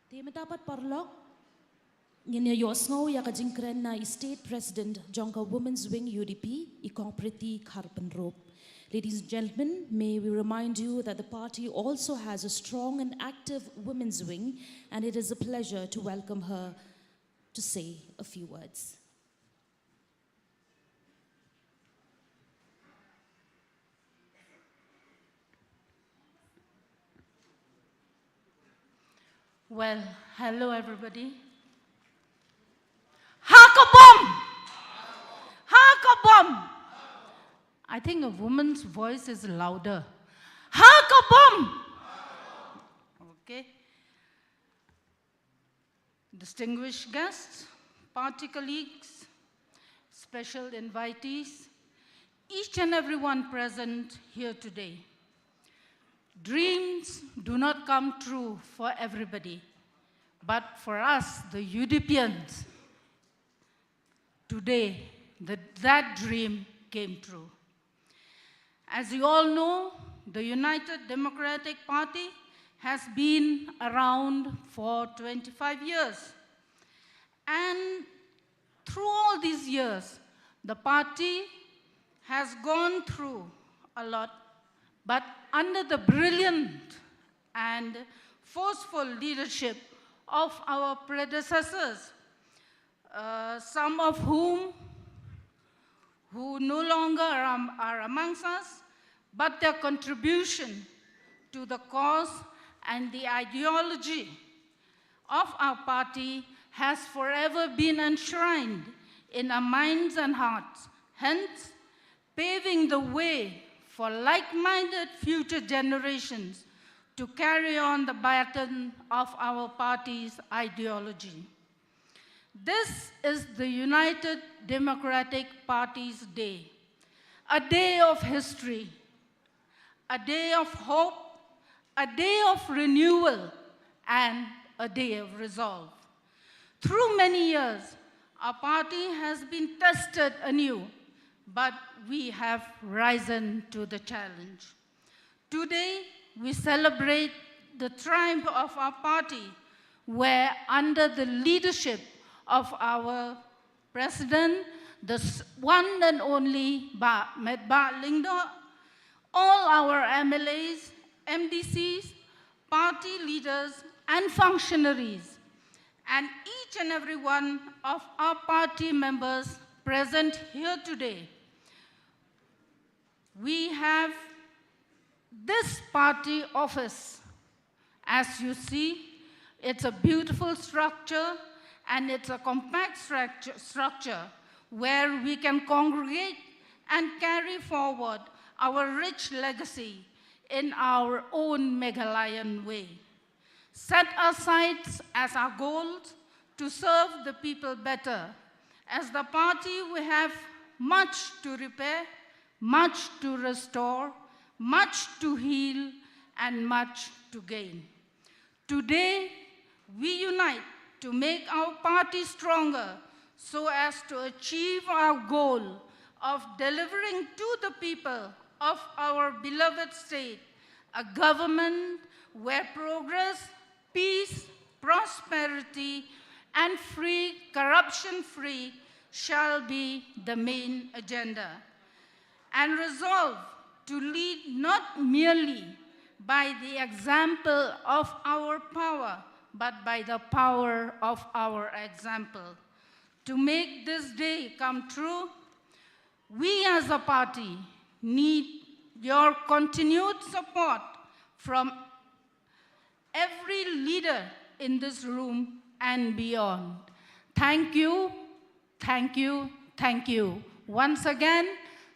Te mynta pat paralok, ngin ïa ïohsngew ïa ka jingkren na i State President jong ka Women's Wing U D P, i Kong Priti Kharpynrup. Ladies and gentlemen, may we remind you that the party also has a strong and active women's wing, and it is a pleasure to welcome her to say a few words. Well, hello everybody. Ha ka bom! Ha ka bom! I think a woman's voice is louder. Ha ka bom! Okay. Distinguished guests, party colleagues, special invitees, each and everyone present here today. Dreams do not come true for everybody, but for us, the U D Pians, today, the, that dream came true. As you all know, the United Democratic Party has been around for twenty-five years. And through all these years, the party has gone through a lot, but under the brilliant and forceful leadership of our predecessors, uh, some of whom who no longer are, are amongst us, but their contribution to the cause and the ideology of our party has forever been enshrined in our minds and hearts, hence paving the way for like-minded future generations to carry on the baton of our party's ideology. This is the United Democratic Party's day, a day of history, a day of hope, a day of renewal, and a day of resolve. Through many years, our party has been tested anew, but we have risen to the challenge. Today, we celebrate the triumph of our party, where under the leadership of our President, the s- one and only Bah Metbah Lyngdoh, all our M L As, M D Cs, party leaders and functionaries, and each and every one of our party members present here today. We have this party office. As you see, it's a beautiful structure and it's a compact structure, structure where we can congregate and carry forward our rich legacy in our own Meghalayan way. Set our sights as our goals to serve the people better As the party, we have much to repair, much to restore, much to heal, and much to gain. Today, we unite to make our party stronger so as to achieve our goal of delivering to the people of our beloved state a government where progress, peace, prosperity, and free, corruption free shall be the main agenda. And resolve to lead not merely by the example of our power, but by the power of our example. To make this day come true, we as a party need your continued support from every leader in this room and beyond. Thank you, thank you, thank you. Once again,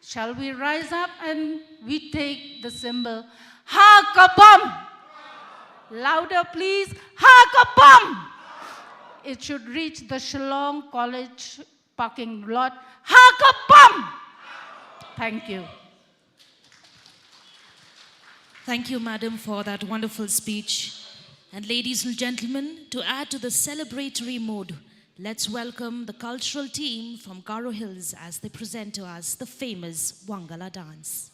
shall we rise up and we take the symbol? Ha ka bom! Louder, please. Ha ka bom! It should reach the Shillong College parking lot. Ha ka bom! Thank you. Thank you, madam, for that wonderful speech. And ladies and gentlemen, to add to the celebratory mood, let's welcome the cultural team from Garo Hills as they present to us the famous Wangala dance.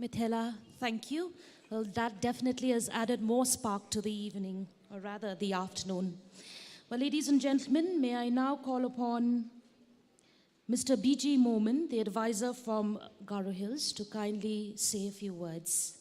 Mithela, thank you. Well, that definitely has added more spark to the evening, or rather the afternoon. Well, ladies and gentlemen, may I now call upon Mister B G Momin, the advisor from Garo Hills, to kindly say a few words.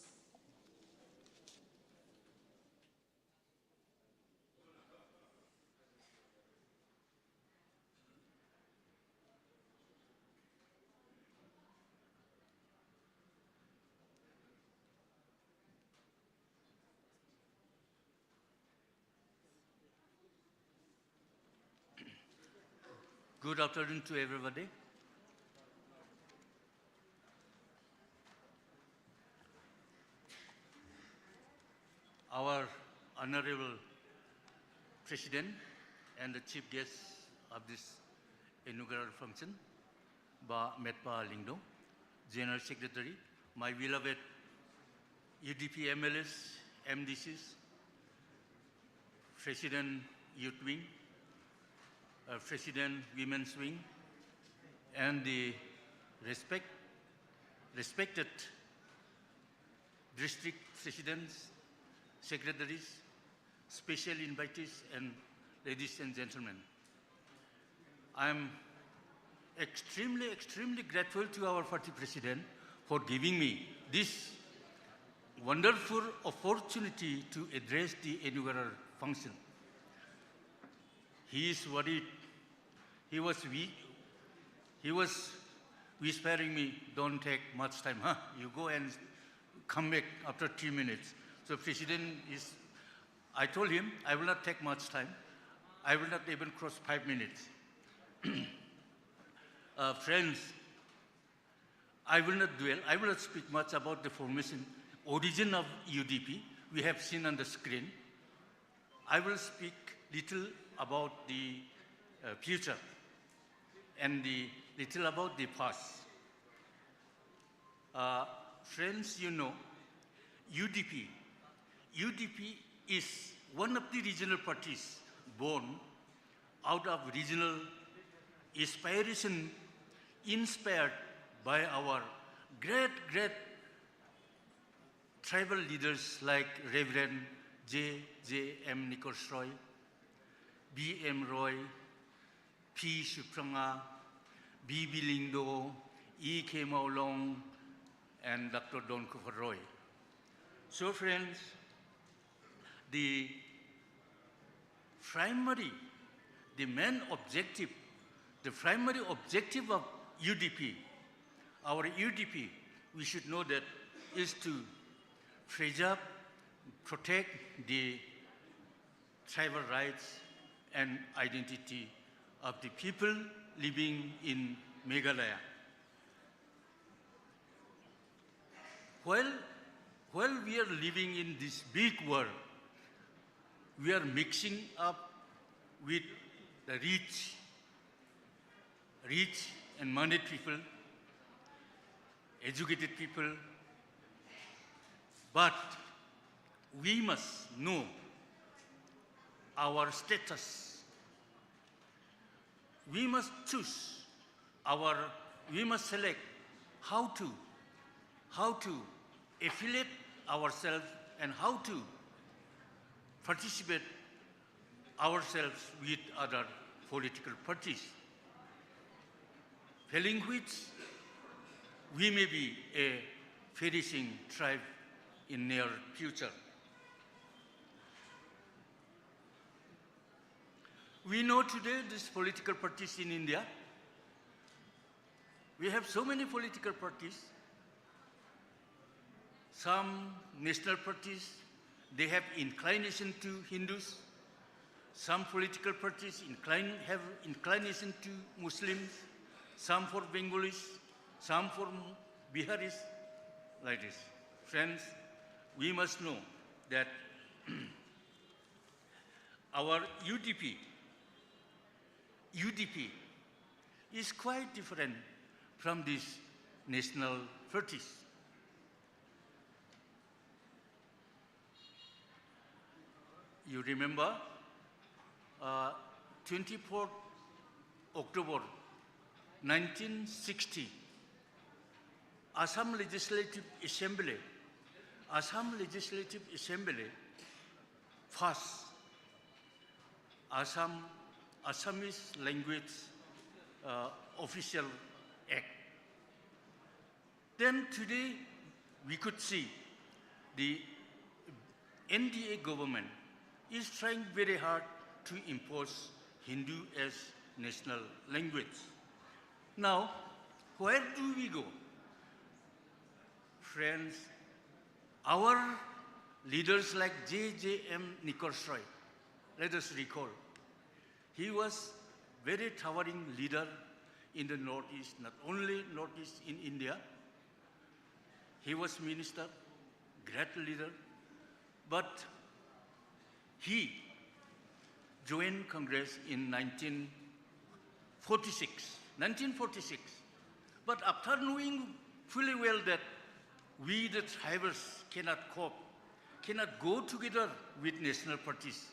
Good afternoon to everybody. Our Honorable President and the Chief Guest of this inaugural function, Bah Metpah Lyngdoh, General Secretary, my beloved U D P M L As, M D Cs, President Youth Wing, uh, President Women's Wing, and the respect, respected district presidents, secretaries, special invitees, and ladies and gentlemen. I am extremely, extremely grateful to our party president for giving me this wonderful opportunity to address the inaugural function. He is worried. He was we-, he was whispering me, "Don't take much time, huh? You go and come back after three minutes." So president is, I told him, "I will not take much time. I will not even cross five minutes." Uh, friends, I will not dwell, I will not speak much about the formation, origin of U D P. We have seen on the screen. I will speak little about the, uh, future and the little about the past. Uh, friends, you know, U D P, U D P is one of the regional parties born out of regional inspiration, inspired by our great, great tribal leaders like Reverend J J M Nichols Roy, B M Roy, P Suphrangah, B B Lyngdoh, E K Mawlong, and Doctor Don Cooper Roy. So, friends, the primary, the main objective, the primary objective of U D P, our U D P, we should know that, is to preserve, protect the tribal rights and identity of the people living in Meghalaya. While, while we are living in this big world, we are mixing up with the rich, rich and moneyed people, educated people, but we must know our status. We must choose our, we must select how to, how to affiliate ourselves and how to participate ourselves with other political parties. Failing which, we may be a perishing tribe in near future. We know today these political parties in India. We have so many political parties, some national parties, They have inclination to Hindus. Some political parties incline, have inclination to Muslims, some for Bengalis, some for Biharis, like this. Friends, we must know that our U D P, U D P is quite different from these national parties. You remember, uh, twenty-fourth October nineteen sixty, Assam Legislative Assembly, Assam Legislative Assembly passed Assam, Assamese Language, uh, Official Act. Then today we could see the N D A government is trying very hard to impose Hindi as national language. Now, where do we go? Friends, our leaders like J J M Nichols Roy, let us recall, he was very towering leader in the Northeast, not only Northeast in India. He was minister, great leader, but he joined Congress in nineteen forty-six, nineteen forty-six. But after knowing fully well that we the tribals cannot cope, cannot go together with national parties,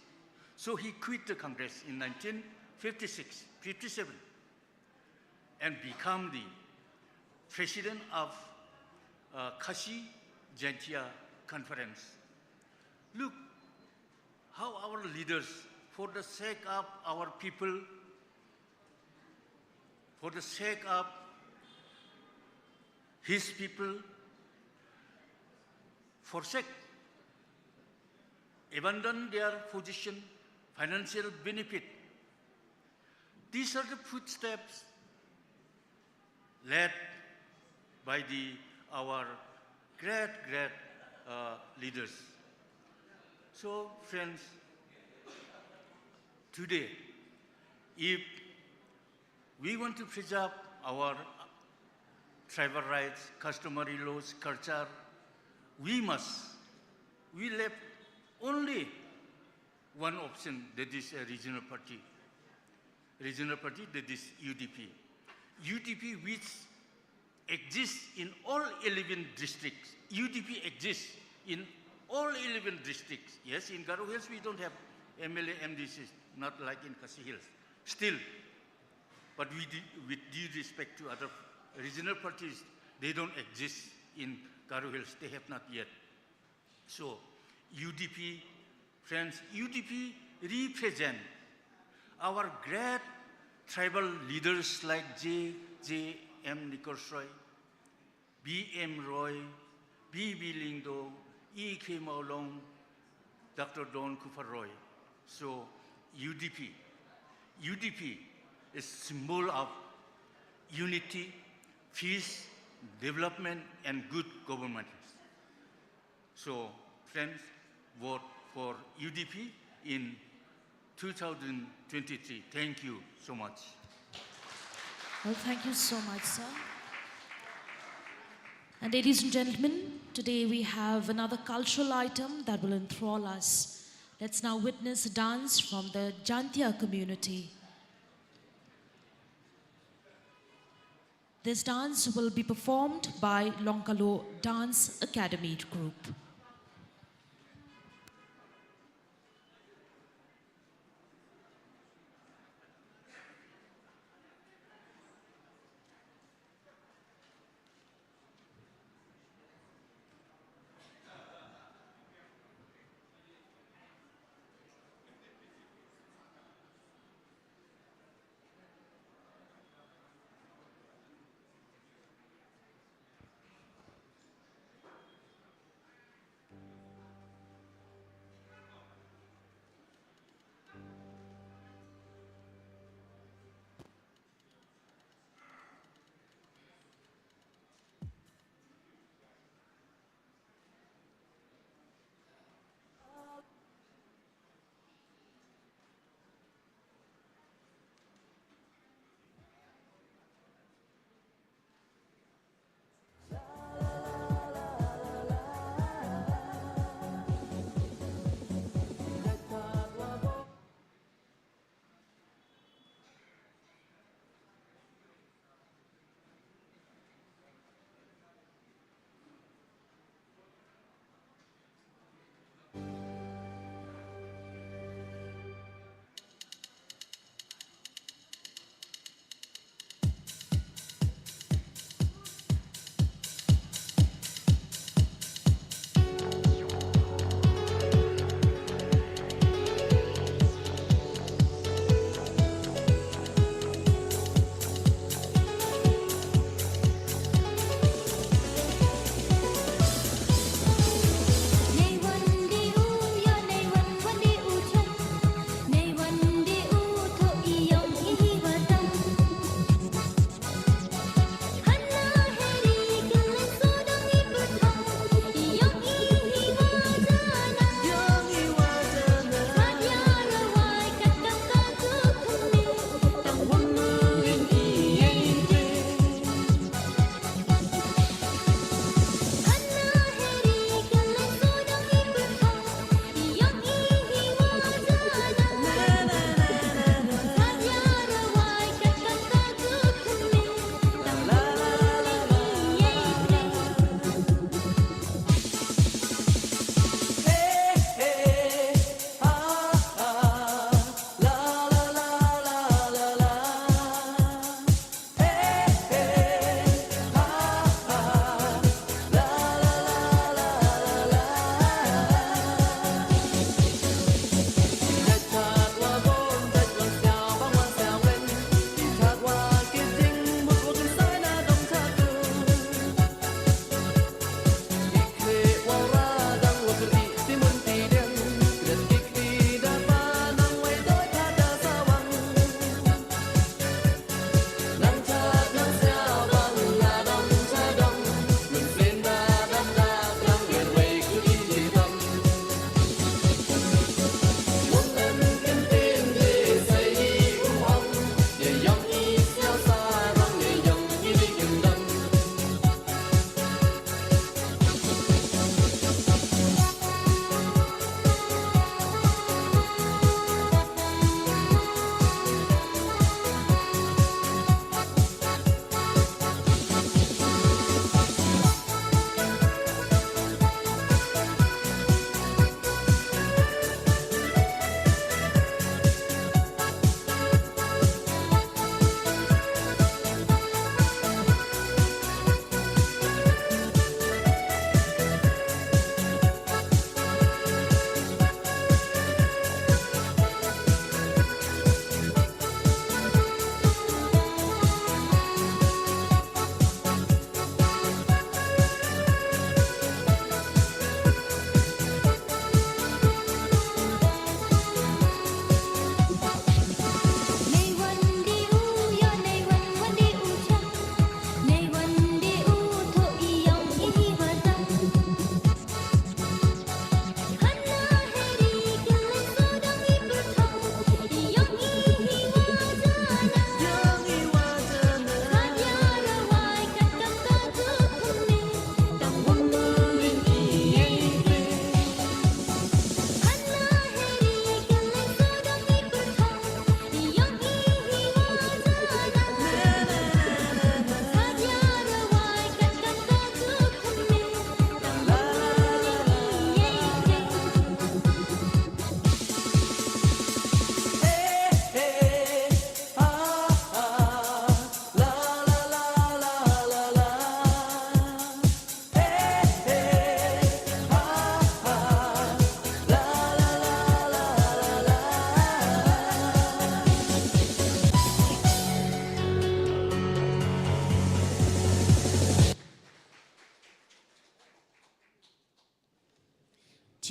so he quit the Congress in nineteen fifty-six, fifty-seven, and become the president of, uh, Khasi Jaintia Conference. Look how our leaders, for the sake of our people, for the sake of his people, forsake, abandon their position, financial benefit. These are the footsteps led by the, our great, great, uh, leaders. So, friends, today, if we want to preserve our tribal rights, customary laws, culture, we must, we left only one option, that is a regional party. Regional party, that is U D P. U D P which exists in all eleven districts. U D P exists in all eleven districts. Yes, in Garo Hills we don't have M L A, M D Cs, not like in Khasi Hills. Still, but we di-, with due respect to other regional parties, they don't exist in Garo Hills. They have not yet. So, U D P, friends, U D P represent our great tribal leaders like J J M Nichols Roy, B M Roy, B B Lyngdoh, E K Mawlong, Doctor Don Cooper Roy. So, U D P, U D P is symbol of unity, peace, development, and good governance. So, friends, vote for U D P in two thousand twenty-three. Thank you so much. Well, thank you so much, sir. And ladies and gentlemen, today we have another cultural item that will enthrall us. Let's now witness a dance from the Jaintia community. This dance will be performed by Longkalo Dance Academy Group.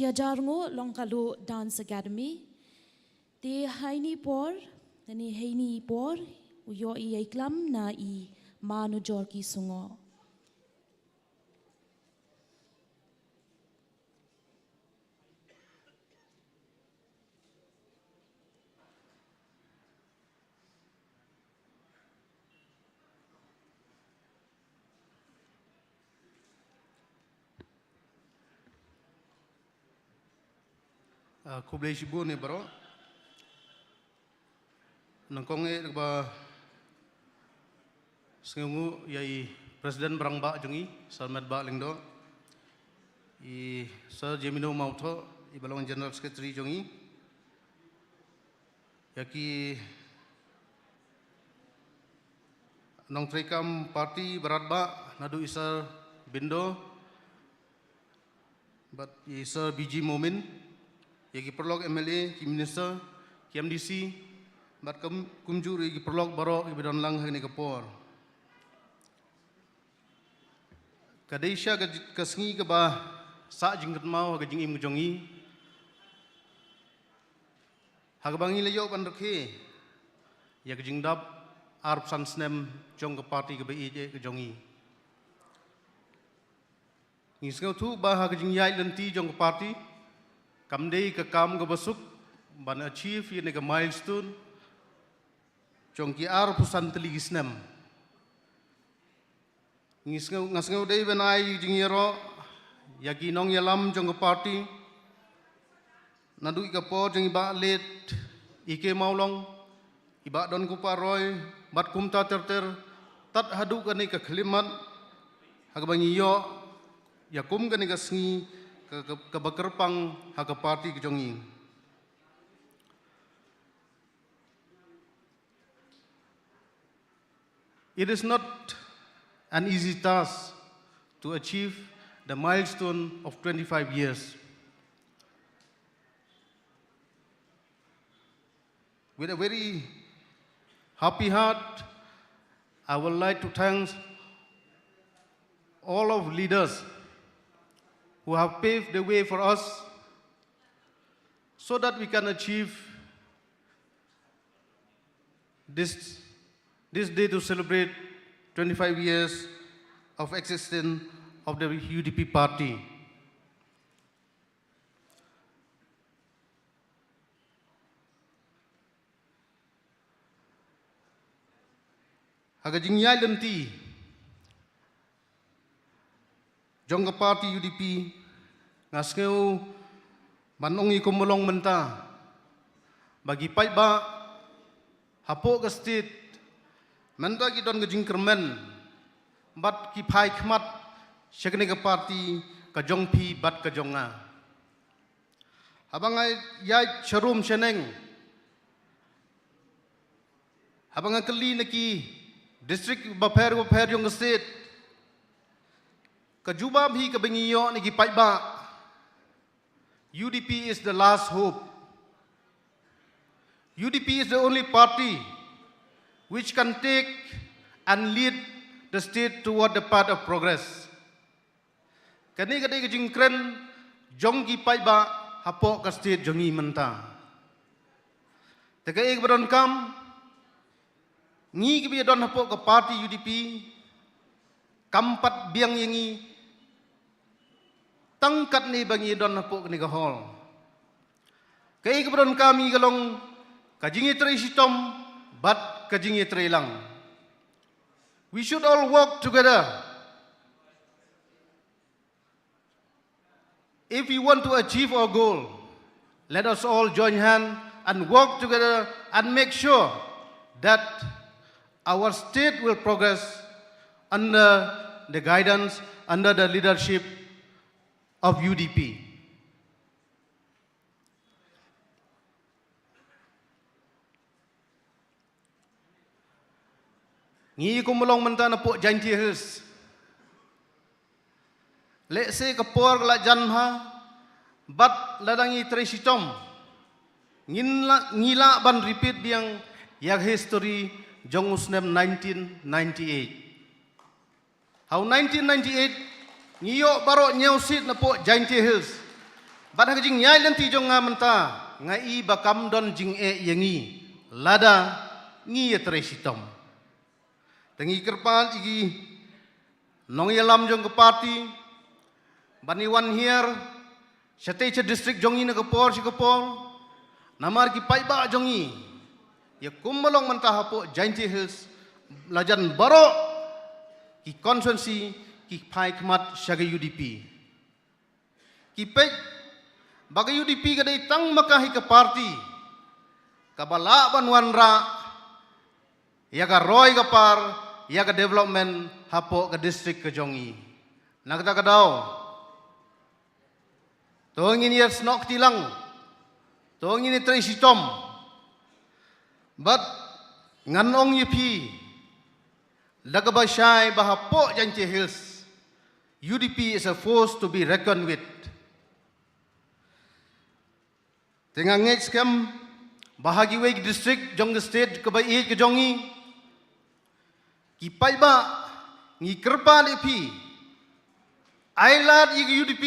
Ka Jarngo Longkalu Dance Academy. Te ha ini i por, lane ha ini i por, u ïoh ïa i klam na i Ma Nujorki Sungoh. Ah, khublei shibun ïa baroh. Nyngkong eh kaba sngewnguh ïa i President ba rangbah jong i, Sir Metbah Lyngdoh, i Sir Jemino Mawthoh, i ba long General Secretary jong i, ïa ki nongtreikam party ba radbah, naduh i Sir Bindo bad i Sir B G Momin, ïa ki paralok M L A, ki minister, ki M D C, bad kum, kumjuh ruh ïa ki paralok baroh kiba don lang ha kane ka por. Ka dei shisha ka, ka sngi kaba sah jingkynmaw ha ka jingim ka jong ngi, ha kaba ngi la ïoh ban rakhe ïa ka jingdap arphew san snem jong ka party kaba ïeit eh ka jong ngi. Ngi sngewthuh ba ha ka jingïaid lynti jong ka party, kam dei ka kam kaba suk ban achieve ïa kane ka milestone jong ki arphew san tylli ki snem. Ngi sngew, nga sngew dei ban ai jingïaroh ïa ki nongïalam jong ka party, naduh ïa ka por jong i Bah Late E K Mawlong, i Bah Donkupar Roy, bad kumta ter ter, tad haduh kane ka khyllipmat, ha kaba ngi ïoh ïa kum kane ka sngi ka, ka, kaba kyrpang ha ka party ka jong ngi. It is not an easy task to achieve the milestone of twenty-five years. With a very happy heart, I would like to thank all of leaders who have paved the way for us so that we can achieve this, this day to celebrate twenty-five years of existence of the U D P party. Ha ka jingïaid lynti jong ka party U D P, nga sngew ban ong ïa kumba long mynta, ba ki paidbah hapoh ka state mynta ki don ka jingkyrmen bad ki phai khmat sha kane ka party ka jong phi bad ka jong nga. Haba nga ïaid sharum shaneng, haba nga kylli na ki district bapher bapher jong ka state, ka jubab hi kaba ngi ïoh na ki paidbah, U D P is the last hope. U D P is the only party which can take and lead the state toward the path of progress. Kane ka dei ka jingkren jong ki paidbah hapoh ka state jong ngi mynta. Te kaei kaba donkam, ngi kiba ïadon hapoh ka party U D P, kam pat biang ïa ngi tang katne ba ngi ïadon hapoh kane ka hall. Kaei kaba donkam ngi ka long ka jingïatrei shitom bad ka jingïatrei lang. We should all work together. If we want to achieve our goal, let us all join hands and work together and make sure that our state will progress under the guidance, under the leadership of U D P. Ngi kum long mynta napoh Jaintia Hills. Lehse ka por ka la jan bha, bad lada ngi trei shitom, ngin lah, ngi lah ban repeat biang ïa ka history jong u snem nineteen ninety-eight. Ha u nineteen ninety-eight, ngi ïoh baroh hynñiew seat napoh Jaintia Hills. Bad ha ka jingïaid lynti jong nga mynta, nga i ba kam don jingeh ïa ngi lada ngi ïatrei shitom. Te ngi kyrpad ïa ki nongïalam jong ka party ban ïa wan hiar shatei sha district jong ngi na ka por sha ka por, namar ki paidbah jong ngi ïa kumba long mynta hapoh Jaintia Hills, lajan baroh ki constituency ki phai khmat sha ka U D P. Ki peit ba ka U D P ka dei tang ma ka hi ka party kaba lah ban wanrah ïa ka roi ka par, ïa ka development hapoh ka district ka jong ngi. Na kata ka daw, to ngin ïa snoh kti lang, to ngin ïa trei shitom. Bad ngan ong ïa phi da kaba shai ba hapoh Jaintia Hills, U D P is a force to be reckoned with. Te nga ngeit skhem ba ha kiwei ki district jong ka state kaba ïeit ka jong ngi, ki paidbah, ngi kyrpad ïa phi, ai lad ïa ka U D P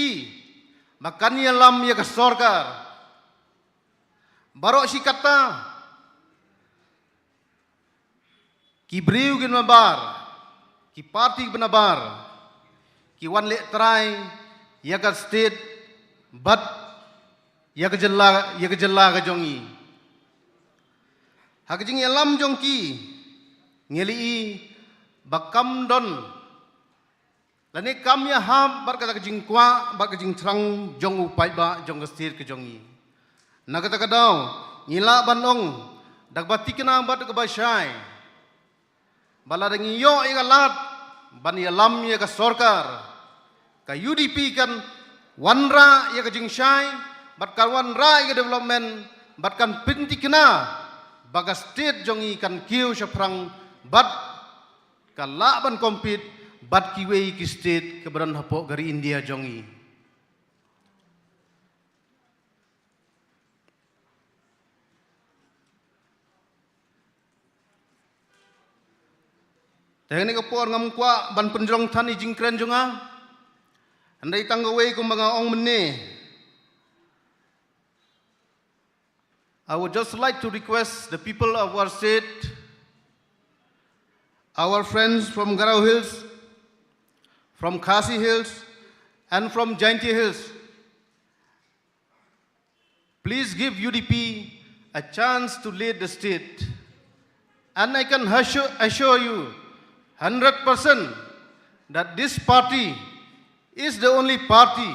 ba kan ïalam ïa ka sorkar. Baroh shi katta ki briew kin mabar, ki party kin mabar, ki wan leh trai ïa ka state bad ïa ka jylla, ïa ka jylla ka jong ngi. Ha ka jingïalam jong ki, ngi la i ba kam don lane kam ïahap bad kata ka jingkwah bad ka jingthrang jong u paidbah jong ka state ka jong ngi. Na kata ka daw, ngi lah ban ong da kaba thikna bad kaba shai ba lada ngi ïoh ïa ka lad ban ïalam ïa ka sorkar, ka U D P kan wanrah ïa ka jingshai bad kan wanrah ïa ka development bad kan pynthikna ba ka state jong ngi kan kiew shaphrang bad ka lah ban compete bad kiwei ki state kaba don hapoh ka ri India jong ngi. Te ha kane ka por ngam kwah ban pynjrong than ïa i jingkren jong nga. Hynrei tang kawei kumba nga ong mynne. I would just like to request the people of our state, our friends from Garo Hills, from Khasi Hills, and from Jaintia Hills, please give U D P a chance to lead the state. And I can assure, assure you hundred percent that this party is the only party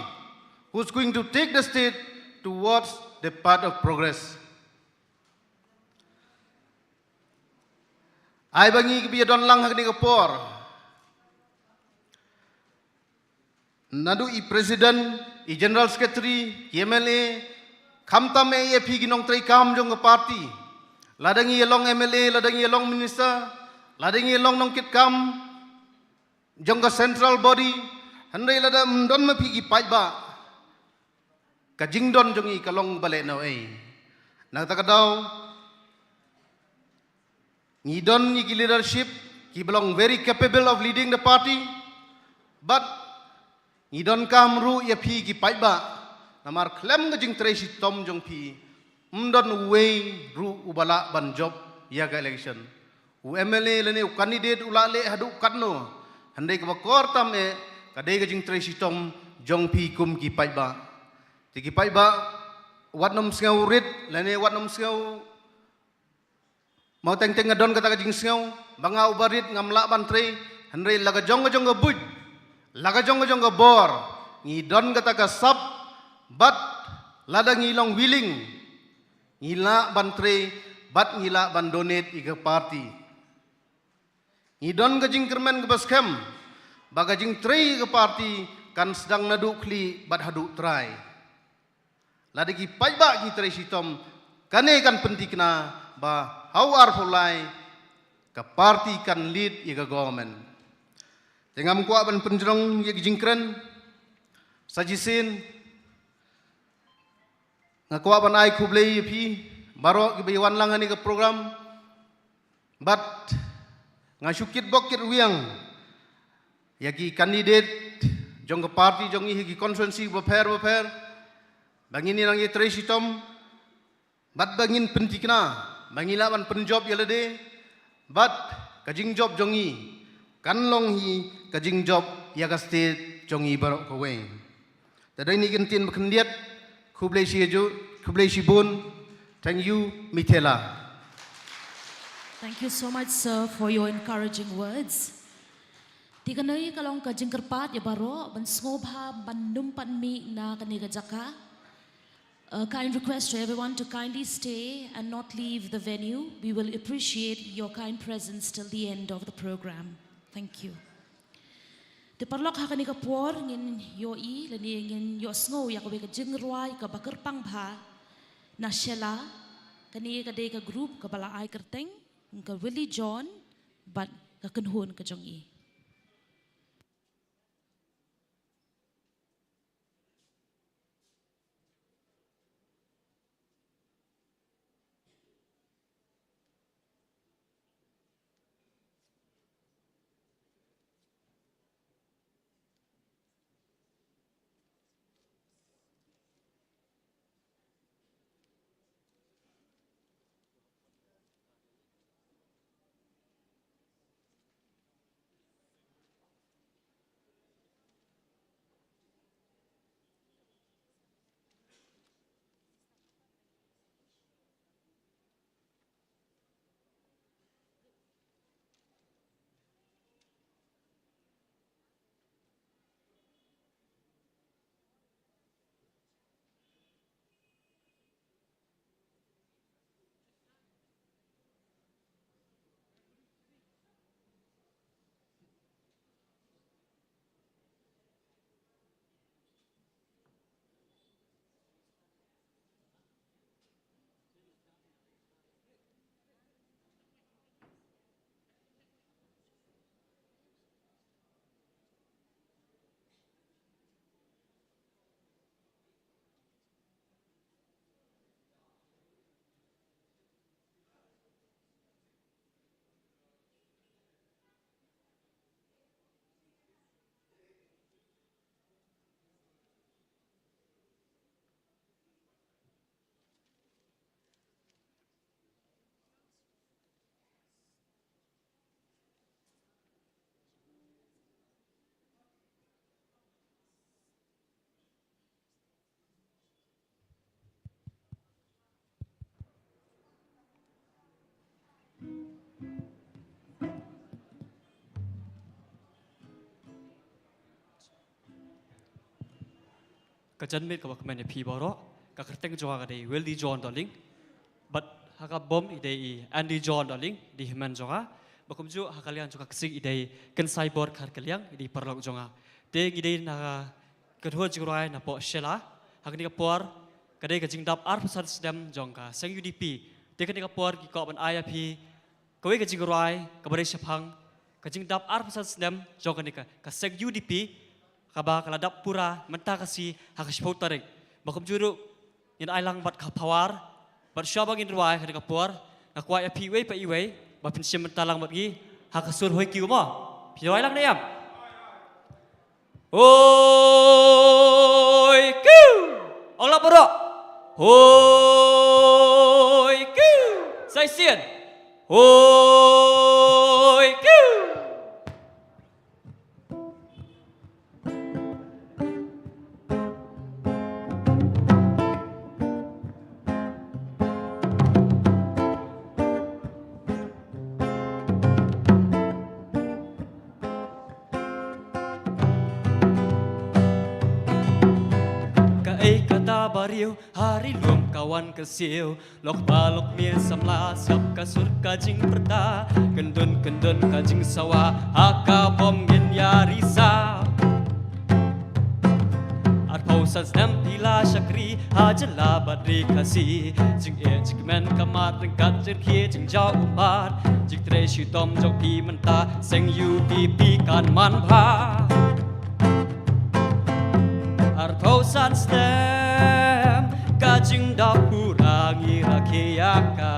who's going to take the state towards the path of progress. Ai ba ngi kiba ïadon lang ha kane ka por, naduh i president, i general secretary, ki M L A, khamtam eh ïa phi ki nongtrei kam jong ka party. Lada ngi ïa long M L A, lada ngi ïa long minister, lada ngi ïa long nongkitkam jong ka central body, hynrei lada ym don ma phi ki paidbah, ka jingdon jong ngi ka long ba lehnohei. Na kata ka daw, ngi don ïa ki leadership kiba long very capable of leading the party, but ngi donkam ruh ïa phi ki paidbah, namar khlem ka jingtrei shitom jong phi, ym don uwei ruh uba lah ban jop ïa ka election. U M L A lane u candidate u lah leh haduh katno, hynrei kaba kor tam eh ka dei ka jingtrei shitom jong phi kum ki paidbah. Te ki paidbah, wat nym sngew rit lane wat nym sngew mawteng teng nga don kata ka jingsngew ba nga uba rit ngam lah ban trei, hynrei la ka jong ka jong ka buit, la ka jong ka jong ka bor, ngi don kata ka sap, bad lada ngi long willing, ngi lah ban trei bad ngi lah ban donate ïa ka party. Ngi don ka jingkyrmen kaba skhem ba ka jingtrei ïa ka party kan sdang naduh khlieh bad haduh trai. Lada ki paidbah ki trei shitom, kane kan pynthikna ba ha u arphew lai ka party kan lead ïa ka government. Te ngam kwah ban pynjrong ïa ki jingkren. Sa shisien nga kwah ban ai khublei ïa phi baroh kiba ïa wan lang ha kane ka program. Bad nga shu kitbok kitrwiang ïa ki candidate jong ka party jong ngi ha ki constituency bapher bapher. ba ngin ïa nang ïatrei shitom, bad ba ngin pynthikna ba ngi lah ban pynjop ïa lade, bad ka jingjop jong ngi kan long hi ka jingjop ïa ka state jong ngi baroh kawei. Te dei na kine ki ktien ba khyndiat, khublei shibun, khublei shibun. Thank you, Mithela. Thank you so much, sir, for your encouraging words. Te kane ka long ka jingkyrpad ïa baroh ban sngewbha ban nym pat mih na kane ka jaka. A kind request to everyone to kindly stay and not leave the venue. We will appreciate your kind presence till the end of the program. Thank you. Te paralok, ha kane ka por ngin ïohi lane ngin ïohsngew ïa kawei ka jingrwai kaba kyrpang bha na Shella. Kane ka dei ka group kaba la ai kyrteng ka Willie John bad ka kynhun ka jong i. Ka janmiet kaba kmen ïa phi baroh, ka kyrteng jong nga ka dei Willie John Dohling. Bad ha ka bom i dei i Andy John Dohling, i dei hynmen jong nga. Bad kumjuh ha ka liang jong ka ksing i dei Kynsai Bor Kharkylliang, i dei paralok jong nga. Te ngi dei na ka kynhun jingrwai napoh Shella. Ha kane ka por ka dei ka jingdap arphew san snem jong ka seng U D P. Te kane ka por ngi kwah ban ai ïa phi kawei ka jingrwai kaba dei shaphang ka jingdap arphew san snem jong kane ka, ka seng U D P, kaba ka la dap pura mynta ka sngi ha ka shiphew tarik. Bad kumjuh ruh ngin ai lang bad ka phawar, bad shuwa ba ngin rwai ha kane ka por, nga kwah ïa phi iwei pa iwei ba phin shim bynta lang bad ngi ha ka sur Hoi Kiew mo. Phi rwai lang ne em? Hoi Kiew. Ong lang baroh. Hoi Kiew. Sa shisien. Hoi Kiew. Kaei kata ba riew ha ri lum ka wan ka siew, lok ba lok mih samla sngap ka sur ka jingpyrta, kyndon kyndon ka jingsawa ha ka bom ngin ïa ri sa. Arphew san snem phi la shakri ha jylla bad ri Khasi, jingeh jingkmen ka mad ryngkat jingkhie jingjaw ummat, jingtrei shitom jong phi mynta seng U D P kan man bha. Arphew san snem ka jingdap pura ngi rakhe ïa ka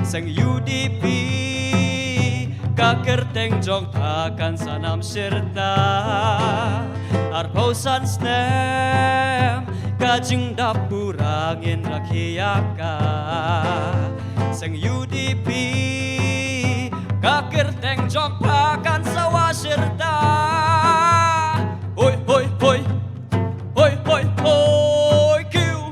seng U D P, ka kyrteng jong ta kan sa nam shirta. Arphew san snem Ka jingdap pura ngin rakhe ïa ka. Seng U D P, ka kyrteng jong pha kan sa wah shirta. Hoi, hoi, hoi. Hoi, hoi, hoi, kiu.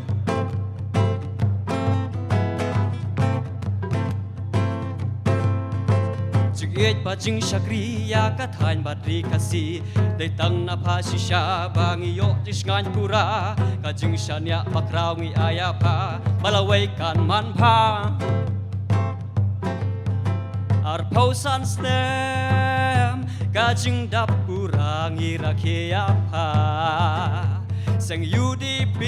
Jingïeit bad jingshakri ïa ka thaiñ bad ri Khasi, dei tang na pha shisha ba ngi ïoh jingshngaiñ pura. Ka jingshaniah bakhraw ngi ai ïa pha, ba lawei kan manbha. Arphew san snem, ka jingdap pura ngi rakhe ïa pha. Seng U D P,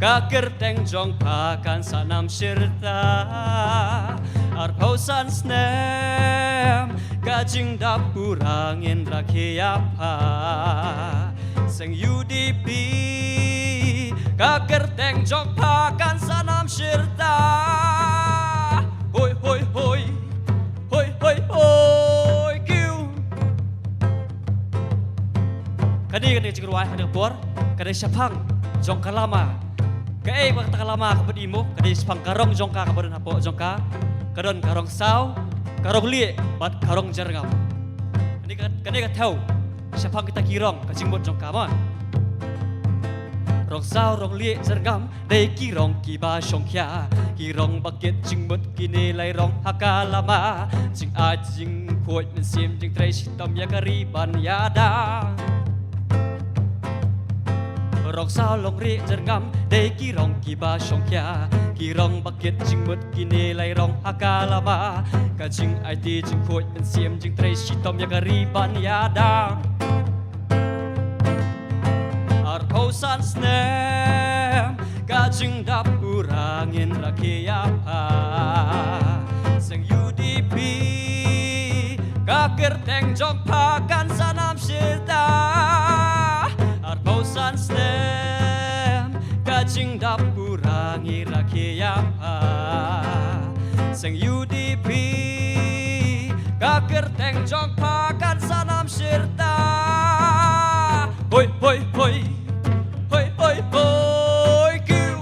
ka kyrteng jong pha kan sa nam shirta. Arphew san snem, ka jingdap pura ngin rakhe ïa pha. Seng U D P, ka kyrteng jong pha kan sa nam shirta. Hoi, hoi, hoi. Hoi, hoi, hoi, kiu. Kane, kane ka jingrwai ha kane ka por, kane shaphang jong ka lama. Kaei ba kata ka lama kaba dei mo, kane shaphang ka rong jong ka kaba don hapoh jong ka. Ka don ka rong saw, ka rong lieh, bad ka rong jyrngam. Kane ka, kane ka thew shaphang kita ki rong, ka jingmut jong ka mo. Rong saw, rong lieh, jyrngam, dei ki rong kiba shongkhia, ki rong ba kit jingmut, kine lai rong ha ka lama. Jingai jingkhuid mynsiem, jingtrei shitom ïa ka ri ban ïada. Rong saw, rong lieh, jyrngam, dei ki rong kiba shongkhia, ki rong ba kit jingmut, kine lai rong ha ka lama. Ka jingaiti jingkhuid mynsiem, jingtrei shitom ïa ka ri ban ïada. Arphew san snem, ka jingdap pura ngin rakhe ïa pha. Seng U D P, ka kyrteng jong pha kan sa nam shirta. Arphew san snem, ka jingdap pura ngi rakhe ïa pha. Seng U D P, ka kyrteng jong pha kan sa nam shirta. Hoi, hoi, hoi. Hoi, hoi, hoi, kiu.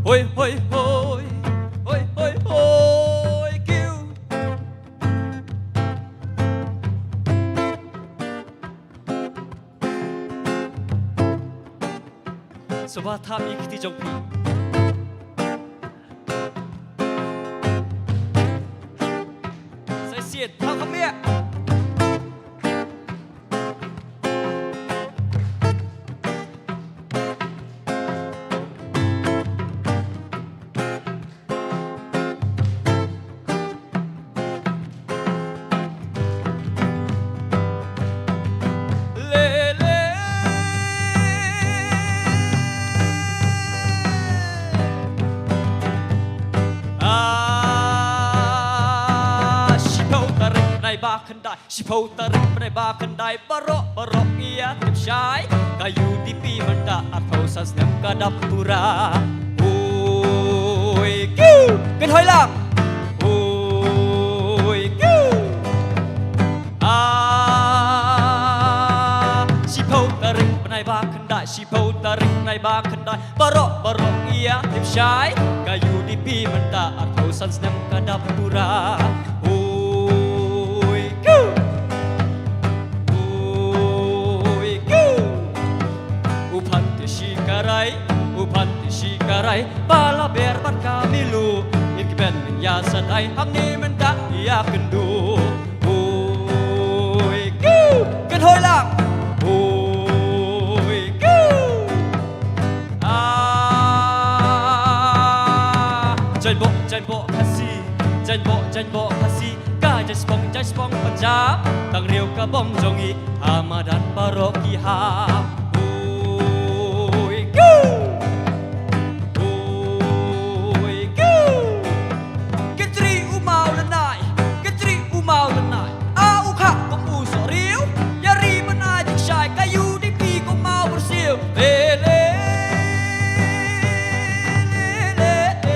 Hoi, hoi, hoi. Hoi, hoi, hoi, kiu. Sngewbha thap ïa ki kti jong phi. Sa shisien, thap kham ïa. Le, le. Ah, shiphew tarik bnai ba khyndai. Shiphew tarik bnai ba khyndai, baroh, baroh ïa tip shai. Ka U D P mynta arphew san snem ka dap pura. Oi, kiu, kynhoi lang. Oi, kiu. Ah, shiphew tarik bnai ba khyndai, shiphew tarik bnai ba khyndai. Baroh, baroh ïa tip shai, ka U D P mynta arphew san snem ka dap pura. Oi, kiu. Oi, kiu. U Phan Tishi Karai, u Phan Tishi Karai, ba la ber bad ka Milu, ngin kmen ngin ïa sadai, hangne mynta ïa kynduh. Oi, kiu, kynhoi lang. Oi, kiu. Ah, jaiñ boh, jaiñ boh Khasi, jaiñ boh, jaiñ boh Khasi, ka jaiñ spong, jaiñ spong Punjab, tang riew ka bom jong ngi, ha madan baroh ki hap. Oi, kiu. Oi, kiu. Kynjri u maw lynai, kynjri u maw lynai. A u khah kum u soh riew, ïa ri ban ai jingshai, ka U D P kum maw byrsiw. Le, le, le, le.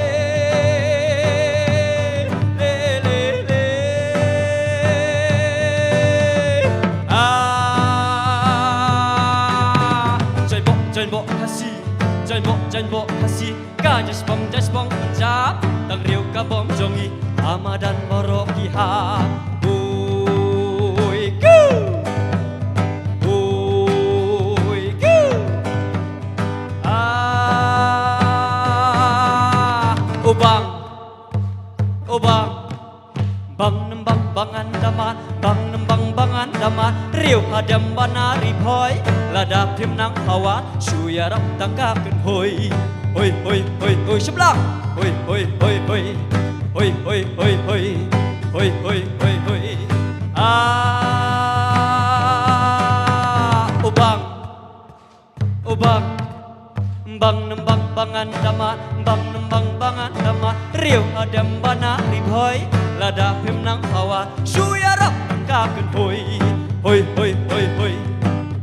Ah, Jan bok Khasi, jan bok, jan bok Khasi, ka jan spong, jan spong Punjab, tang riu ka bom jong i, amadan baroh ki ha. Oi ku, oi ku. Ah, ubang, ubang. Bang nembang bangan damat, bang nembang bangan damat. Riu hadem bana ri phoi, lada phim nang hawa, shu ïarap tang ka kynhoi. Hoi, hoi, hoi, hoi, shaplang. Hoi, hoi, hoi, hoi. Hoi, hoi, hoi, hoi. Hoi, hoi, hoi, hoi. Ah, ubang. Ubang, bang nembang bangan damat, bang nembang bangan damat. Riu hadem bana ri phoi, lada phim nang hawa, shu ïarap tang ka kynhoi. Hoi, hoi, hoi, hoi.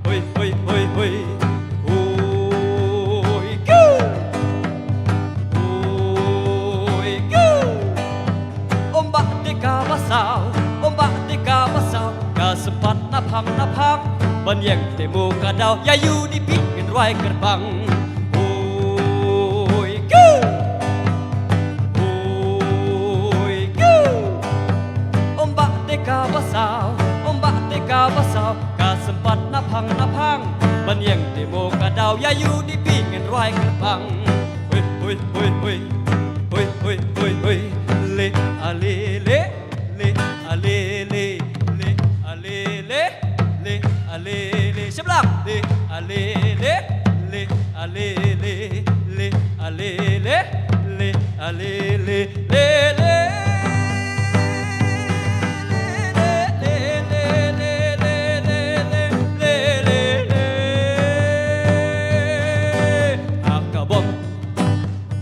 Hoi, hoi, hoi, hoi. Hoi, ku. Hoi, ku. Om ba te ka ba saw, om ba te ka ba saw, ka sympat na phang na phang, ban ïeng te mo ka daw, ïa U D P ngin rwai kyrpang. Oi ku, oi ku. Om ba te ka ba saw, om ba te ka ba saw, ka sympat na phang na phang, ban ïeng te mo ka daw, ïa U D P ngin rwai kyrpang. Hoi, hoi, hoi, hoi. Hoi, hoi, hoi, hoi. Le, a le, le. Le, a le, le. Le, a le, le. Le, a le, le. Shaplang. Le, a le, le. Le, a le, le. Le, a le, le. Le, a le, le. Le, le. Ha ka bom.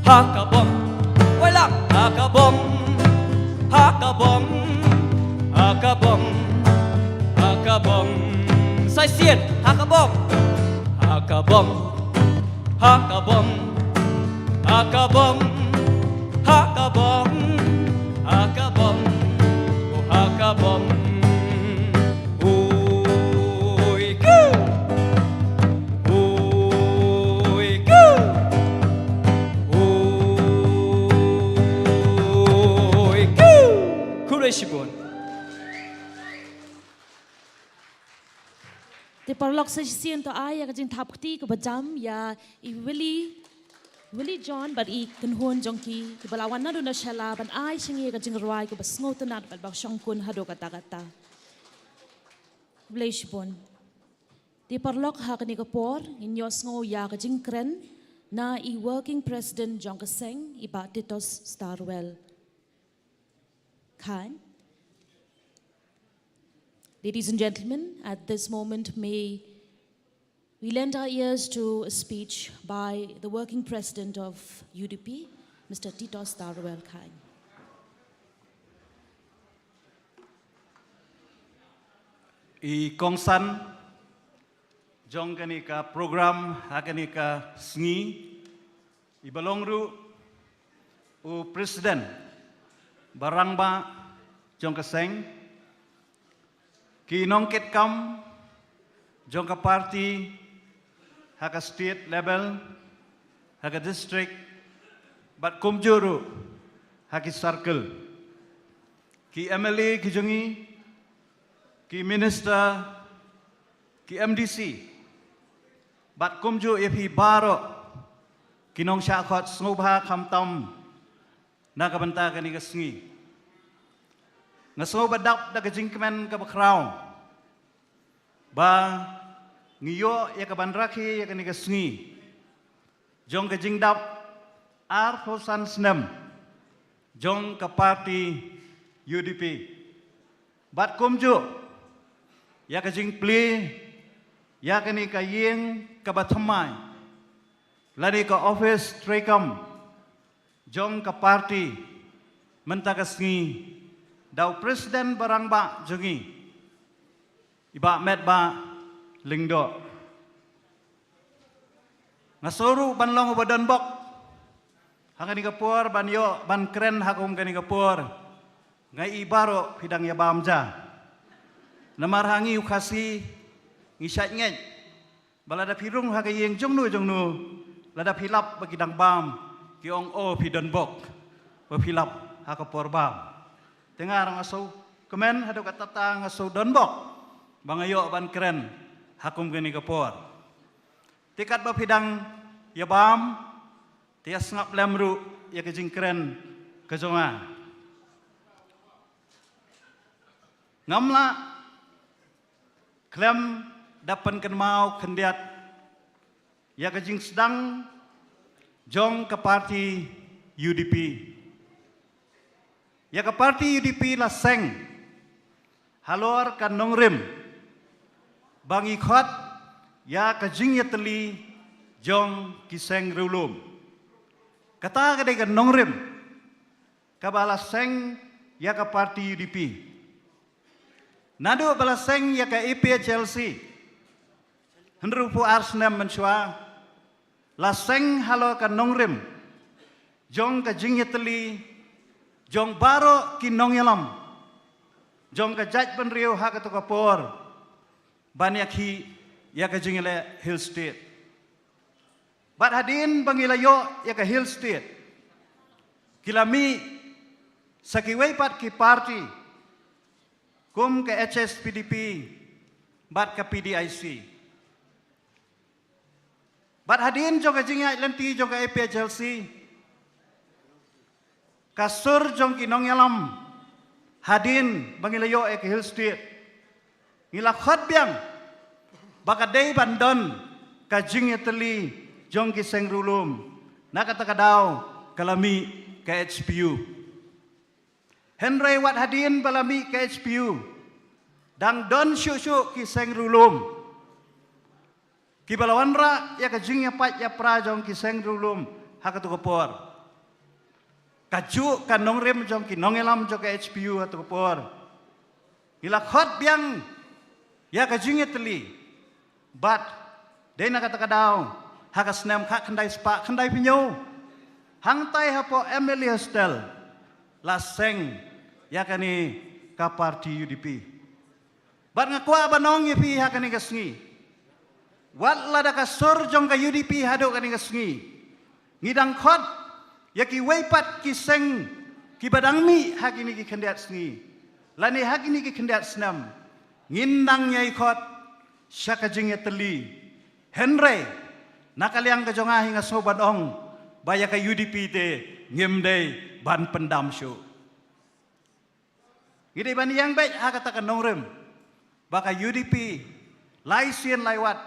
Ha ka bom. Wai lang. Ha ka bom. Ha ka bom. Ha ka bom. Ha ka bom. Sai sien. Ha ka bom. Ha ka bom. Ha ka bom. Ha ka bom. Ha ka bom. Ha ka bom. Oh, ha ka bom. Oi ku. Oi ku. Oi ku. Khublei shibun. Te paralok, sa shisien to ai ïa ka jingthap kti kaba jam ïa i Willie, Willie John bad i kynhun jong ki, kiba la wan naduh na Shella ban ai sha ngi ïa ka jingrwai kaba sngewtynnat bad ba shongkun haduh katta katta. Khublei shibun. Te paralok, ha kane ka por ngin ïohsngew ïa ka jingkren na i Working President jong ka seng, i Bah Titos Starwell Chyne. Ladies and gentlemen, at this moment, may we lend our ears to a speech by the Working President of U D P, Mister Titos Starwell Chyne. I kongsan jong kane ka program ha kane ka sngi, i ba long ruh u president ba rangbah jong ka seng, ki nongkitkam jong ka party ha ka state level, ha ka district, bad kumjuh ruh ha ki circle, ki M L A ki jong ngi, ki minister, ki M D C, bad kumjuh ïa phi baroh ki nongshah khot, sngewbha khamtam na ka bynta kane ka sngi. Nga sngew ba dap da ka jingkmen kaba khraw ba ngi ïoh ïa ka ban rakhe ïa kane ka sngi jong ka jingdap arphew san snem jong ka party U D P. Bad kumjuh ïa ka jingplie ïa kane ka ïing kaba thymmai lane ka office treikam jong ka party mynta ka sngi da u president ba rangbah jong ngi, i Bah Metbah Lyngdoh. Nga sngew ruh ban long uba donbok ha kane ka por ban ïoh ban kren ha kum kane ka por. Nga i baroh phi dang ïa bam ja. Namar ha ngi u Khasi ngi shait ngeit Ba lada phi rung ha ka ïing jongno jongno, lada phi lap ba ki dang bam, ki ong, "O, phi don bok ba phi lap ha ka por bam." Te nga ruh nga sngewkmen haduh katta katta, nga sngew don bok ba nga ïoh ban kren ha kum kane ka por. Te katba phi dang ïa bam, te ïa sngap lem ruh ïa ka jingkren ka jong nga. Ngam lah khlem da pynkynmaw khyndiat ïa ka jingsdang jong ka parti U D P. Ïa ka parti U D P la seng halor ka nongrim ba ngi khot ïa ka jingïatylli jong ki seng riewlum. Kata ka dei ka nongrim kaba la seng ïa ka parti U D P. Naduh ba la seng ïa ka A P H L C hynriewphew ar snem mynshuwa, la seng halor ka nongrim jong ka jingïatylli jong baroh ki nongïalam jong ka jaitbynriew ha kato ka por ban ïakhih ïa ka jingïaleh Hill State. Bad hadien ba ngi la ïoh ïa ka Hill State, ki la mih sa kiwei pat ki parti kum ka H S P D P bad ka P D I C. Bad hadien jong ka jingïaid lynti jong ka A P H L C, ka sur jong ki nongïalam hadien ba ngi la ïoh ïa ka Hill State, ngi la khot biang ba ka dei ban don ka jingïatylli jong ki seng riewlum. Na kata ka daw ka la mih ka H P U. Hynrei wat hadien ba la mih ka H P U, dang don shuh shuh ki seng riewlum kiba la wanrah ïa ka jingïapait ïapra jong ki seng riewlum ha kato ka por. Kajuh ka nongrim jong ki nongïalam jong ka H P U ha kato ka por, ngi la khot biang ïa ka jingïatylli. Bad dei na kata ka daw, ha ka snem khatkhyndai spah khyndaiphew hynñiew, hangtai hapoh M L A Hostel, la seng ïa kane ka parti U D P. Bad nga kwah ban ong ïa phi ha kane ka sngi, wat lada ka sur jong ka U D P haduh kane ka sngi, ngi dang khot ïa kiwei pat ki seng kiba dang mih ha kine ki khyndiat sngi, lane ha kine ki khyndiat snem, ngin nang ïai khot sha ka jingïatylli. Hynrei na ka liang ka jong nga hi, nga sngew ban ong ba ïa ka U D P te ngim dei ban pyndam shuh. Ngi dei ban ïeng beit ha kata ka nongrim ba ka U D P lai sien lai wat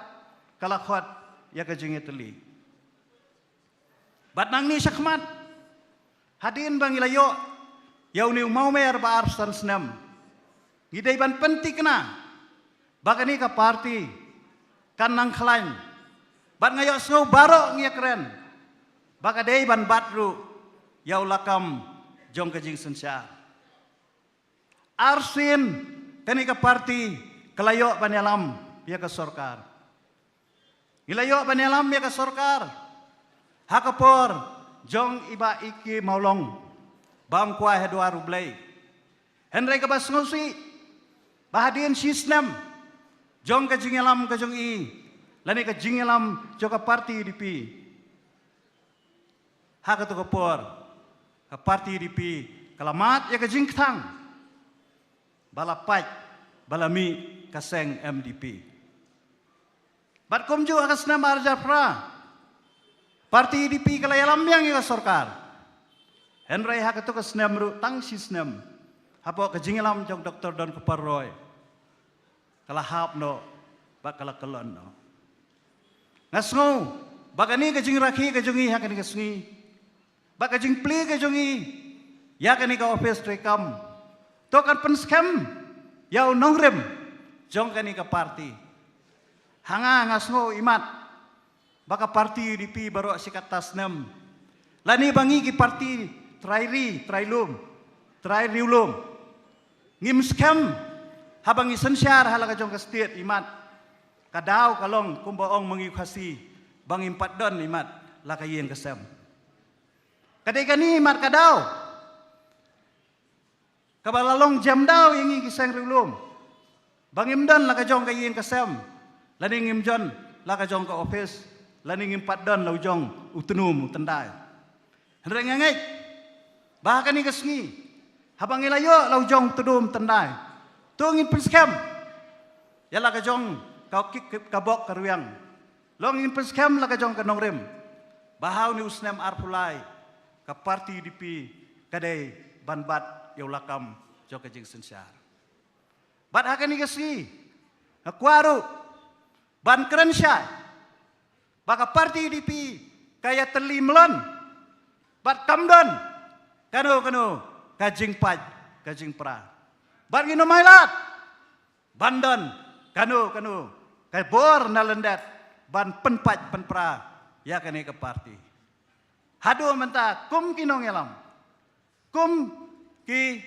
ka la khot ïa ka jingïatylli. Bad nangne shakhmat, hadien ba ngi la ïoh ïa une u mawmer ba arphew san snem, ngi dei ban pynthikna ba kane ka parti kan nang khlaiñ. Bad nga ïohsngew baroh ngi ïakren ba ka dei ban bat ruh ïa u lakam jong ka jingsynshar. Arsien kane ka parti ka la ïoh ban ïalam ïa ka sorkar. Ngi la ïoh ban ïalam ïa ka sorkar ha ka por jong i Bah E K Mawlong, bam kwai ha dwar U Blei. Hynrei kaba sngewsih ba hadien shi snem jong ka jingïalam ka jong i, lane ka jingïalam jong ka parti U D P, ha kato ka por ka parti U D P ka la mad ïa ka jingkthang ba la pait, ba la mih ka seng M D P. Bad kumjuh ha ka snem arhajar phra, parti U D P ka la ïalam biang ïa ka sorkar. Hynrei ha kato ka snem ruh, tang shi snem hapoh ka jingïalam jong Doktor Donkupar Roy, ka la hap noh bad ka la kyllon noh. Nga sngew ba kane ka jingrakhe ka jong i ha kane ka sngi, ba ka jingplie ka jong i ïa kane ka office treikam, to kan pynskhem ïa u nongrim jong kane ka parti. Ha nga, nga sngew imat ba ka parti U D P baroh shi katta snem, lane ba ngi ki parti trai ri, trai lum, trai riewlum, ngim skhem haba ngi synshar ha la ka jong ka state imat. Ka daw ka long kumba ong ma ngi u Khasi, ba ngim pat don imat la ka ïing ka sem. Ka dei kane imat ka daw kaba la long jem daw ïa ngi ki seng riewlum, ba ngim don la ka jong ka ïing ka sem, lane ngim don la ka jong ka office, lane ngim pat don la u jong u tnum u tyndai. Hynrei nga ngeit ba ha kane ka sngi, haba ngi la ïoh la u jong u tnum u tyndai, to ngin pynskhem ïa la ka jong ka, ka, ka bok ka rwiang. Long ngin pynskhem la ka jong ka nongrim ba ha une u snem arphew lai ka party U D P ka dei ban bat ïa u lakam jong ka jingsynshar. Bad ha kane ka sngi nga kwah ruh ban kren shai ba ka party U D P ka ïatylli mlon bad kam don kano kano ka jingpait ka jingpra. Bad ngin ym ailad ban don kano kano ka bor na lyndet ban pynpait pynpra ïa kane ka party. Haduh mynta kum ki nongïalam, kum ki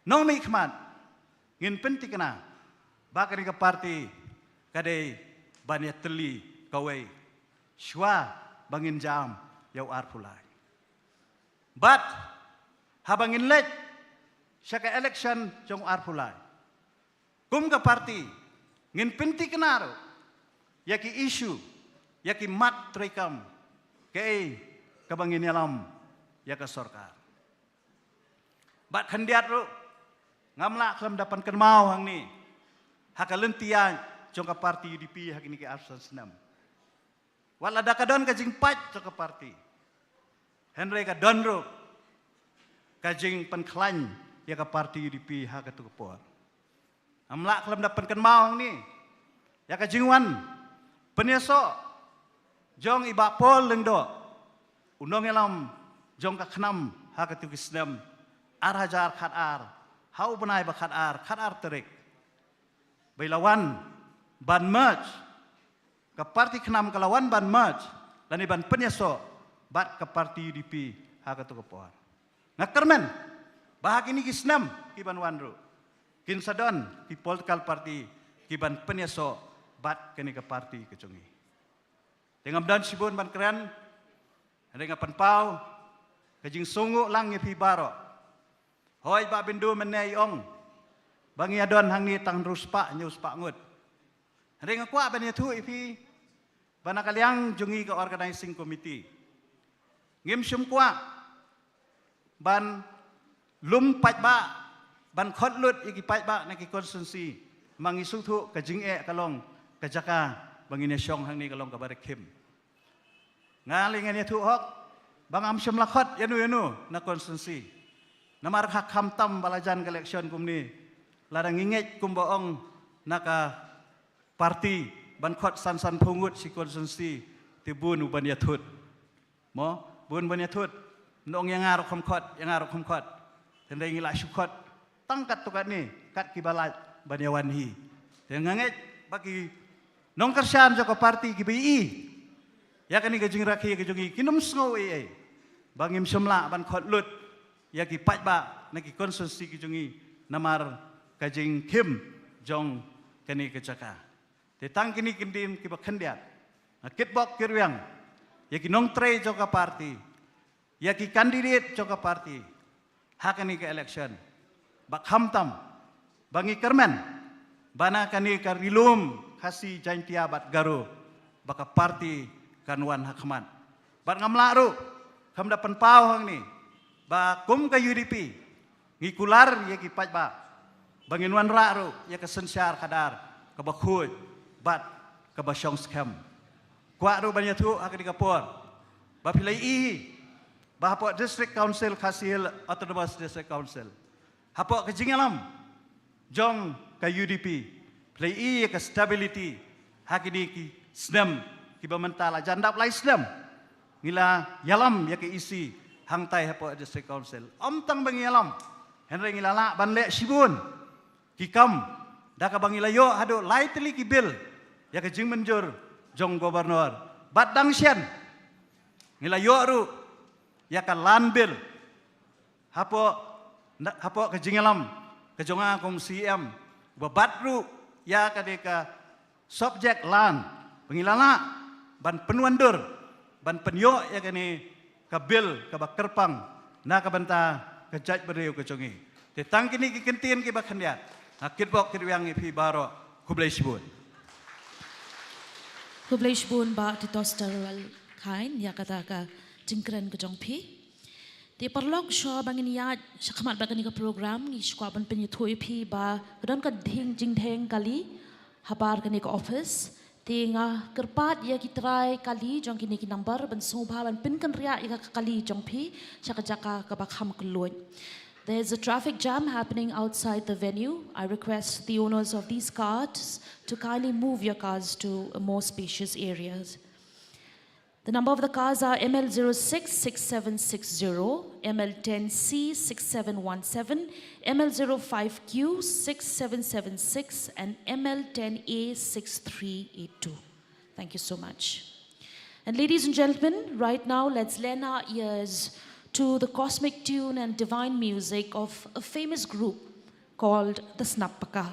nongmihkhmat, ngin pynthikna ba kane ka party ka dei ban ïatylli kawei shuwa ba ngin jam ïa u arphew lai. Bad haba ngin leit sha ka election jong u arphew lai, kum ka party ngin pynthikna ruh ïa ki issue, ïa ki mat treikam, kaei kaba ngin ïalam ïa ka sorkar. Bad khyndiat ruh, ngam lah khlem da pynkynmaw hangne ha ka lynti ïaid jong ka party U D P ha kine ki arphew san snem. Wat lada ka don ka jingpait jong ka party, hynrei ka don ruh ka jingpynkhlaiñ ïa ka party U D P ha katu ka por. Ngam lah khlem da pynkynmaw hangne ïa ka jingwan pynïasoh jong i Bah Paul Lyngdoh, u nongïalam jong ka KHNAM ha katu ki snem ar hajar khatar, ha u bnai ba khatar, khatar tarik, ba i la wan ban merge, ka party KHNAM ka la wan ban merge lane ban pynïasoh bad ka party U D P ha katu ka por. Nga kyrmen ba ha kine ki snem ki ban wan ruh kin sa don ki political party ki ban pynïasoh bad kane ka party ka jong ngi. Te ngam don shibun ban kren, hynrei nga pynpaw ka jingsngewnguh lang ïa phi baroh. Hooid, Bah Bindu mynne i ong ba ngi ïadon hangne tang hynriew spah hynñiew spah ngut. Hynrei nga kwah ban ïathuh ïa phi ba na ka liang jong ngi ka organizing committee, ngim shym kwah ban lum paidbah, ban khot lut ïa ki paidbah na ki constituency. Ma ngi sngewthuh ka jingeh ka long ka jaka ba ngin ïashong hangne ka long kaba rkhim. Nga lei ngan ïathuh hok ba ngam shym la khot ïano ïano na constituency. Namar ka khamtam ba la jan ka election kumne, lada ngi ngeit kumba ong na ka party ban khot san sanphew ngut shi constituency, te bun u ban ïathut. Mo, bun ban ïathut. Nong ïa nga ruh kham khot, ïa nga ruh kham khot. Hynrei ngi la shu khot tang katto katne, kat kiba lait ban ïawan hi. Te nga ngeit ba ki nongkyrshan jong ka party kiba ïohi ïa kane ka jingrakhe ka jong ngi kin ym sngew ei ei ba ngim shym lah ban khot lut ïa ki paidbah na ki constituency ki jong ngi namar ka jingkhim jong kane ka jaka. Te tang kine ki ktien kiba khyndiat, nga kitbok kitrwiang ïa ki nongtrei jong ka party, ïa ki candidate jong ka party ha kane ka election, ba khamtam ba ngi kyrmen ba na kane ka Ri Lum Khasi Jaiñtia bad Garo ba ka party kan wan ha khmat. Bad ngam lah ruh kham da pynpaw hangne ba kum ka U D P ngi kular ïa ki paidbah ba ngin wanrah ruh ïa ka synshar khadar kaba khuid bad kaba shong skhem. Kwah ruh ban ïathuh ha kane ka por ba phi la ïohi ba hapoh District Council Khasi Hills Autonomous District Council, hapoh ka jingïalam jong ka U D P, phi la ïohi ïa ka stability ha kine ki snem kiba mynta la jan dap lai snem. Ngi la ïalam ïa ka E C hangtai hapoh District Council. Ym tang ba ngi ïalam, hynrei ngi la lah ban leh shibun ki kam da kaba ngi la ïoh haduh lai tylli ki bill ïa ka jingmynjur jong Governor. Bad dang shen ngi la ïoh ruh ïa ka land bill hapoh, hapoh ka jingïalam ka jong nga kum C E M, ba bat ruh ïa kane ka subject land ba ngi la lah ban pynwandur, ban pynïoh ïa kane ka bill kaba kyrpang na ka bynta ka jaitbynriew ka jong ngi. Te tang kine ki ktien kiba khyndiat, nga kitbok kitrwiang ïa phi baroh. Khublei shibun. Khublei shibun Bah Titosstarwell Chyne ïa kata ka jingkren ka jong phi. Te paralok, shuwa ba ngin ïaid shakhmat bad kane ka program, ngi sngewbha ban pynïathuh ïa phi ba ka don ka ding jingdheng kali habar kane ka office. Te nga kyrpad ïa ki trai kali jong kine ki number ban sngewbha ban pynkynriah ïa ka kali jong phi sha ka jaka kaba kham kylluid. There's a traffic jam happening outside the venue. I request the owners of these carts to kindly move your cars to a more spacious areas. The number of the cars are M L zero six six seven six zero, M L ten C six seven one seven, M L zero five Q six seven seven six, and M L ten A six three eight two. Thank you so much. And ladies and gentlemen, right now let's lend our ears to the cosmic tune and divine music of a famous group called the Snapaka.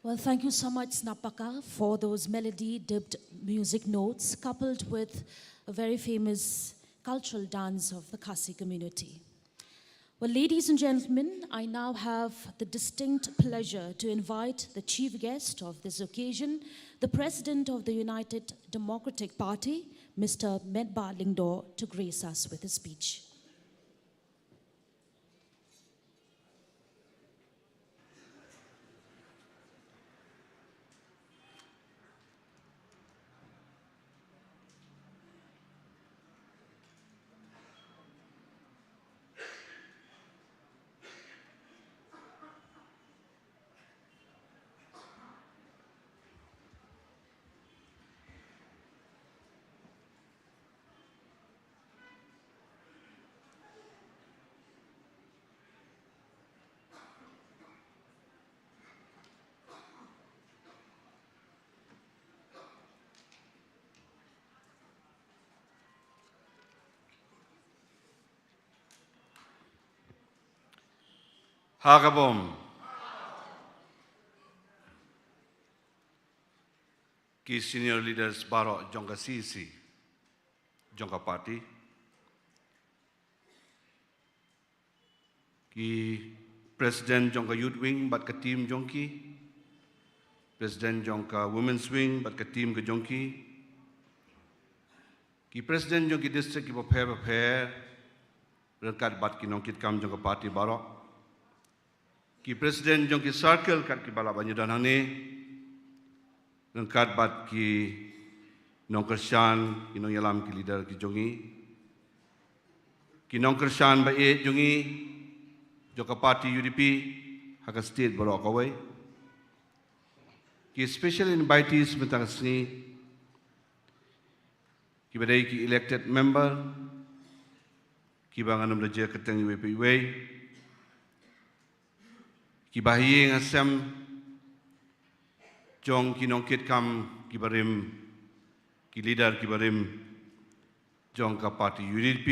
Well, thank you so much, Snapaka, for those melody dipped music notes coupled with a very famous cultural dance of the Khasi community. Well, ladies and gentlemen, I now have the distinct pleasure to invite the chief guest of this occasion, the President of the United Democratic Party, Mister Metbah Lyngdoh, to grace us with his speech. Ha ka bom. Ki senior leaders baroh jong ka C E C, jong ka party. Ki president jong ka youth wing bad ka team jong ki. President jong ka women's wing bad ka team ka jong ki. Ki president jong ki district kiba pher bapher, ryngkat bad ki nongkitkam jong ka party baroh. Ki president jong ki circle kat kiba lah ban ïadon hangne, ryngkat bad ki nongkyrshan, ki nongïalam, ki leader ki jong ngi. Ki nongkyrshan ba ïeit jong ngi, jong ka party U D P, ha ka state baroh kawei. Ki special invitees mynta ka sngi, kiba dei ki elected member, kiba ngan ym da jia kyrteng iwei pa iwei. Kiba ha ïing ha sem, jong ki nongkitkam kiba rim, ki leader kiba rim, jong ka party U D P,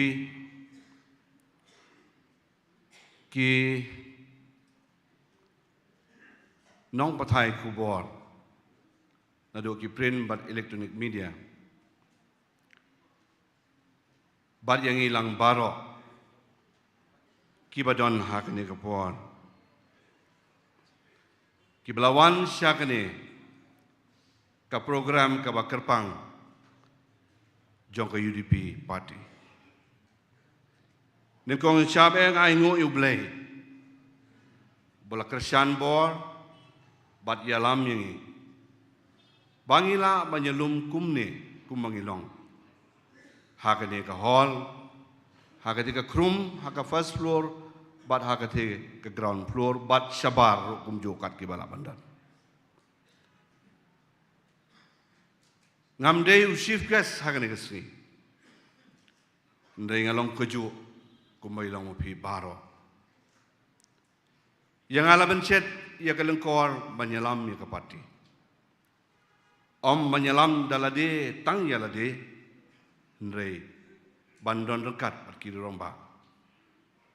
ki nongpathai khubor, naduh ki print bad electronic media. Bad ïa ngi lang baroh, kiba don ha kane ka por. Kiba la wan sha kane ka program kaba kyrpang jong ka U D P party. Nyngkong shab eh nga ai nguh ïa U Blei. Ba la kyrshan bor, bad ïalam ïa ngi. Ba ngi lah ban ïalum kumne, kumba ngi long. Ha kane ka hall, ha kane ka khrum, ha ka first floor, bad ha kane ka ground floor, bad shabar ruh kumjuh kat kiba lah ban don. Ngam dei u chief guest ha kane ka sngi. Hynrei nga long kajuh, kumba i long ma phi baroh. Ïa nga la ban shet, ïa ka lyngkor, ban ïalam, ïa ka party. Ym ban ïalam da lade, tang ïa lade. Hynrei, ban don ryngkat, bad ki rangbah.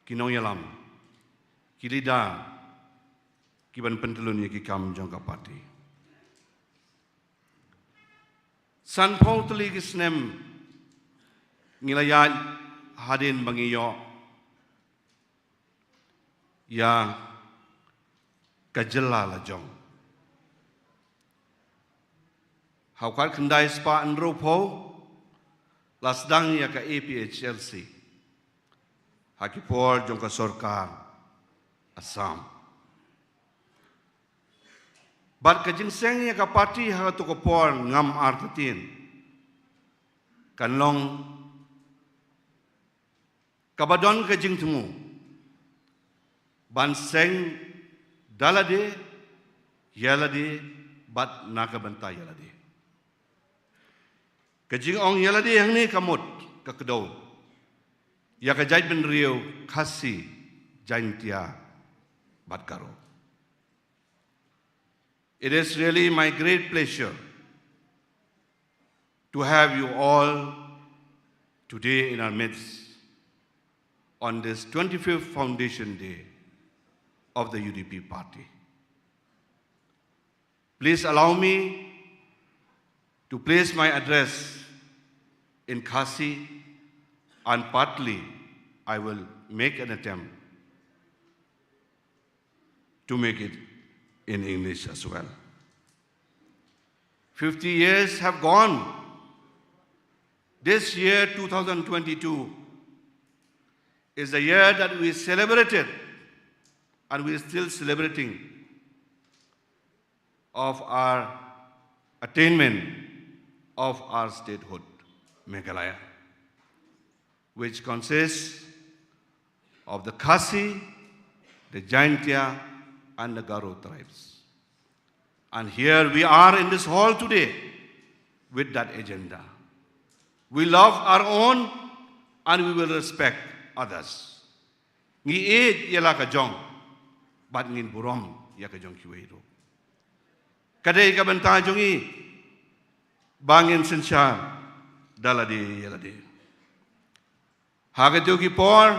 Ki nongïalam. Ki leader. Ki ban pyntlun ïa ki kam jong ka party. Sanphew tylli ki snem ngi la ïaid hadien ba ngi ïoh ïa ka jylla la jong. Ha u khatkhyndai spah hynriewphew la sdang ïa ka A P H L C. Ha ki por jong ka sorkar Assam. Bad ka jingseng ïa ka party ha kato ka por ngam artatien. Kan long kaba don ka jingthmu. Ban seng da lade, ïa lade, bad na ka bynta ïa lade. Ka jingong ïa lade hangne ka mut, ka kdew. Ïa ka jaitbynriew Khasi, Jaintia, bad Garo. It is really my great pleasure to have you all today in our midst on this twenty-fifth foundation day of the U D P party. Please allow me to place my address in Khasi, and partly I will make an attempt to make it in English as well. Fifty years have gone. This year, two thousand twenty-two, is the year that we celebrated, and we are still celebrating, of our attainment of our statehood, Meghalaya, which consists of the Khasi, the Jaintia, and the Garo tribes. And here we are in this hall today with that agenda. We love our own and we will respect others. Ngi ïeit ïa la ka jong, bad ngin burom ïa ka jong kiwei ruh. Ka dei ka bynta jong ngi ba ngin synshar da lade ïa lade. Ha kito ki por,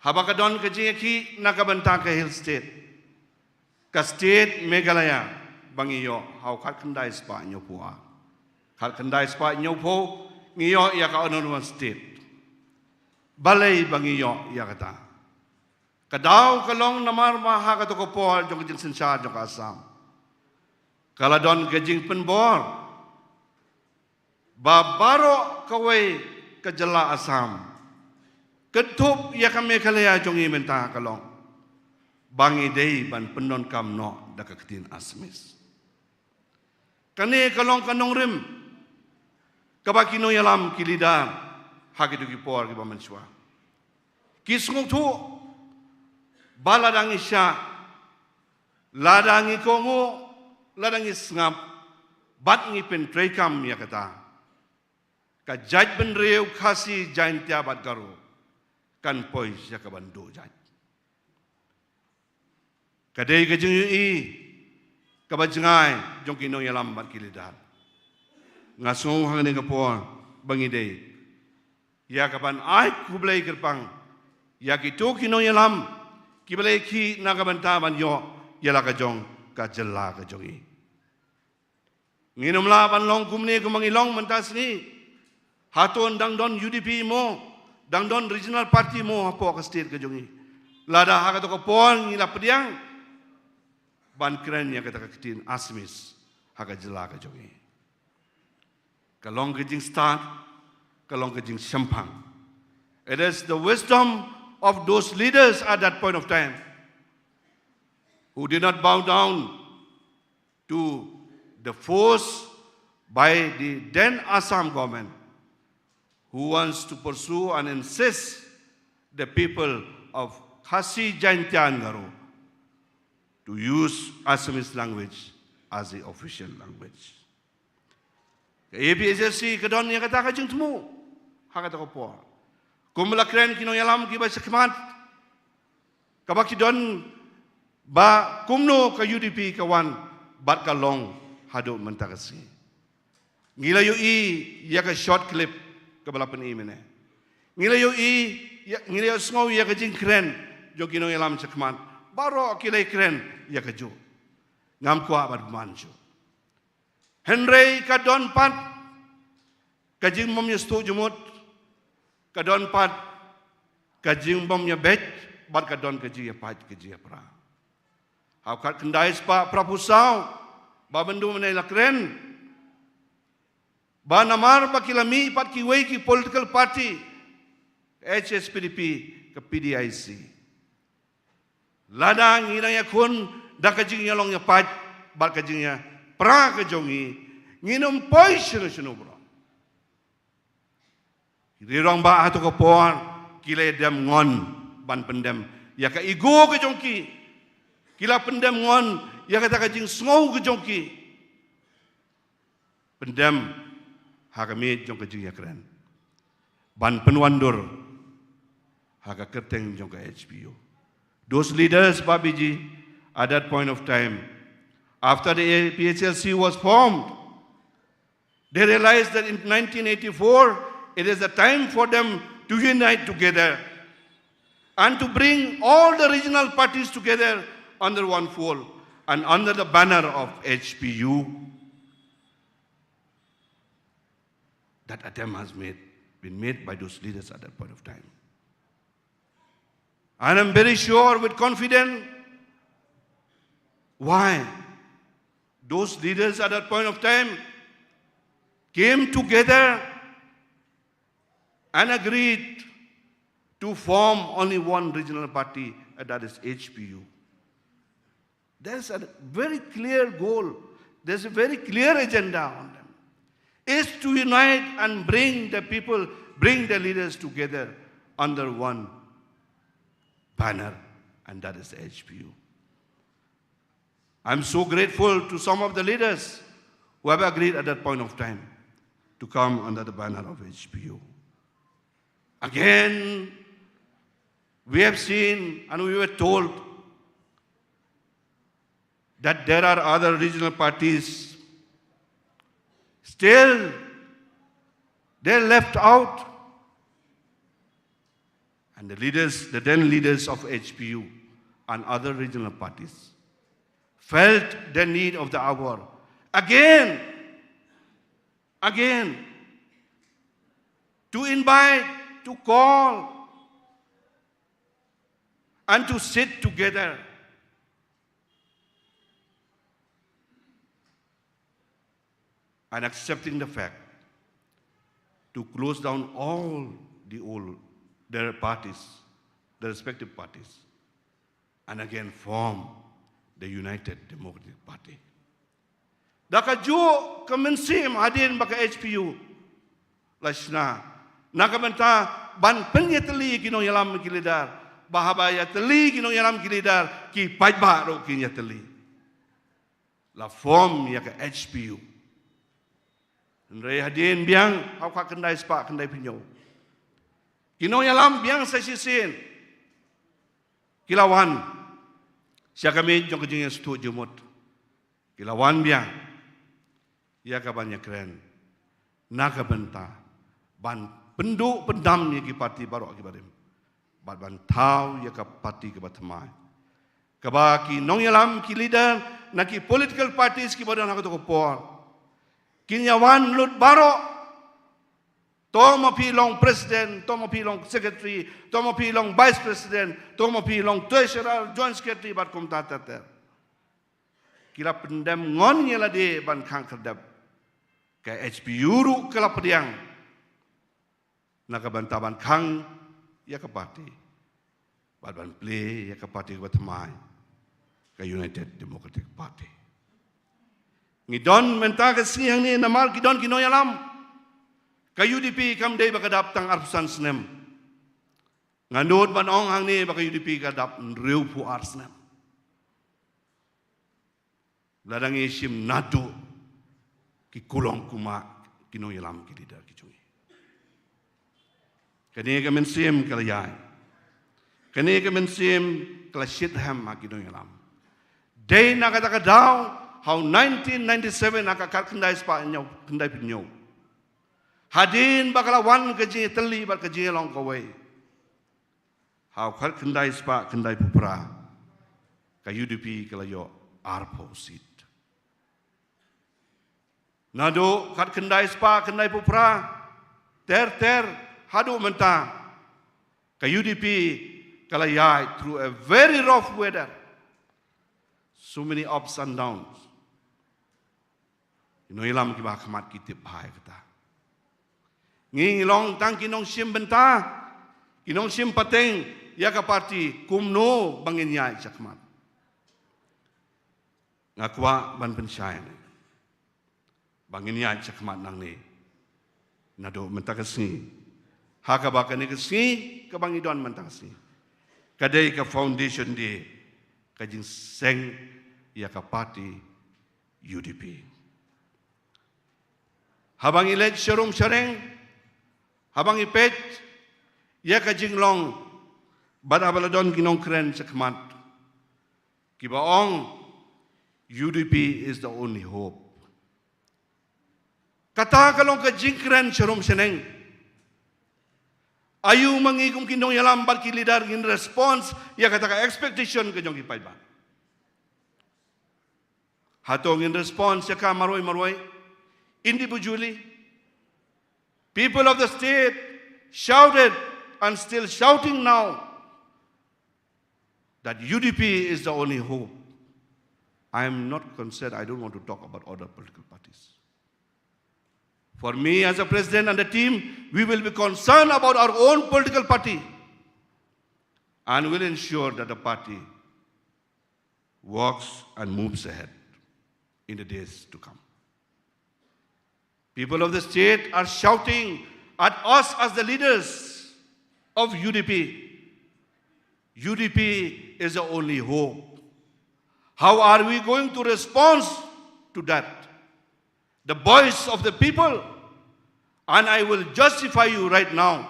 haba ka don ka jingïakhih na ka bynta ka Hill State, ka State Meghalaya ba ngi ïoh ha u khatkhyndai spah hynñiewphew ar, khatkhyndai spah hynñiewphew, ngi ïoh ïa ka Autonomous State. Balei ba ngi ïoh ïa kata? Ka daw ka long namar ba ha kato ka por jong ka jingsynshar jong ka Assam, ka la don ka jingpynbor ba baroh kawei ka jylla Assam, kynthup ïa ka Meghalaya jong ngi mynta, ka long ba ngi dei ban pyndonkam noh da ka ktien Assamese. Kane ka long ka nongrim kaba ki nongïalam, ki leader ha kito ki por kiba mynshuwa ki sngewthuh ba lada ngi shah, lada ngi kohnguh, lada ngi sngap bad ngi pyntreikam ïa kata, ka jaitbynriew Khasi, Jaintia bad Garo kan poi sha ka ban duh jait. Ka dei ka jingïohi kaba jngai jong ki nongïalam bad ki leader. Nga sngew ha kane ka por ba ngi dei ïa ka ban ai khublei kyrpang ïa kito ki nongïalam kiba la ïakhih na ka bynta ban ïoh ïa la ka jong ka jylla ka jong ngi. Ngin ym lah ban long kumne kumba ngi long mynta sngi. Hato dang don U D P mo, dang don regional party mo hapoh ka state ka jong ngi, lada ha kato ka por ngi la pdiang ban kren ïa kata ka ktien Assamese ha ka jylla ka jong ngi? Ka long ka jingstad, ka long ka jingshemphang. It is the wisdom of those leaders at that point of time who did not bow down to the force by the then Assam government, who wants to pursue and insist the people of Khasi, Jaintia and Garo to use Assamese language as the official language. Ka A P H L C ka don ïa kata ka jingthmu ha kata ka por. Kumba la kren ki nongïalam kiba shakhmat, kaba ki don ba kumno ka U D P ka wan bad ka long haduh mynta ka sngi. Ngi la ïohi ïa ka short clip kaba la pyni mynne. Ngi la ïohi ïa, ngi la ïohsngew ïa ka jingkren jong ki nongïalam shakhmat. Baroh ki la kren ïa kajuh. Ngam kwah ban bymman shuh. Hynrei ka don pat ka jingbym ïasngewthuh jingmut, ka don pat ka jingbym ïabeit, bad ka don ka jingïapait, ka jingïapra. Ha u khatkhyndai spah phraphew saw, ba mynta mynne la kren ba namar ba ki la mih pat kiwei ki political party, H S P D P, ka P D I C. Lada ngi dang ïakhun da ka jingïalong ïapait bad ka jingïapra ka jong ngi, ngin ym poi shano shano baroh. Ki rangbah ha kato ka por ki la dem ngon ban pyndem ïa ka ego ka jong ki. Ki la pyndem ngon ïa kata ka jingsngew ka jong ki. Pyndem ha ka miej jong ka jingïakren ban pynwandur ha ka kyrteng jong ka H P U. Those leaders, Babiji, at that point of time, after the A P H L C was formed, they realized that in nineteen eighty-four, it is the time for them to unite together and to bring all the regional parties together under one fold. and under the banner of H P U, that attempt has made, been made by those leaders at that point of time. And I'm very sure with confidence why those leaders at that point of time came together and agreed to form only one regional party, and that is H P U. There's a very clear goal. There's a very clear agenda on them. Is to unite and bring the people, bring the leaders together under one banner, and that is the H P U. I'm so grateful to some of the leaders who have agreed at that point of time to come under the banner of H P U. Again, we have seen and we were told that there are other regional parties. Still, they're left out. And the leaders, the then leaders of H P U and other regional parties, felt the need of the hour. Again, again, to invite, to call, and to sit together and accepting the fact to close down all the old, their parties, their respective parties, and again form the United Democratic Party. Da kajuh ka mynsiem hadien ba ka H P U la shna na ka bynta ban pynïatylli ki nongïalam ki leader, ba haba ïatylli ki nongïalam ki leader, ki paidbah ruh kin ïatylli. La form ïa ka H P U. Hynrei hadien biang ha u khatkhyndai spah khyndaiphew hynñiew, ki nongïalam biang sa shisien ki la wan sha ka miej jong ka jingïasngewthuh jingmut. Ki la wan biang ïa ka ban ïakren na ka bynta ban pynduh pyndam ïa ki parti baroh ki barim bad ban thaw ïa ka parti kaba thymmai, kaba ki nongïalam ki leader na ki political parties kiba don ha kato ka por kin ïa wan lut baroh. To ma phi long president, to ma phi long secretary, to ma phi long vice president, to ma phi long treasurer, joint secretary bad kumta ter ter. Ki la pyndem ngon ïa lade ban khang khyrdep. Ka H P U ruh ka la pdiang na ka bynta ban khang ïa ka parti bad ban plie ïa ka parti kaba thymmai, ka United Democratic Party. Ngi don mynta ka sngi hangne namar ki don ki nongïalam. Ka U D P kam dei ba ka dap tang arphew san snem. Nga nud ban ong hangne ba ka U D P ka dap hynriewphew ar snem. Lada ngi shim naduh ki kulong kumah ki nongïalam ki leader ki jong ngi. Kane ka mynsiem ka la ïaid. Kane ka mynsiem ka la shitrhem ha ki nongïalam. Dei na kata ka daw ha u nineteen ninety-seven ha ka khatkhyndai spah hynñiew, khyndaiphew hynñiew, hadien ba ka la wan ka jingïatylli bad ka jingïalong kawei, ha u khatkhyndai spah khyndaiphew phra, ka U D P ka la ïoh arphew seat. Naduh khatkhyndai spah khyndaiphew phra ter ter haduh mynta, ka U D P ka la ïaid through a very rough weather. So many ups and downs. Ki nongïalam kiba ha khmat ki tip bha ïa kata. Ngi ngi long tang ki nongshim bynta, ki nongshim pateng ïa ka parti, kumno ba ngin ïaid shakhmat. Nga kwah ban pynshai ne ba ngin ïaid shakhmat nangne naduh mynta ka sngi, ha kaba kane ka sngi kaba ngi don mynta ka sngi ka dei ka foundation day, ka jingseng ïa ka parti U D P. Haba ngi leit sharum shareng, haba ngi peit ïa ka jinglong bad haba la don ki nongkren shakhmat kiba ong, U D P is the only hope. Kata ka long ka jingkren sharum shaneng. Aïu ma ngi kum ki nongïalam bad ki leader ngin response ïa kata ka expectation ka jong ki paidbah? Hato ngin respond sha ka marwei marwei, individually? People of the state shouted and still shouting now that U D P is the only hope. I am not concerned. I don't want to talk about other political parties. For me, as a president and the team, we will be concerned about our own political party and will ensure that the party works and moves ahead in the days to come. People of the state are shouting at us as the leaders of U D P. U D P is the only hope. How are we going to respond to that? The voice of the people. And I will justify you right now.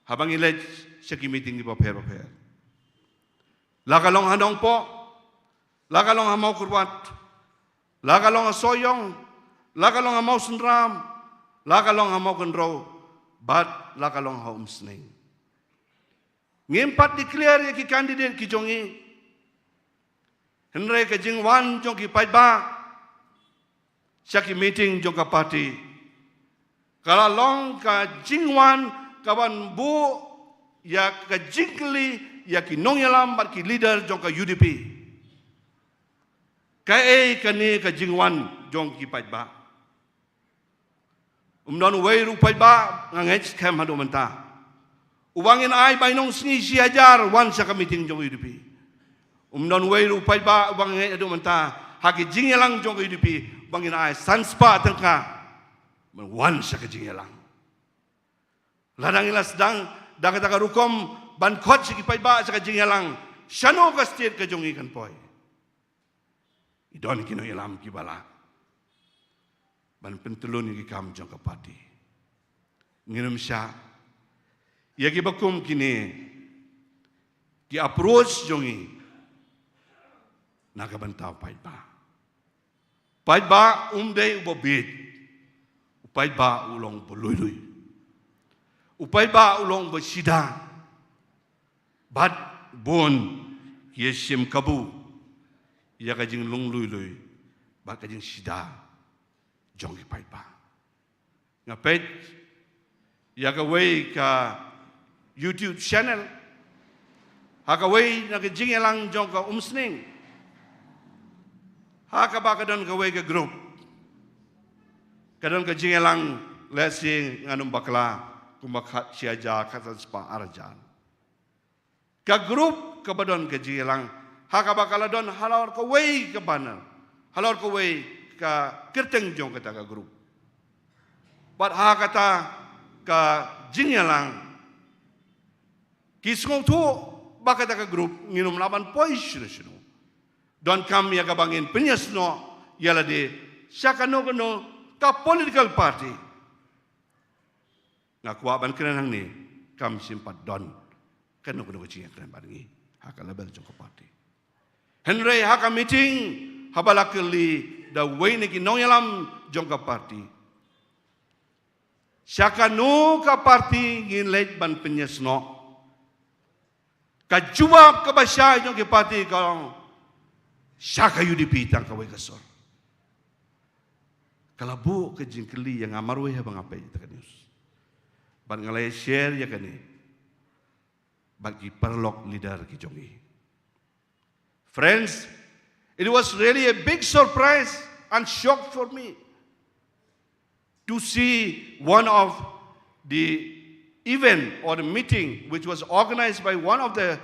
Haba ngi leit sha ki meeting kiba pher ba pher, la ka long ha Nongpoh, la ka long ha Mawkyrwat, la ka long ha Sohiong, la ka long ha Mawsynram, la ka long ha Mawkynrew, bad la ka long ha Umsning, ngim pat declare ïa ki candidate ki jong ngi. Hynrei ka jingwan jong ki paidbah sha ki meeting jong ka party ka la long ka jingwan kaban buh ïa ka jingkylli ïa ki nongïalam bad ki leader jong ka U D P. Kaei kane ka jingwan jong ki paidbah? Um don uwei ruh u paidbah, nga ngeit skhem haduh mynta, uba ngin ai bainong sngi shi hajar wan sha ka meeting jong ka U D P. Um don uwei ruh u paidbah uba ngin ai haduh mynta ha ki jingïalang jong ka U D P, uba ngin ai san spah tyngka ban wan sha ka jingïalang. Lada ngi la sdang da kata ka rukom ban khot sha ki paidbah sha ka jingïalang, shano ka state ka jong ngi kan poi? Ngi don ki nongïalam kiba lah ban pyntylun ïa ki kam jong ka party. Ngin ym shah ïa kiba kum kine ki approach jong ngi na ka bynta u paidbah. Paidbah um dei uba bieit. U paidbah u long uba lui lui. U paidbah u long uba shida. Bad bun ki ïashim kabu ïa ka jinglong lui lui bad ka jingshida jong ki paidbah. Nga peit ïa kawei ka YouTube channel ha kawei na ka jingïalang jong ka Umsning, ha kaba ka don kawei ka group ka don ka jingïalang, let's say, ngan ym bakla, kumba khat shi hajar, khat san spah, ar hajar. Ka group kaba don ka jingïalang ha kaba ka la don halor kawei ka banner, halor kawei ka kyrteng jong kata ka group. Bad ha kata ka jingïalang ki sngewthuh ba kata ka group ngin ym lah ban poi shuh shuh. Donkam ïa kaba ngin pynïasnoh ïa lade sha kano kano ka political party. Nga kwah ban kren hangne, kam shym pat don kano kano ka jingïakren bad ngi ha ka level jong ka party. Hynrei ha ka meeting, haba la kylli da uwei na ki nongïalam jong ka party, sha kano ka party ngin leit ban pynïasnoh, ka jubab kaba shai jong ki party ka long, sha ka U D P tang kawei ka sur. Ka la buh ka jingkylli ïa nga marwei haba nga peit ïa ka news. Bad nga la ïa share ïa kane bad ki paralok leader ki jong ngi. Friends, it was really a big surprise and shock for me to see one of the event or the meeting which was organized by one of the,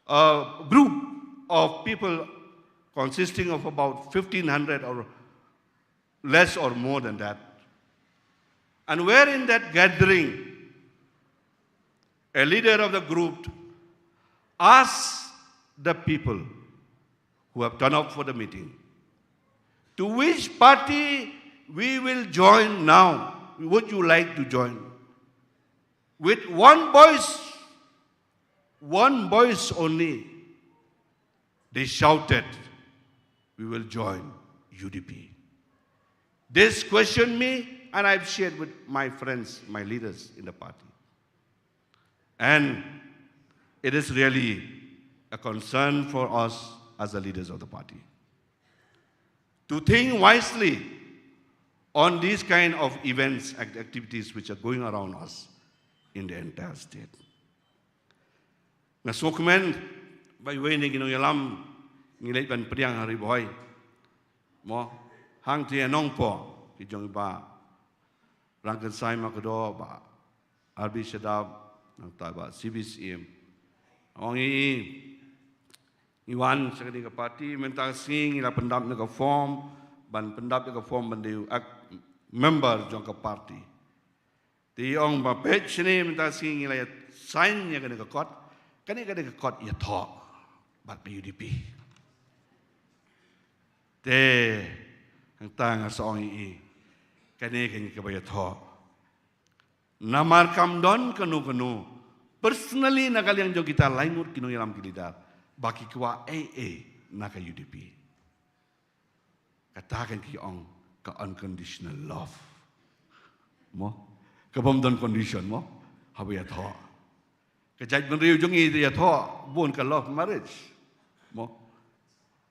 uh, group of people consisting of about fifteen hundred or less or more than that. And where in that gathering, a leader of the group asked the people who have turned up for the meeting, "To which party we will join now? Would you like to join?" With one voice, one voice only, they shouted, "We will join U D P." This questioned me, and I've shared with my friends, my leaders in the party. And it is really a concern for us as the leaders of the party to think wisely on these kind of events and activities which are going around us in the entire state. Nga sngewkmen ba iwei na ki nongïalam ngi leit ban pdiang ha Ri Bhoi. Mo, hangta ha Nongpoh, ki jong i Bah Rangkynsai Makdoh, Bah R B Shadap, nangta Bah C B Syiem. Ong i, i wan sha kane ka party, mynta ka sngi ngi la pyndap ïa ka form, ban pyndap ïa ka form ban dei u ak-, member jong ka party. Te i ong ba peit shane mynta ka sngi ngi la ïa sign ïa kane ka kot, kane, kane ka kot ïathoh bad ka U D P. Te hangta nga sa ong ïa i, kane kane kaba ïathoh. Namar kam don kano kano personally na ka liang jong kita lai ngut ki nongïalam ki leader ba ki kwah ei ei na ka U D P. Kata kan ki ong ka unconditional love. Mo? Ka bym don condition mo? Haba ïathoh. Ka jaitbynriew jong ngi te ïathoh bun ka love marriage. Mo?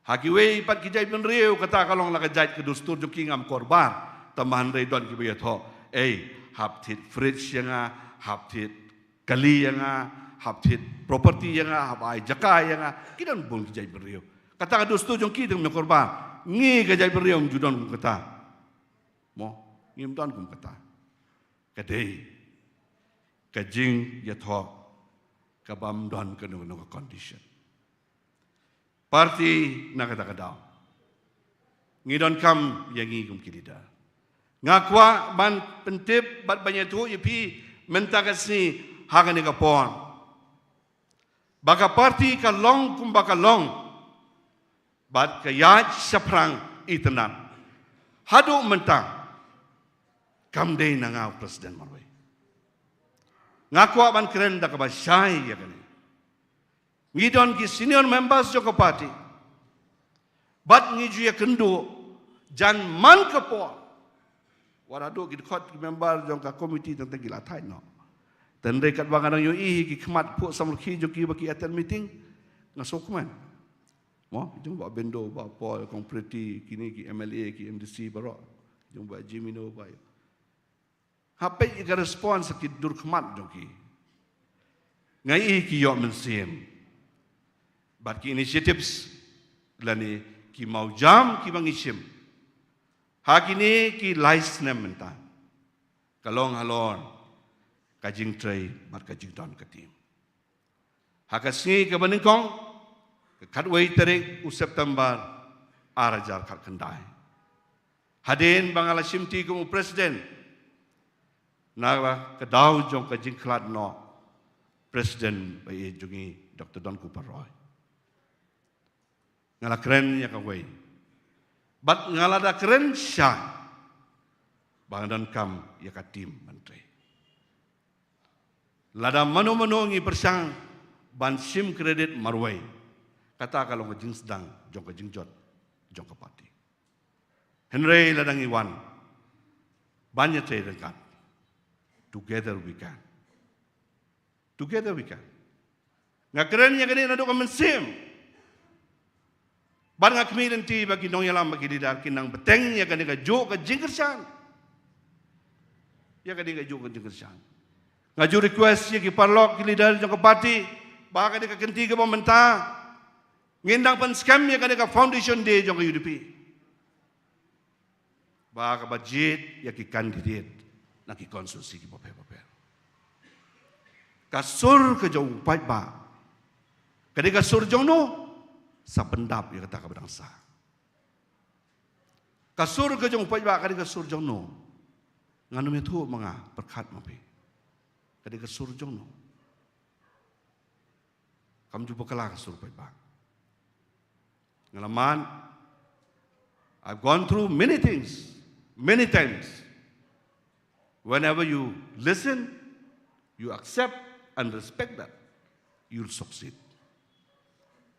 Ha kiwei pat ki jaitbynriew kata ka long la ka jait ka dustur jong ki, ngam korbar. Tangba hynrei don kiba ïathoh, ei, hap thied fridge ïa nga, hap thied kali ïa nga, hap thied property ïa nga, hap ai jaka ïa nga. Ki don bun ki jaitbynriew. Kata ka dustur jong ki te ngam korbar. Ngi ka jaitbynriew ngim ju don kum kata. Mo, ngim don kum kata. Ka dei ka jingïathoh ka bym don kano kano ka condition. Party na kata ka daw ngi donkam ïa ngi kum ki leader. Nga kwah ban pyntip bad ban ïathuh ïa phi mynta ka sngi ha kane ka por ba ka party ka long kumba ka long, bad ka ïaid shaphrang itynnad. Haduh mynta kam dei na nga u president marwei. Nga kwah ban kren da kaba shai ïa kane. Ngi don ki senior members jong ka party bad ngi ju ïakynduh jan man ka por. Wat haduh ki dkhot ki member jong ka committee tang tang ki la thait noh. Te hynrei katba nga dang ïohi ki khmat phuh samrkhie jong ki ba ki attend meeting, nga sngewkmen. Mo, jong Bah Bendo, Bah Paul, Kong Pretty, kine ki M L A, ki M D C baroh, jong Bah Jemino, Bah. Hap peit ïa ka response ki dur khmat jong ki. Nga i ki ïoh mynsiem bad ki initiatives lane ki mawjam kiba ngi shim ha kine ki lai snem mynta ka long halor ka jingtrei bad ka jingdon ka team. Ha ka sngi kaba nyngkong, ka khatwei tarik u September ar hajar khatkhyndai, hadien ba nga la shimti kum u president na ka daw jong ka jingkhlad noh president ba ïeit jong ngi Doctor Donkupar Roy, nga la kren ïa kawei bad nga la da kren shai ba nga donkam ïa ka team ban trei. Lada mano mano ngi pyrshang ban shim credit marwei, kata ka long ka jingsdang jong ka jingjot jong ka party. Hynrei lada ngi wan ban ïatrei ryngkat, together we can. Together we can. Nga kren ïa kane naduh ka mynsiem. Bad nga khmih lynti ba ki nongïalam bad ki leader kin nang bteng ïa kane kajuh ka jingkyrshan. Ïa kane kajuh ka jingkyrshan. Nga ju request ïa ki paralok ki leader jong ka party ba kane ka kynti kaba mynta ngin dang pynskhem ïa kane ka foundation day jong ka U D P. Ba kaba jied ïa ki candidate na ki constituency kiba pher bapher. Ka sur ka jong u paidbah ka dei ka sur jong no, sa pyndap ïa kata kaba dang sah. Ka sur ka jong u paidbah ka dei ka sur jong no. Ngan ym ïathuh ma nga, pyrkhat ma phi. Ka dei ka sur jong no. Kam ju bakla ka sur paidbah. Nga la mad. I've gone through many things, many times. Whenever you listen, you accept and respect that, you'll succeed.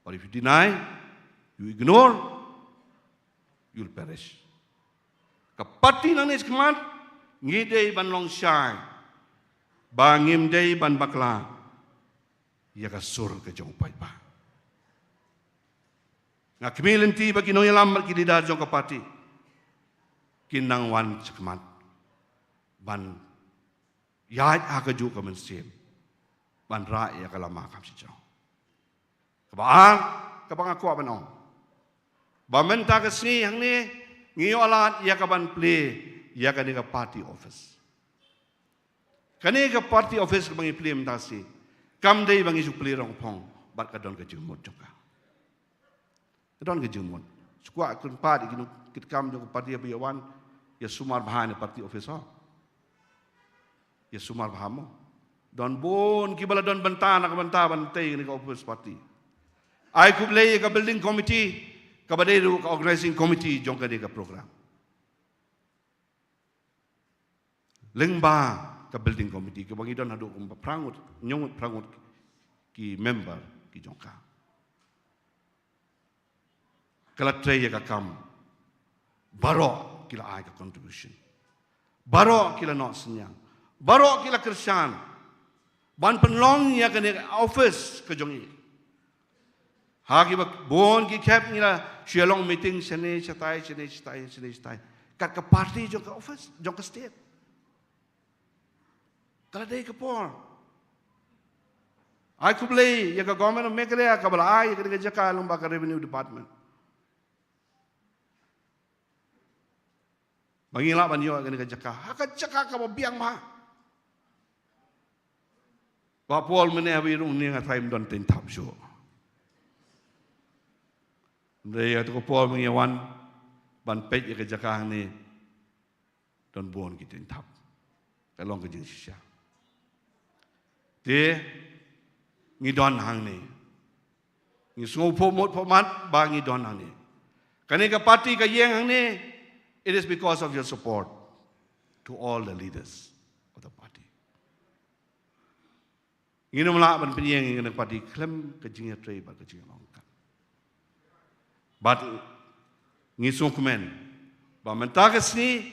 But if you deny, you ignore, you'll perish. Ka party nangne shakhmat ngi dei ban long shai ba ngim dei ban bakla ïa ka sur ka jong u paidbah. Nga khmih lynti ba ki nongïalam bad ki leader jong ka party kin nang wan shakhmat ban ïaid ha kajuh ka mynsiem ban rah ïa ka lama kam shijrong. Kaba ar, kaba nga kwah ban ong, ba mynta ka sngi hangne ngi ïoh lad ïa ka ban plie ïa kane ka party office. Kane ka party office kaba ngi plie mynta ka sngi kam dei ba ngi shu plie rong phong, bad ka don ka jingmut jong ka. Ka don ka jingmut. Shu kwah kynpad ïa ki nong, ki kam jong ka party ba ïa wan, ïa sumar bha na party office ho. Ïa sumar bha mo. Don bun kiba la don bynta na ka bynta ban tei ïa kane ka office party. Ai khublei ïa ka building committee, kaba dei ruh ka organizing committee jong kane ka program. Lyngba ka building committee kaba ngi don haduh kumba phra ngut, hynñiew ngut, phra ngut ki member ki jong ka. Ka la trei ïa ka kam. Baroh ki la ai ka contribution. Baroh ki la noh synñiang. Baroh ki la kyrshan ban pynlong ïa kane ka office ka jong i. Ha kiba bun ki khep ngi la shu ïa long meeting shane shatai, shane shatai, shane shatai, kat ka party jong ka office, jong ka state. Ka la dei ka por. Ai khublei ïa ka Government of Meghalaya kaba la ai ïa ka jaka lyngba ka Revenue Department ba ngi lah ban ïoh ïa ka jaka ha ka jaka kaba biang bha. Ba Paul mynne haba i rung ne nga tharai ym don tynthap shuh. Hynrei ïa ka por ba ngi wan ban peit ïa ka jaka hangne, don bun ki tynthap. Ka long ka jingshisha. Te ngi don hangne. Ngi sngewphuh mut phuh mat ba ngi don hangne. Kane ka party ka ïeng hangne, it is because of your support to all the leaders of the party. Ngin ym lah ban pynïeng ïa kane ka party khlem ka jingïatrei bad ka jingïalong. Bad ngi sngewkmen ba mynta ka sngi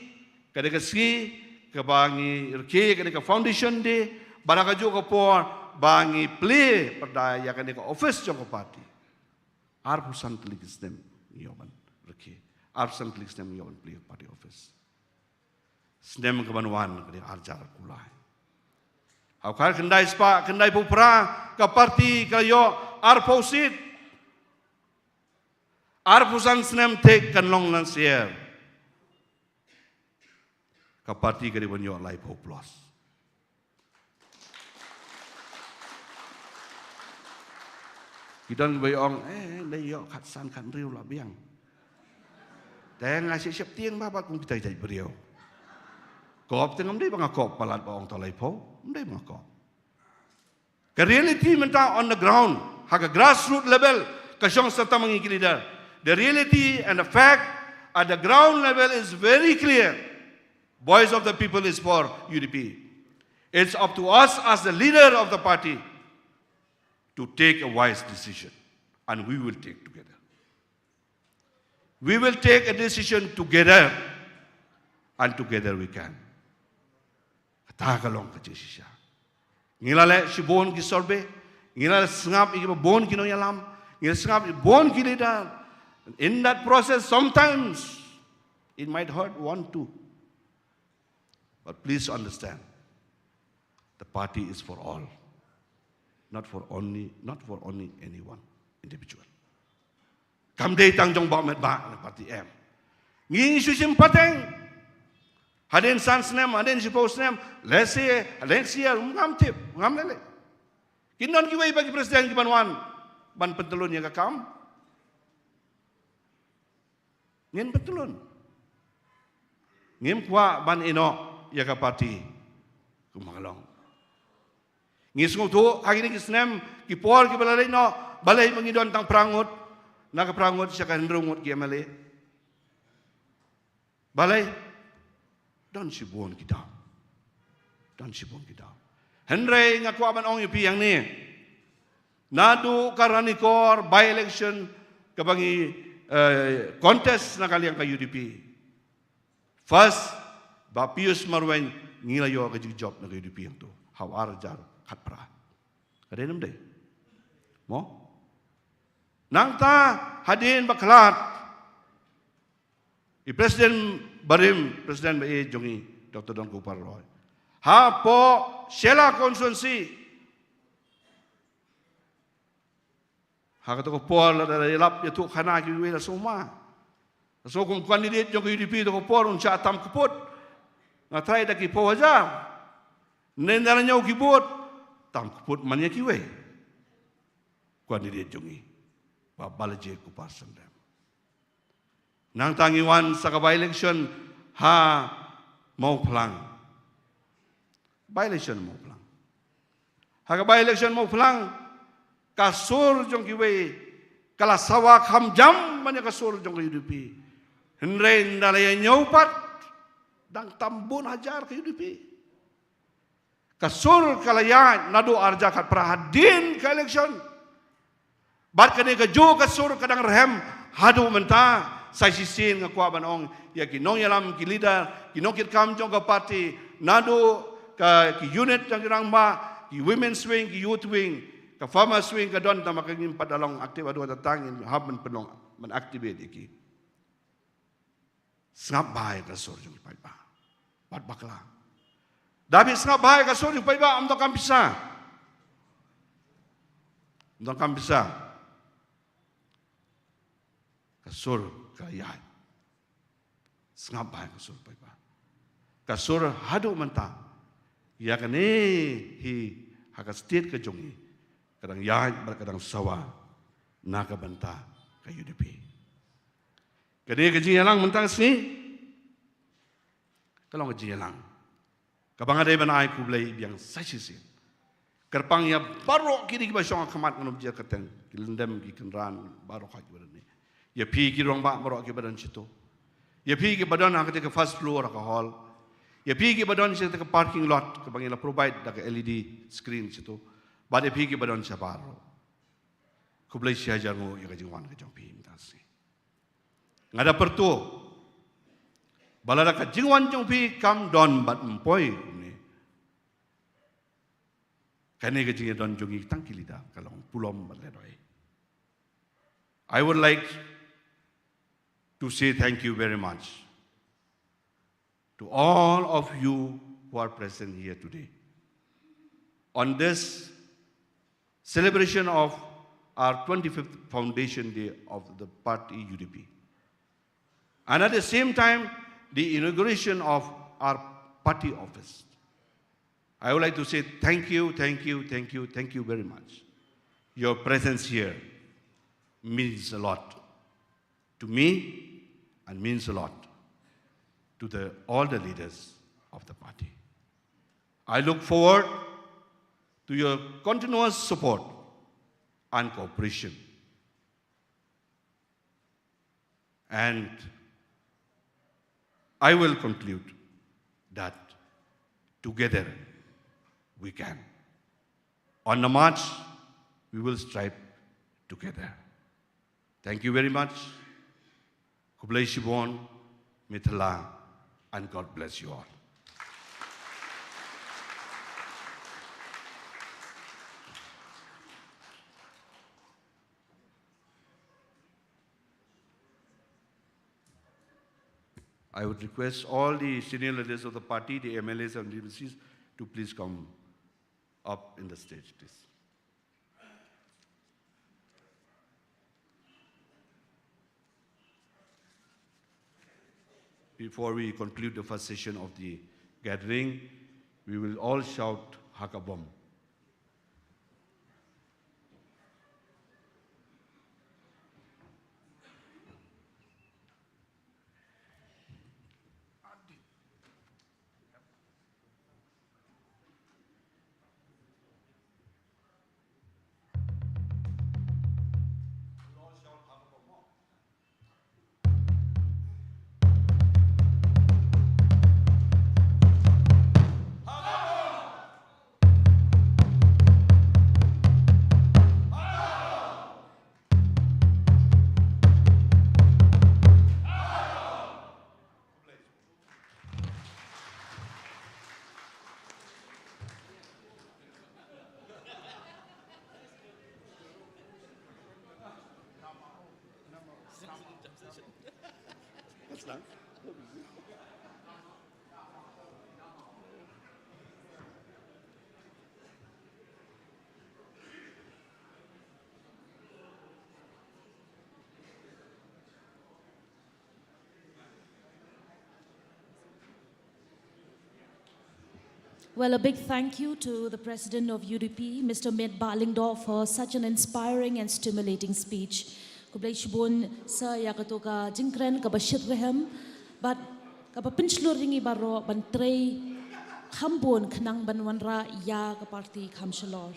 ka dei ka sngi kaba ngi rkhie ïa kane ka foundation day, bad ha kajuh ka por ba ngi plie pyrda ïa kane ka office jong ka party. Arphew san tylli ki snem ngi ïoh ban rkhie, arphew san tylli ki snem ngi ïoh ban plie party office. Snem kaban wan ka dei arhajar arphew lai. Ha u khatkhyndai spah khyndaiphew phra ka party ka ïoh arphew seat. Arphew san snem thik kan long nang syiar. Ka party ka dei ban ïoh laiphew plus. Ki don kiba ong, eh, dei ïoh khatsan khathynriew la biang. Te nga sheptieng ba bad kum kita jait briew. Kop te ngam dei ba nga kop palat ba ong to laiphew, ngam dei ba nga kop. Ka reality mynta on the ground, ha ka grassroots level, ka shong sa tang ma ngi ki leader. The reality and the fact at the ground level is very clear. Voice of the People is for U D P. It's up to us as the leader of the party to take a wise decision, and we will take together. We will take a decision together, and together we can. Kata ka long ka jingshisha. Ngi la leh shibun ki survey, ngi la sngap ïa kiba bun ki nongïalam, ngi la sngap ïa bun ki leader. In that process, sometimes it might hurt one, two. But please understand, the party is for all, not for only, not for only any one individual. Kam dei tang jong Bah Metbah na party em. Ngi shu shim pateng. Hadien san snem, hadien shiphew snem, let's say, next year, ngam tip, ngam leh leh. Kin don kiwei pat ki president kiban wan ban pyntlun ïa ka kam. Ngin pyntlun. Ngim kwah ban ïehnoh ïa ka party. Kumba ka long. Ngi sngewthuh ha kine ki snem ki por kiba la leit noh, balei ba ngi don tang phra ngut, na ka phra ngut sha ka hynriew ngut ki M L A. Balei? Don shibun ki daw. Don shibun ki daw. Hynrei nga kwah ban ong ïa phi hangne. Naduh ka Ranikor by-election kaba ngi, eh, contest na ka liang ka U D P. First, Bah Pius Marwein ngi la ïoh ka jingjop na ka U D P hangto. Ha u arhajar khatphra. Ka dei ne ym dei? Mo? Nangta, Hadien ba khlad, i President barim, President ba-ïeit jong ngi, Doctor Donkupar Roy, hapoh Shella constituency, ha kato ka por lada ïalap ïathuh khana kiwei la sngewma. La sngew kum candidate jong ka U D P to ka por un shah tam kput. Nga tharai da ki phew hajar. Ynda la ñiew ki vote, tam kput man ïa kiwei. Candidate jong ngi, Bah Balaji Kupar Syndem. Nangta ngi wan sa ka by-election ha Mawphlang. By-election Mawphlang. Ha ka by-election Mawphlang, ka sur jong kiwei ka la sawa kham jam ban ïa ka sur jong ka U D P. Hynrei ynda la ïa ñiew pat, dang tam bun hajar ka U D P. Ka sur ka la ïaid naduh ar hajar khatphra hadien ka election. Bad kane kajuh ka sur ka dang rhem haduh mynta. Sa shisien nga kwah ban ong ïa ki nongïalam, ki leader, ki nongkitkam jong ka party, naduh ka, ki unit jong ki rangbah, ki women's wing, ki youth wing, ka farmers wing ka don tang ba ka ngim pat da long active haduh katta, ngin hap ban pynlong, ban activate ïa ki. Sngap bha ïa ka sur jong ki paidbah. Bad bakla, da phi sngap bha ïa ka sur jong ki paidbah, ym donkam pisa. Ym donkam pisa. Ka sur ka ïaid. Sngap bha ïa ka sur paidbah. Ka sur haduh mynta, ïa kane hi ha ka state ka jong ngi, ka dang ïaid bad ka dang sawa na ka bynta ka U D P. Kane ka jingïalang mynta ka sngi ka long ka jingïalang kaba nga dei ban ai khublei biang sa shisien. Kyrpang ïa baroh kine kiba shong ha khmat, ngan ym jia kyrteng, ki Lyndem, ki Kynrad, baroh kiba don ne. Ïa phi ki rangbah baroh kiba don shito. Ïa phi kiba don ha kata ka first floor ha ka hall. Ïa phi kiba don sha kata ka parking lot kaba ngi la provide da ka L E D screen shito. Bad ïa phi kiba don shabar ruh, khublei shihajar nguh ïa ka jingwan ka jong phi mynta ka sngi. Nga da pyrto ba lada ka jingwan jong phi kam don bad ym poi kumne, kane ka jingïadon jong ngi tang ki leader ka long pulom bad lehdoh. I would like to say thank you very much to all of you who are present here today on this celebration of our twenty-fifth foundation day of the party U D P, and at the same time, the inauguration of our party office. I would like to say thank you, thank you, thank you, thank you very much. Your presence here means a lot to me and means a lot to the, all the leaders of the party. I look forward to your continuous support and cooperation. And I will conclude that together we can. On the march, we will strive together. Thank you very much. Khublei shibun, Mithila, and God bless you all. I would request all the senior leaders of the party, the M L As and the M Cs, to please come up in the stage, please. Before we conclude the first session of the gathering, we will all shout Ha ka bom. Well, a big thank you to the President of U D P, Mister Metbah Lyngdoh, for such an inspiring and stimulating speech. Khublei shibun sir ïa kato ka jingkren kaba shit rhem bad kaba pynshlur ïa ngi baroh ban trei kham bun khnang ban wanrah ïa ka party kham shalor.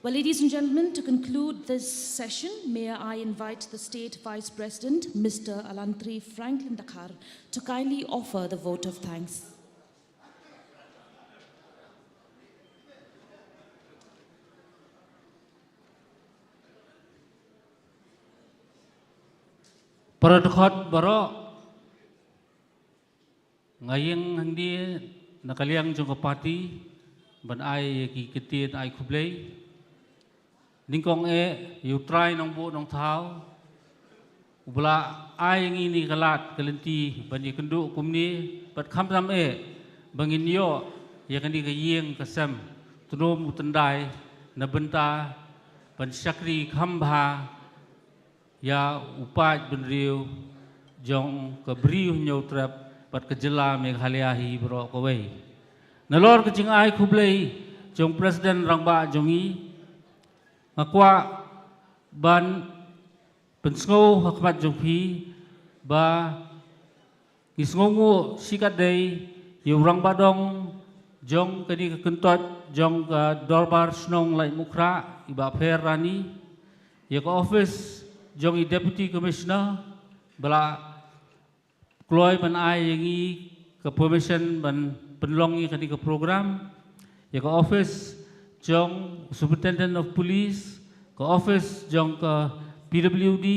Well, ladies and gentlemen, to conclude this session, may I invite the State Vice President, Mister Alantri Franklin Dkhar, to kindly offer the vote of thanks. Para dkhot baroh, nga ïeng hangne na ka liang jong ka party ban ai ïa ki ktien ai khublei. Nyngkong eh ïa U Trai Nongbuh Nongthaw uba la ai ïa ngi kane ka lad ka lynti ban ïakynduh kumne, bad khamtam eh ba ngin ïoh ïa kane ka ïing ka sem Tnum U Tyndai na bynta ban shakri kham bha ïa u paid bynriew jong ka Bri u Hynñiewtrep bad ka jylla Meghalaya hi baroh kawei. Nalor ka jingai khublei jong President Rangbah jong ngi, nga kwah ban pynsngew ha khmat jong phi ba ngi sngewnguh shikatdei ïa u Rangbah Dong jong kane ka kyntoit jong ka Dorbar Shnong Laitumkhrah, i Bah Pher Rani, ïa ka office jong i Deputy Commissioner ba la kloi ban ai ïa ngi ka permission ban pynlong ïa kane ka program, ïa ka office jong Superintendent of Police, ka office jong ka P W D,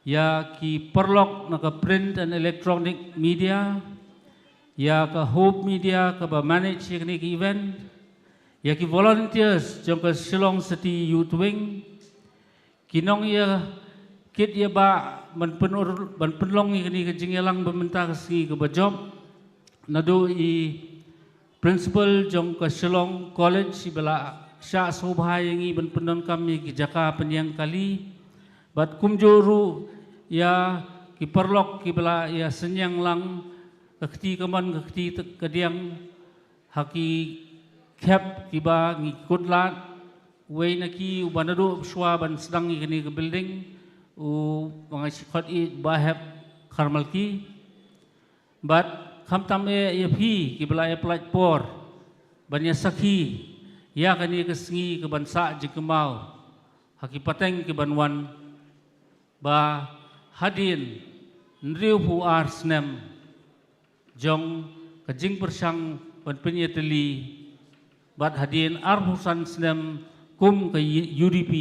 ïa ki paralok na ka print and electronic media, ïa ka Hope Media kaba manage ïa kane ka event, ïa ki volunteers jong ka Shillong City Youth Wing, ki nongïakit ïabah ban pynur, ban pynlong ïa kane ka jingïalang ba mynta ka sngi kaba jop, naduh i principal jong ka Shillong College iba la shah sngewbha ïa ngi ban pyndonkam ïa ki jaka pynïeng kali, bad kumjuh ruh ïa ki paralok kiba la ïa synñiang lang ka kti kamon ka kti kadiang ha ki khep kiba ngi kut lad. Uwei na ki uba naduh shuwa ban sdang ïa kane ka building, u ba nga shu khot ïa u Bah Hep Kharmalki. Bad khamtam eh ïa phi kiba la ïa pynlait por ban ïa sakhi ïa kane ka sngi kaban sah jingkynmaw ha ki pateng kiban wan, ba hadien hynriewphew ar snem jong ka jingpyrshang ban pynïatylli, bad hadien arphew san snem kum ka U D P,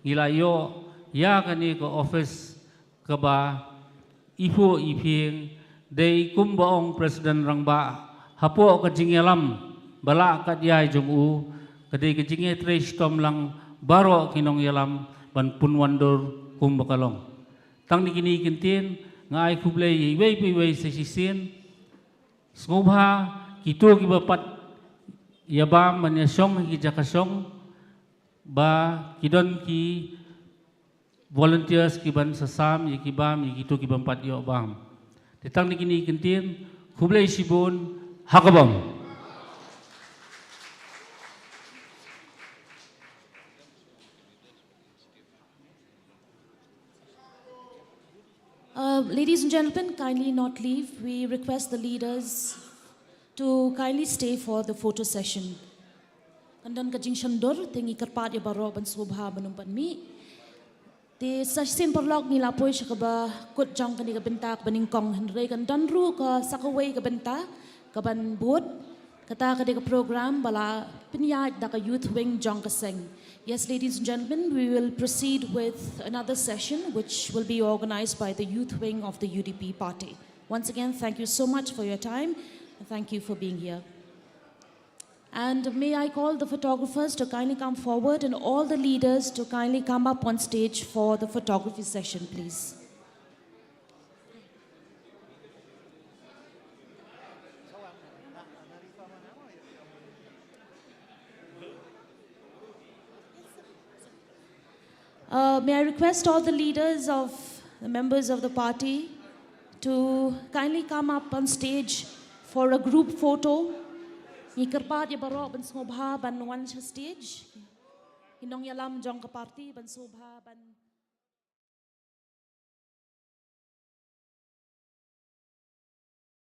ngi la ïoh ïa kane ka office kaba i phuh i phieng, dei kumba ong President Rangbah hapoh ka jingïalam ba la kat ïai jong u, ka dei ka jingïatrei shitom lang baroh ki nongïalam ban pynwandur kumba ka long. Tang na kine ki ktien, nga ai khublei ïa iwei pa iwei sa shisien. Sngewbha kito kiba pat ïa bam ban ïa shong ha ki jaka shong, ba ki don ki volunteers kiban sa sam ïa ki bam ïa kito kiban pat ïoh bam. Te tang na kine ki ktien, khublei shibun, ha ka bam. Uh, ladies and gentlemen, kindly not leave. We request the leaders to kindly stay for the photo session. Kan don ka jingshan dur, te ngi kyrpad ïa baroh ban sngewbha ban ym pat mih. Te sa shisien paralok ngi la poi sha kaba kut jong kane ka bynta kaba nyngkong, hynrei kan don ruh ka sa kawei ka bynta kaban bud. Kata ka dei ka program ba la pynïaid da ka Youth Wing jong ka seng. Yes, ladies and gentlemen, we will proceed with another session which will be organized by the Youth Wing of the U D P party. Once again, thank you so much for your time and thank you for being here. And may I call the photographers to kindly come forward and all the leaders to kindly come up on stage for the photography session, please. May I request all the leaders of the members of the party to kindly come up on stage for a group photo. Ngi kyrpad ïa baroh ban sngewbha ban wan sha stage. Ki nongïalam jong ka party ban sngewbha ban